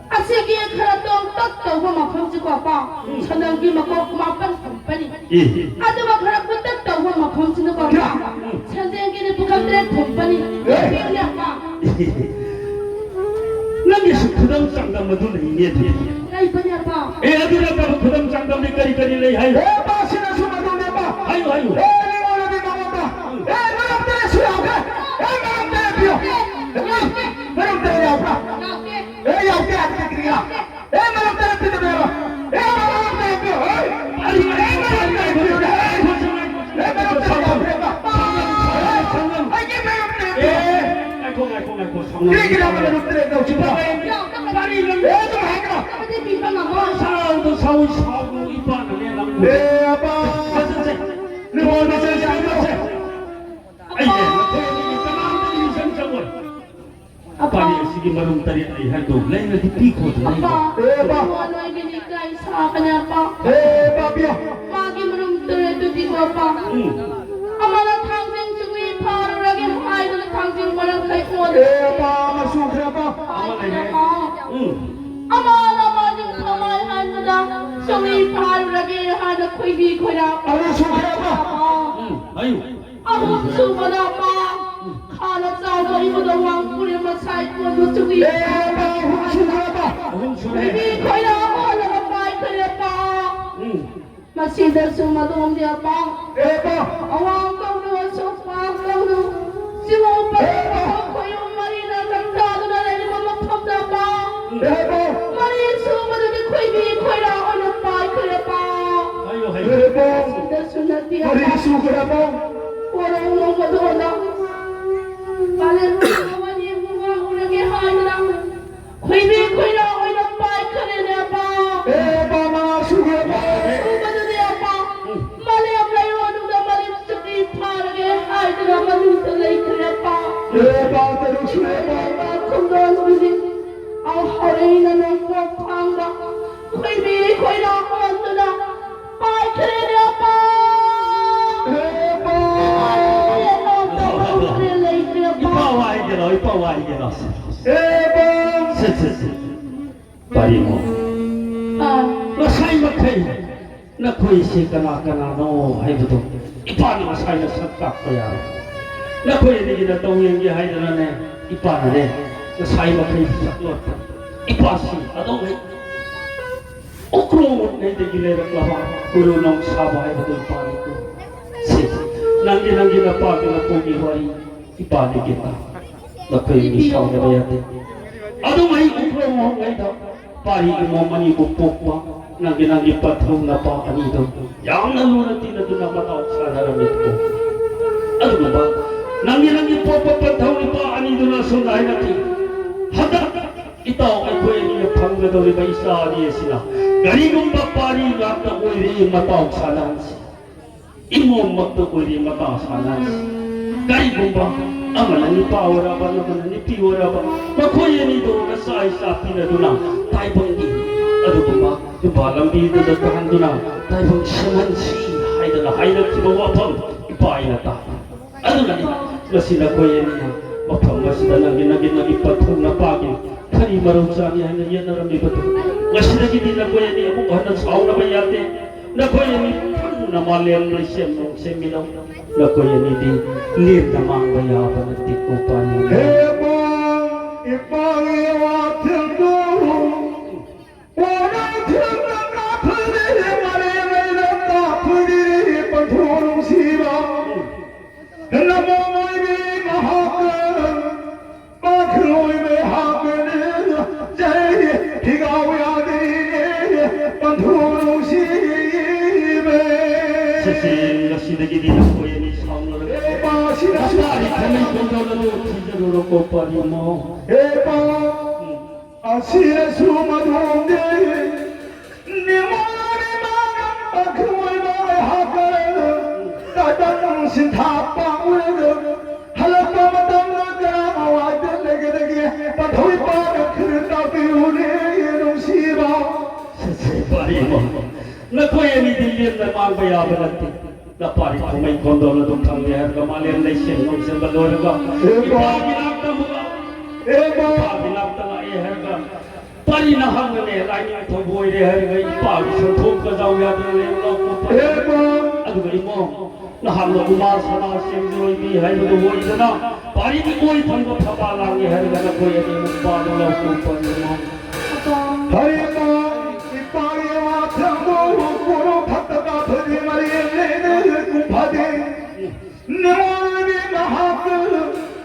ꯑꯁꯤꯒꯤ ꯈꯔ ꯇꯣꯡꯇꯛ ꯇꯧꯕ ꯃꯐꯝꯁꯤꯀꯣ ꯑꯄꯥ꯫ ꯎꯝ꯫ ꯁꯅꯝꯒꯤ ꯃꯀꯣꯛ ꯃꯥꯄꯟ ꯊꯝꯕꯅꯤ꯫ ꯑꯦ꯫ ꯑꯗꯨꯒ ꯈꯔ ꯀꯨꯠꯇꯛ ꯇꯧꯕ ꯃꯐꯝꯁꯤꯅꯀꯣ ꯑꯄꯥ꯫ ꯎꯝ꯫ ꯁꯟꯖꯦꯡꯒꯤꯅꯤ ꯄꯨꯈꯝ ꯇꯔꯦꯠ ꯊꯝꯕꯅꯤ꯫ ꯑꯦ꯫ ꯌꯦꯡꯉꯨꯅꯦ ꯑꯄꯥ꯫ ꯅꯪꯒꯤꯁꯨ ꯈꯨꯗꯝ ꯆꯥꯡꯗꯝ ꯑꯗꯨ ꯂꯩꯅꯦ ꯑꯗꯨꯗꯤ꯫ ꯂꯩꯕꯅꯦ ꯑꯄꯥ꯫ ꯑꯦ, ꯑꯗꯨ ꯅꯠꯇꯕ ꯈꯨꯗꯝ ꯆꯥꯡꯗꯝꯗꯤ ꯀꯔꯤ ꯀꯔꯤ ꯂꯩ ꯍꯥꯏꯌꯨ? ꯑꯦ, ꯄꯥꯁꯤꯅꯁꯨ ꯃꯗꯨꯅꯦ ꯑꯄꯥ꯫ ꯍꯥꯏꯌꯨ, ꯍꯥꯏꯌꯨ꯫ ꯑꯦ, ꯅꯤꯉꯣꯜꯅꯗꯤ ꯃꯉꯣꯟꯗ꯫ ꯑꯦ, ꯃꯔꯝ ꯇꯔꯦꯠꯁꯨ ꯌꯥꯎꯈ꯭ꯔꯦ꯫ ꯑꯦ, ꯃꯔꯝ ꯇꯔꯦꯠ ꯄꯤꯌꯨ꯫ ꯑꯦ, ꯃꯔꯝ ꯇꯔꯦꯠ ꯌꯥꯎꯕ꯭ꯔꯥ? ꯑꯦ, ꯌꯥꯎꯗꯦ ꯍꯥꯏꯕꯗꯤ ꯀꯔꯤꯒꯤꯔꯥ? ꯑꯦ, ꯃꯔꯝ ꯇꯔꯦꯠ ꯄꯤꯗꯕ ꯌꯥꯔꯣꯏ꯫ ꯑꯦ, ꯃꯔꯝ ꯇꯔꯦꯠ ꯄꯤꯌꯨ꯫ ꯑꯦ, ꯑꯦ, ꯃꯔꯝ ꯇꯔꯦꯠ ꯄꯤꯌꯨ꯫ ꯑꯦ, ꯃꯔꯝ ꯇꯔꯦꯠ ꯌꯥꯎꯈ꯭ꯔꯦ ꯑꯄꯥ꯫ ꯑꯩꯒꯤ ꯃꯔꯝ ꯇꯔꯦꯠ ꯄꯤꯌꯨ꯫ ꯑꯦ, ꯉꯥꯏꯈꯣ, ꯉꯥꯏꯈꯣ, ꯉꯥꯏꯈꯣ, ꯁꯥꯎꯅꯕ ꯀꯔꯤꯒꯤꯔ ꯌꯥꯗꯦ꯫ ꯃꯔꯝ ꯇꯔꯦꯠ ꯂꯧꯁꯤꯟꯕ? ꯀꯔꯤꯅꯣ? ꯑꯦ, ꯑꯗꯨꯝ ꯍꯥꯏꯒꯅꯣ꯫ ꯁꯥꯎꯗ ꯁꯥꯎ, ꯁꯥꯎꯒꯅꯨ, ꯏꯄꯥꯅꯅꯦ ꯅꯪꯕꯨ꯫ ꯑꯦ, ꯑꯄꯥ꯫ ꯆꯠꯁꯦ, ꯆꯠꯁꯦ꯫ ꯂꯨꯍꯣꯡꯕ ꯆꯠꯁꯦ, ꯆꯠꯁꯦ꯫ ꯑꯩꯅꯦ, ꯅꯈꯣꯏ ꯑꯅꯤꯒꯤ ꯀꯅꯥꯝꯇ ꯃꯤꯆꯪ ꯆꯪꯉꯣꯏ꯫ ꯑꯄꯥ꯫ ꯄꯥꯔꯤ ꯑꯁꯤꯒꯤ ꯃꯔꯨꯝ ꯇꯔꯦꯠ ꯂꯩ ꯍꯥꯏꯗꯣ ꯂꯩꯔꯗꯤ ꯄꯤꯈꯣꯗꯅ ꯑꯄꯥ, ꯑꯩꯕꯣ꯫ ꯑꯦ, ꯑꯄꯥ꯫ ꯏꯕꯨꯡꯉꯣ ꯅꯣꯏꯒꯤꯅꯤ ꯏꯀꯥꯏ ꯁꯥꯕꯅꯦ ꯑꯄꯥ꯫ ꯑꯦ, ꯑꯄꯥ, ꯄꯤꯌꯣ꯫ ꯃꯥꯒꯤ ꯃꯔꯨꯝ ꯇꯔꯦꯠꯇꯨꯗꯤꯀꯣ ꯑꯄꯥ꯫ ꯎꯝ꯫ ꯑꯃꯅ ꯊꯥꯡꯖꯤꯡ ꯆꯤꯡꯃꯤ ꯐꯥꯔꯨꯔꯒꯦ ꯍꯥꯏꯗꯨꯅ ꯊꯥꯡꯖꯤꯡ ꯃꯔꯝ ꯀꯩ ꯑꯣꯜꯂꯦ꯫ ꯑꯦ, ꯑꯄꯥ, ꯑꯃ ꯁꯨꯈ꯭ꯔꯦ, ꯑꯄꯥ꯫ ꯍꯥꯏꯗꯨꯅ ꯑꯄꯥ꯫ ꯎꯝ꯫ ꯑꯃꯅ ꯃꯥꯒꯤ ꯐꯝꯃꯥꯏ ꯍꯥꯏꯗꯨꯅ ꯆꯤꯡꯃꯤ ꯐꯥꯔꯨꯔꯒꯦ ꯍꯥꯏꯅ ꯈꯣꯏꯕꯤ ꯈꯣꯏꯔꯥ ꯑꯃ ꯁꯨꯈ꯭ꯔꯦ, ꯑꯄꯥ꯫ ꯑꯄꯥ꯫ ꯎꯝ, ꯍꯥꯏꯌꯨ꯫ ꯑꯍꯨꯝ ꯁꯨꯕꯗ ꯑꯄꯥ꯫ ꯎꯝ꯫ ꯈꯥꯅ ꯆꯥꯎꯕ ꯏꯕꯗ ꯋꯥꯡ ꯄꯨꯔꯦ ꯃꯁꯥꯏ ꯀꯣꯟꯗꯨ ꯆꯤꯡꯃꯤ ꯑꯦ, ꯑꯄꯥ, ꯑꯍꯨꯝ ꯁꯨꯈ꯭ꯔꯦ, ꯑꯄꯥ꯫ ꯑꯍꯨꯝ ꯁꯨꯔꯦ꯫ ꯈꯣꯏꯕꯤ ꯈꯣꯏꯔꯥ ꯑꯣꯜꯂꯒ ꯄꯥꯏꯈ꯭ꯔꯦ ꯑꯄꯥ꯫ ꯎꯝ꯫ ꯃꯁꯤꯗꯁꯨ ꯃꯗꯣꯝꯗꯤ ꯑꯄꯥ꯫ ꯑꯦ, ꯑꯄꯥ꯫ ꯑꯋꯥꯡ ꯀꯧꯗꯨ ꯑꯁꯣꯛꯄ ꯀꯧꯗꯨ꯫ ꯆꯤꯡꯉꯧ ꯄꯔꯦꯡ ꯑꯦ, ꯑꯄꯥ꯫ ꯃꯈꯣꯡ ꯈꯣꯏꯌꯨꯝ ꯃꯔꯤꯅ ꯂꯪꯗꯥꯗꯨꯅ ꯂꯩꯔꯤꯕ ꯃꯐꯝꯗ ꯑꯄꯥ꯫ ꯑꯦ, ꯑꯄꯥ꯫ ꯃꯔꯤ ꯁꯨꯕꯗꯗꯤ ꯈꯣꯏꯕꯤ ꯈꯣꯏꯔꯥ ꯑꯣꯏꯅ ꯄꯥꯏꯈ꯭ꯔꯦ ꯑꯄꯥ꯫ ꯍꯥꯏꯌꯣ, ꯍꯥꯏꯌꯣ꯫ ꯑꯦ, ꯑꯄꯥ꯫ ꯁꯤꯗꯁꯨ ꯅꯠꯇꯦ ꯃꯔꯤ ꯑꯄꯥ꯫ ꯁꯨꯈ꯭ꯔꯦ ꯑꯄꯥ꯫ ꯀꯣꯔꯧ ꯅꯣꯡꯃꯗꯣꯟꯗ ꯀꯥꯂꯦꯟ ꯑꯃꯅꯤ ꯏꯕꯨꯡꯉꯣ ꯎꯔꯒꯦ ꯍꯥꯏꯗꯅ ꯈꯣꯏꯕꯤ ꯈꯣꯏꯔꯥ ꯑꯣꯏꯅ ꯄꯥꯏꯈ꯭ꯔꯦꯅꯦ ꯑꯄꯥ꯫ ꯑꯦ, ꯑꯄꯥ, ꯃꯉꯥ ꯁꯨꯈ꯭ꯔꯦ ꯑꯄꯥ꯫ ꯁꯨꯕ ꯑꯦ, ꯕꯥ! ꯁꯦ, ꯁꯦ, ꯁꯦ꯫ ꯄꯥꯔꯤꯃꯣ꯫ ꯑꯥ꯫ ꯉꯁꯥꯏ ꯃꯈꯩ ꯅꯈꯣꯏꯁꯦ ꯀꯅꯥ ꯀꯅꯥꯅꯣ ꯍꯥꯏꯕꯗꯣ ꯏꯄꯥꯅ ꯉꯁꯥꯏꯅ ꯁꯛ ꯇꯥꯛꯄ ꯌꯥꯔꯦ꯫ ꯅꯈꯣꯏ ꯑꯅꯤꯒꯤ ꯅꯇꯧ ꯌꯦꯡꯒꯦ ꯍꯥꯏꯗꯅꯅꯦ, ꯏꯄꯥꯅꯅꯦ ꯉꯁꯥꯏ ꯃꯈꯩ ꯁꯛ ꯂꯣꯠꯄ꯫ ꯏꯄꯥꯁꯤ ꯑꯗꯨꯝ ꯍꯩ꯫ ꯎꯈ꯭ꯔꯨꯜꯉꯩꯗꯒꯤ ꯂꯩꯔꯛꯂꯕ ꯎꯔꯨ ꯅꯣꯡ ꯁꯥꯕ ꯍꯥꯏꯕꯗꯨ ꯏꯄꯥꯅꯤꯀꯣ꯫ ꯁꯤ, ꯅꯪꯒꯤ, ꯅꯪꯒꯤ ꯅꯄꯥꯒꯤ ꯅꯄꯨꯒꯤ ꯋꯥꯔꯤ ꯏꯄꯥꯅꯤꯒꯤ ꯇꯥ꯫ ꯅꯈꯣꯏ ꯑꯅꯤ ꯁꯥꯎꯅꯕ ꯌꯥꯗꯦ꯫ ꯑꯗꯨꯝ ꯑꯩ ꯎꯈ꯭ꯔꯨꯜꯉꯩꯗ ꯄꯥꯔꯤ ꯏꯃꯣꯝ ꯑꯅꯤꯕꯨ ꯄꯣꯛꯄ ꯅꯪꯒꯤ, ꯅꯪꯒꯤ ꯄꯟꯊꯧ ꯅꯄꯥ ꯑꯅꯤꯗꯣ ꯌꯥꯝꯅ ꯂꯨꯅ ꯇꯤꯟꯅꯗꯨꯅ ꯃꯇꯥꯎ ꯁꯥꯟꯅꯔꯝꯃꯤꯀꯣ꯫ ꯑꯗꯨꯒꯨꯝꯕ ꯅꯪꯒꯤ, ꯅꯪꯒꯤ ꯄꯣꯛꯄ ꯄꯟꯊꯧ ꯅꯨꯄꯥ ꯑꯅꯤꯗꯨꯅ ꯑꯁꯨꯝꯅ ꯍꯥꯏꯔꯛꯈꯤ, "ꯍꯟꯗꯛ ꯏꯇꯥꯎ ꯑꯩꯈꯣꯏ ꯑꯅꯤꯅ ꯐꯪꯒꯗꯧꯔꯤꯕ ꯏꯆꯥ ꯑꯅꯤ ꯑꯁꯤꯅ ꯀꯔꯤꯒꯨꯝꯕ ꯄꯥꯔꯤ ꯉꯥꯛꯇ ꯑꯣꯏꯔꯦ ꯃꯇꯥꯎ ꯁꯥꯟꯅꯍꯟꯁꯤ꯫ ꯏꯃꯣꯝꯃꯛꯇ ꯑꯣꯏꯔꯦ ꯃꯇꯥꯎ ꯁꯥꯟꯅꯍꯟꯁꯤ꯫ ꯀꯔꯤꯒꯨꯝꯕ ꯑꯃꯅ ꯅꯨꯄꯥ ꯑꯣꯏꯔꯕ, ꯑꯃꯅ ꯅꯨꯄꯤ ꯑꯣꯏꯔꯕ, ꯃꯈꯣꯏ ꯑꯅꯤꯗꯣ ꯅꯆꯥ ꯏꯆꯥ ꯄꯤꯅꯗꯨꯅ ꯇꯥꯏꯕꯪꯒꯤ ꯑꯗꯨꯒꯨꯝꯕ ꯌꯨꯝꯕꯥ ꯂꯝꯕꯤꯗꯨꯗ ꯇꯥꯍꯟꯗꯨꯅ ꯇꯥꯏꯕꯪ ꯁꯦꯝꯍꯟꯁꯤ" ꯍꯥꯏꯗꯅ ꯍꯥꯏꯔꯛꯈꯤꯕ ꯋꯥꯐꯝ ꯏꯄꯥ ꯑꯩꯅ ꯇꯥꯏ꯫ ꯑꯗꯨꯅꯅꯤ ꯉꯁꯤ ꯅꯈꯣꯏ ꯑꯅꯤꯅ ꯃꯐꯝ ꯑꯁꯤꯗ ꯅꯪꯒꯤ, ꯅꯪꯒꯤ, ꯅꯪꯒꯤ ꯄꯟꯊꯧ ꯅꯄꯥꯒꯤ ꯈꯔꯤ ꯃꯔꯧ ꯆꯥꯅꯤ ꯍꯥꯏꯅ ꯌꯦꯠꯅꯔꯝꯃꯤꯕꯗꯨ꯫ ꯉꯁꯤꯗꯒꯤꯗꯤ ꯅꯈꯣꯏ ꯑꯅꯤ ꯑꯃꯨꯛ ꯍꯟꯅ ꯁꯥꯎꯅꯕ ꯌꯥꯗꯦ꯫ ꯅꯈꯣꯏ ꯑꯅꯤ ꯄꯨꯟꯅ ꯃꯥꯂꯦꯝ ꯂꯩꯁꯦꯝ ꯅꯣꯡꯁꯦꯝꯃꯤꯟꯅꯧ꯫ ꯅꯈꯣꯏ ꯑꯅꯤꯗꯤ ꯂꯦꯝꯅ ꯃꯥꯡꯕ ꯌꯥꯕ ꯅꯠꯇꯦꯀꯣ ꯄꯥꯔꯤ꯫ ꯍꯦ ꯄꯥ, ꯏꯄꯥꯒꯤ ꯋꯥꯊꯦꯜꯗꯨ ꯀꯣꯟꯅ ꯊꯦꯡꯅ ꯀꯥꯞꯊꯔꯦ, ꯃꯔꯦꯡ ꯂꯩꯅ ꯀꯥꯞꯊꯔꯦ, ꯄꯟꯊꯨ ꯅꯨꯡꯁꯤꯕ꯫ ꯅꯃꯣ ꯑꯣꯏꯕꯤ ꯃꯍꯥꯛ ꯄꯥꯈ꯭ꯔꯣꯏ ꯃꯩꯍꯥꯛꯅ ꯆꯩ ꯊꯤꯒꯥꯎ ꯌꯥꯗ꯭ꯔꯤꯅꯦ, ꯄꯟꯊꯨ ꯅꯨꯡꯁꯤꯕ꯫ ꯁꯦꯁꯦ, ꯉꯁꯤꯗꯒꯤꯗꯤ ꯅꯈꯣꯏ ꯑꯅꯤ ꯁꯥꯎꯅꯔꯒ ꯄꯥꯁꯤꯗ ꯅꯁꯥꯒꯤ ꯊꯃꯩ ꯀꯣꯟꯖꯣꯜ ꯑꯗꯨ ꯊꯤꯖꯔꯨꯔꯣꯀꯣ, ꯄꯥꯔꯤꯃꯣ꯫ ꯍꯦ ꯄꯥ, ꯑꯁꯤꯅꯁꯨ ꯃꯗꯨꯗꯤ ꯅꯤꯡꯉꯣꯜ ꯏꯃꯥꯅ ꯑꯩꯈꯣꯏꯕꯨ ꯑꯩꯍꯥꯛ ꯇꯥꯏꯕꯪ ꯁꯤꯟꯊꯥ ꯄꯥꯡꯂꯒ ꯍꯜꯂꯛꯄ ꯃꯇꯝꯗ ꯀꯔꯝ ꯍꯋꯥꯏꯗ ꯂꯩꯒꯗꯒꯦ? ꯄꯟꯊꯧ ꯏꯄꯥꯅ ꯈꯔ ꯇꯥꯛꯄꯤꯌꯨꯅꯦ, ꯅꯨꯡꯁꯤꯕ꯫ ꯁꯦꯁꯦ, ꯄꯥꯔꯤꯃꯣ, ꯅꯈꯣꯏ ꯑꯅꯤꯗꯤ ꯂꯦꯝꯅ ꯃꯥꯡꯕ ꯌꯥꯕ ꯅꯠꯇꯦ꯫ ꯅꯄꯥꯔꯤ ꯊꯃꯩ ꯀꯣꯟꯗꯣꯜ ꯑꯗꯨ ꯐꯪꯂꯦ ꯍꯥꯏꯔꯒ ꯃꯥꯂꯦꯝ ꯂꯩꯁꯦꯝ ꯅꯣꯡꯁꯦꯝꯕ ꯂꯣꯏꯔꯒ ꯏꯄꯥꯒꯤ ꯅꯥꯛꯇ ꯑꯃꯨꯛ ꯂꯥꯛ꯫ ꯑꯦ ꯃꯥ! ꯏꯄꯥꯒꯤ ꯅꯥꯛꯇ ꯂꯥꯛꯑꯦ ꯍꯥꯏꯔꯒ ꯄꯥꯔꯤꯅ ꯍꯪꯉꯅꯦ, ꯂꯥꯏꯅꯤꯡꯊꯧꯕ ꯑꯣꯏꯔꯦ ꯍꯥꯏꯔꯒ ꯏꯄꯥꯒꯤ ꯁꯦꯟꯊꯣꯛ ꯀꯖꯥꯎ ꯌꯥꯗꯅ ꯂꯩꯔꯝꯂꯣ ꯈꯣꯠꯄ꯫ ꯑꯦ ꯃꯥ! ꯑꯗꯨꯒ ꯏꯃꯣ, ꯅꯍꯥꯟ ꯅꯣꯡꯃ ꯁꯅꯥ ꯆꯦꯡꯖꯣꯏ ꯃꯤ ꯍꯥꯏꯕꯗꯨ ꯑꯣꯏꯗꯅ ꯄꯥꯔꯤꯒꯤ ꯑꯣꯏ ꯊꯪꯕ ꯊꯕꯥ ꯂꯥꯡꯉꯦ ꯍꯥꯏꯔꯒ ꯅꯈꯣꯏ ꯑꯅꯤ ꯑꯃꯨꯛ ꯄꯥꯗꯨ ꯂꯧꯊꯣꯛꯄ ꯏꯃꯣ꯫ ꯍꯔꯦ ꯃꯥ! ꯏꯄꯥꯒꯤ ꯋꯥꯊꯪꯕꯨ ꯀꯣꯔꯣ ꯐꯠꯇꯕ ꯐꯗꯤ ꯃꯔꯤ ꯂꯩꯅ ꯀꯨꯝꯐꯗꯦ꯫ ꯅꯤꯉꯣꯜꯒꯤ ꯃꯍꯥꯛ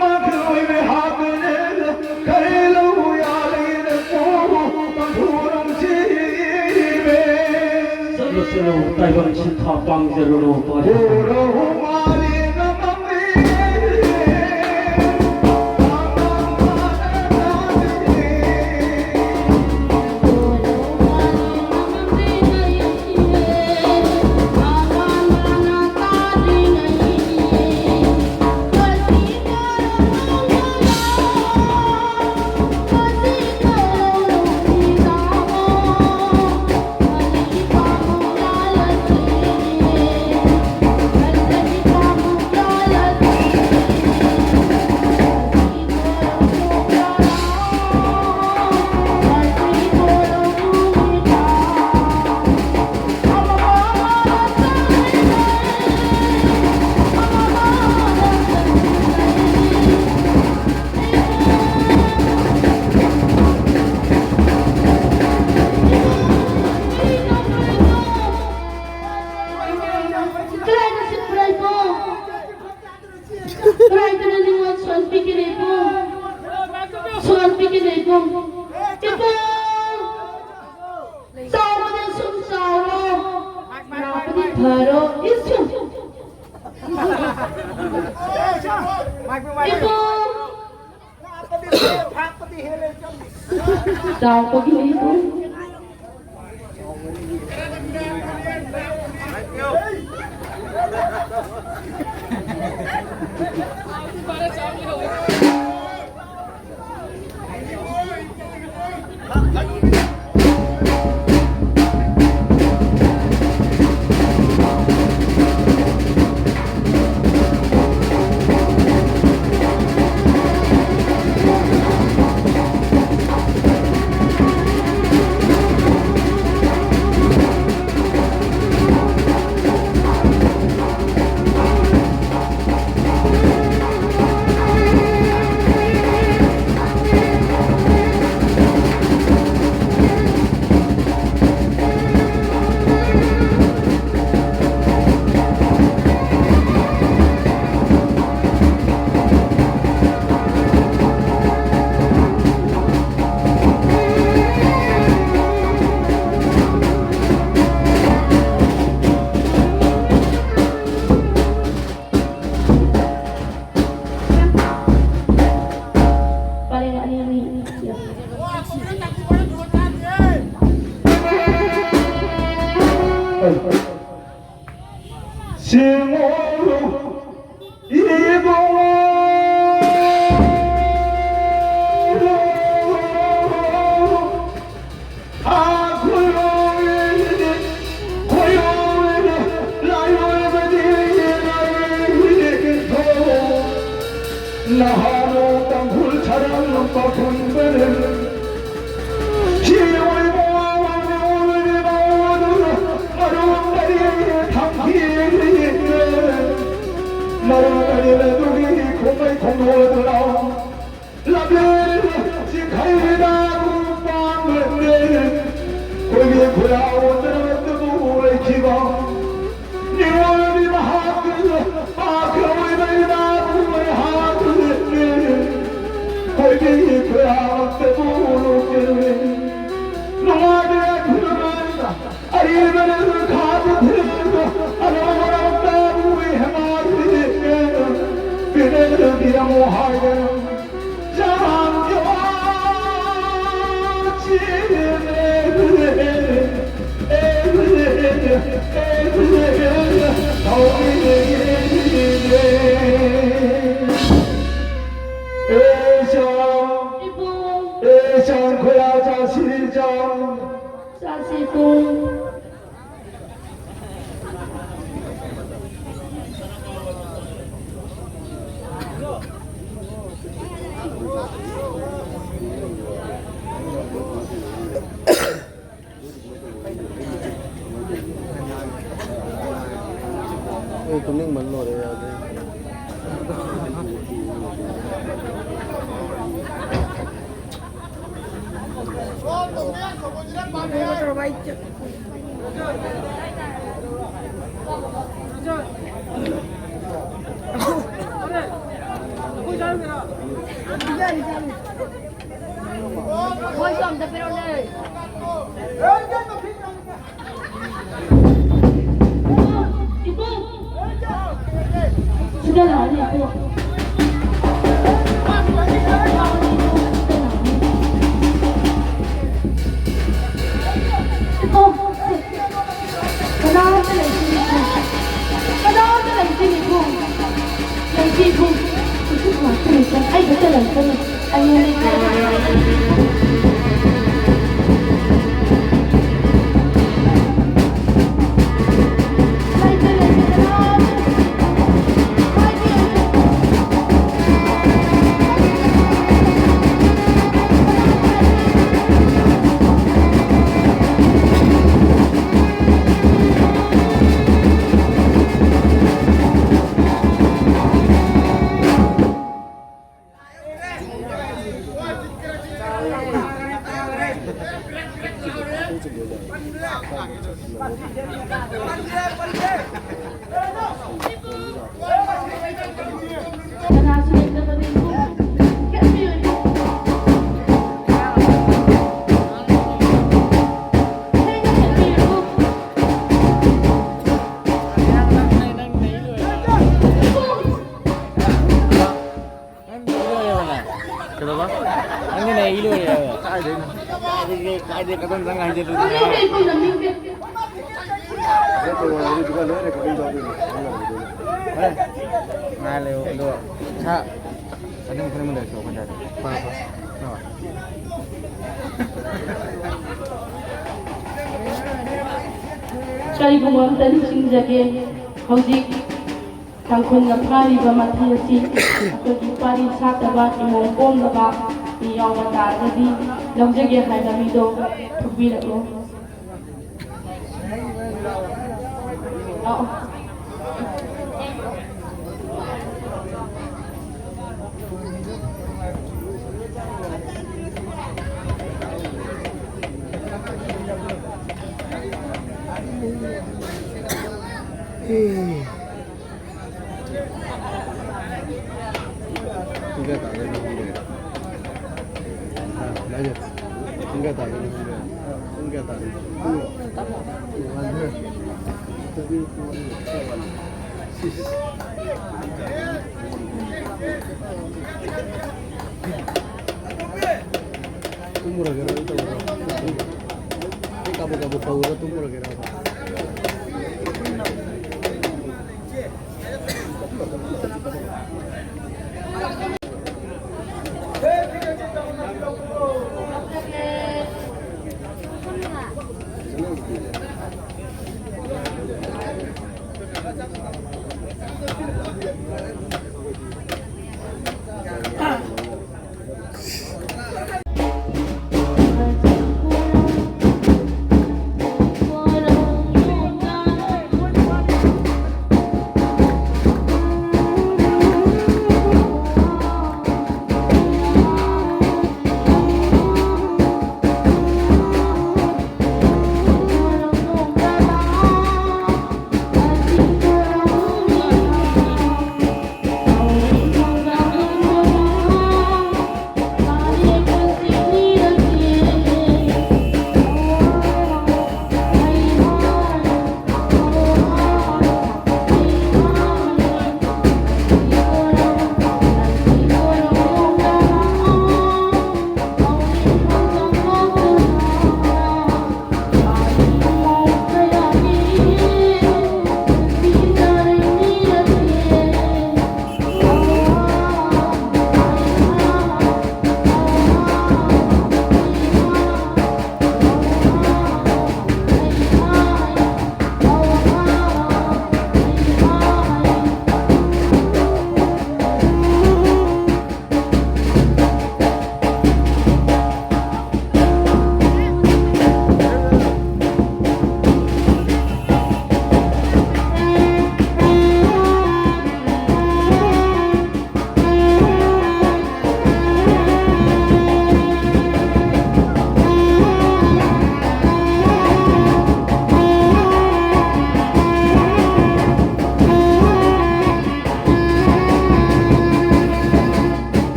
ꯃꯥꯒꯤ ꯑꯣꯏꯕ ꯍꯥꯛ ꯈꯔꯦ ꯂꯧ ꯌꯥ ꯂꯩꯅ ꯀꯣ ꯄꯟꯊꯨꯔꯝꯁꯤꯕꯦ꯫ ꯆꯠꯂꯨ, ꯆꯠꯂꯨ, ꯇꯥꯏꯕꯪ ꯁꯤꯟꯊꯥ ꯄꯥꯡꯖꯔꯨꯔꯣ, ꯄꯥꯔꯤ꯫ ꯀꯣꯔꯣ ꯃꯥꯔꯤ ꯅꯃꯃꯤ꯫ ꯀꯗꯥꯏꯗꯅꯣ ꯅꯤꯉꯣꯜ ꯁꯣꯟꯕꯤꯒꯦ ꯏꯕꯨꯡ? ꯁꯣꯟꯕꯤꯒꯦ ꯏꯕꯨꯡ? ꯏꯕꯨꯡ! ꯆꯥꯎꯕꯗ ꯁꯨꯝ ꯆꯥꯎꯔꯣ, ꯅꯥꯕꯗꯤ ꯐꯔꯣ, ꯏꯁꯨ! ꯏꯕꯨꯡ! ꯆꯥꯎꯕꯒꯤ ꯏꯕꯨꯡ! ꯁꯦꯡꯉꯣ ꯏꯕꯨꯡꯉꯣ꯫ ꯅꯍꯥ ꯇꯥꯡꯈꯨꯜ ꯁꯔꯝ ꯄꯥꯈꯪꯕꯅ ꯁꯤ ꯑꯣꯏꯕ ꯋꯥ ꯋꯥ ꯃꯤꯑꯣꯏꯕꯒꯤ ꯃꯑꯣꯡ ꯑꯗꯨ ꯃꯔꯨꯝꯗꯒꯤ ꯊꯝꯈꯤ꯫ ꯃꯔꯨꯝꯗꯒꯤ ꯑꯗꯨꯒꯤ ꯈꯨꯝꯃꯩ ꯈꯣꯡꯗꯣꯜ ꯑꯗꯨꯅ ꯂꯝꯕꯤꯗ ꯆꯤꯡꯈꯩꯗ ꯄꯥꯡꯕꯅꯤ꯫ ꯑꯩꯈꯣꯏꯒꯤ ꯈꯨꯔꯥꯎ ꯑꯣꯟꯗꯅ ꯂꯩꯈꯤꯕ ꯅꯤꯉꯣꯜꯗꯤ ꯃꯍꯥꯛꯀꯤ ꯃꯍꯥꯛꯀꯤ ꯑꯣꯏꯕ ꯏꯅꯥꯛ ꯈꯨꯟꯕ ꯃꯍꯥꯛꯀꯤ ꯈꯣꯏꯕꯤ ꯈꯨꯔꯥꯃꯛꯇꯕꯨ ꯂꯣꯛꯆꯔꯨꯏ꯫ ꯅꯨꯡꯉꯥꯏꯕ ꯈꯨꯔꯃꯥꯏꯅ ꯑꯔꯤꯕꯅ ꯈꯥꯕ ꯊꯤꯔꯒ ꯑꯅꯧꯕ ꯇꯥꯕꯨ ꯍꯦꯃꯥꯔꯤ ꯄꯤꯔꯒ ꯄꯤꯔꯝꯃꯣ ꯍꯥꯏꯗꯅ꯫ ꯏꯕꯨꯡ꯫ ꯆꯥꯁꯤ ꯏꯕꯨꯡ꯫ ꯑꯩ ꯇꯨꯝꯅꯤꯡꯕꯅ ꯂꯣꯏꯔꯦ, ꯌꯥꯗ꯭ꯔꯦ꯫ ꯃꯣꯏꯁꯨ ꯑꯝꯇ ꯄꯤꯔꯛꯎꯅꯦ꯫ ꯏꯕꯨꯡ! ꯁꯤꯗ ꯂꯥꯛꯑꯣꯅꯦ, ꯏꯕꯨꯡ꯫ ꯏꯕꯨꯡ! ꯀꯅꯥꯝꯇ ꯂꯩꯇꯦ꯫ ꯑꯩ ꯈꯛꯇ ꯂꯩꯇꯅ ꯑꯩꯉꯣꯟꯗ ꯀꯩꯗꯧꯕ? ꯅꯪꯒꯤ ꯅꯩ ꯂꯣꯏꯔꯦ ꯍꯥꯏꯕ꯫ ꯀꯥꯏꯗꯩꯅꯣ? ꯀꯥꯏꯗꯒꯤ, ꯀꯥꯏꯗꯩ ꯀꯗꯣꯝ ꯆꯪ ꯍꯥꯏꯖꯤꯜꯂꯨꯗꯅ? ꯉꯥꯏ ꯂꯩꯌꯨ, ꯑꯗꯣ ꯁꯥ ꯑꯗꯨꯝ ꯈꯔ ꯑꯃ ꯂꯩꯔꯁꯨ ꯑꯩꯈꯣꯏ ꯁ꯭ꯋꯥꯏꯗ꯫ ꯐꯔꯦ, ꯐꯔꯦ꯫ ꯀꯔꯤꯒꯨꯝꯕ ꯑꯝꯇ ꯅꯤꯡꯁꯤꯡꯖꯒꯦ꯫ ꯍꯧꯖꯤꯛ ꯇꯥꯡꯈꯨꯜꯅ ꯐꯥꯔꯤꯕ ꯃꯊꯤ ꯑꯁꯤ ꯑꯩꯈꯣꯏꯒꯤ ꯄꯥꯔꯤ ꯁꯥꯠꯇꯕ, ꯏꯃꯣꯝ ꯄꯣꯝꯗꯕ ꯃꯤ ꯌꯥꯎꯕ ꯇꯥꯔꯒꯗꯤ ꯂꯧꯖꯒꯦ ꯍꯥꯏꯕ ꯃꯤꯗꯣ ꯊꯣꯛꯄꯤꯔꯛꯂꯣ꯫ ꯑ꯫ ꯄꯨꯡ ꯀꯌꯥ ꯇꯥꯔꯒꯦ? ꯄꯨꯡ ꯀꯌꯥ ꯇꯥꯔꯒꯦ? ꯄꯨꯡ ꯀꯌꯥ ꯇꯥꯔꯒꯦ? ꯄꯨꯡ ꯁꯤꯁ꯫ ꯇꯨꯝꯃꯨꯔꯒꯦꯔꯣ? ꯑꯩ ꯇꯧꯔꯒ? ꯑꯩ ꯀꯥꯕꯛ ꯀꯥꯕꯛ ꯇꯧꯔꯒ ꯇꯨꯝꯃꯨꯔꯒꯦꯔꯕ?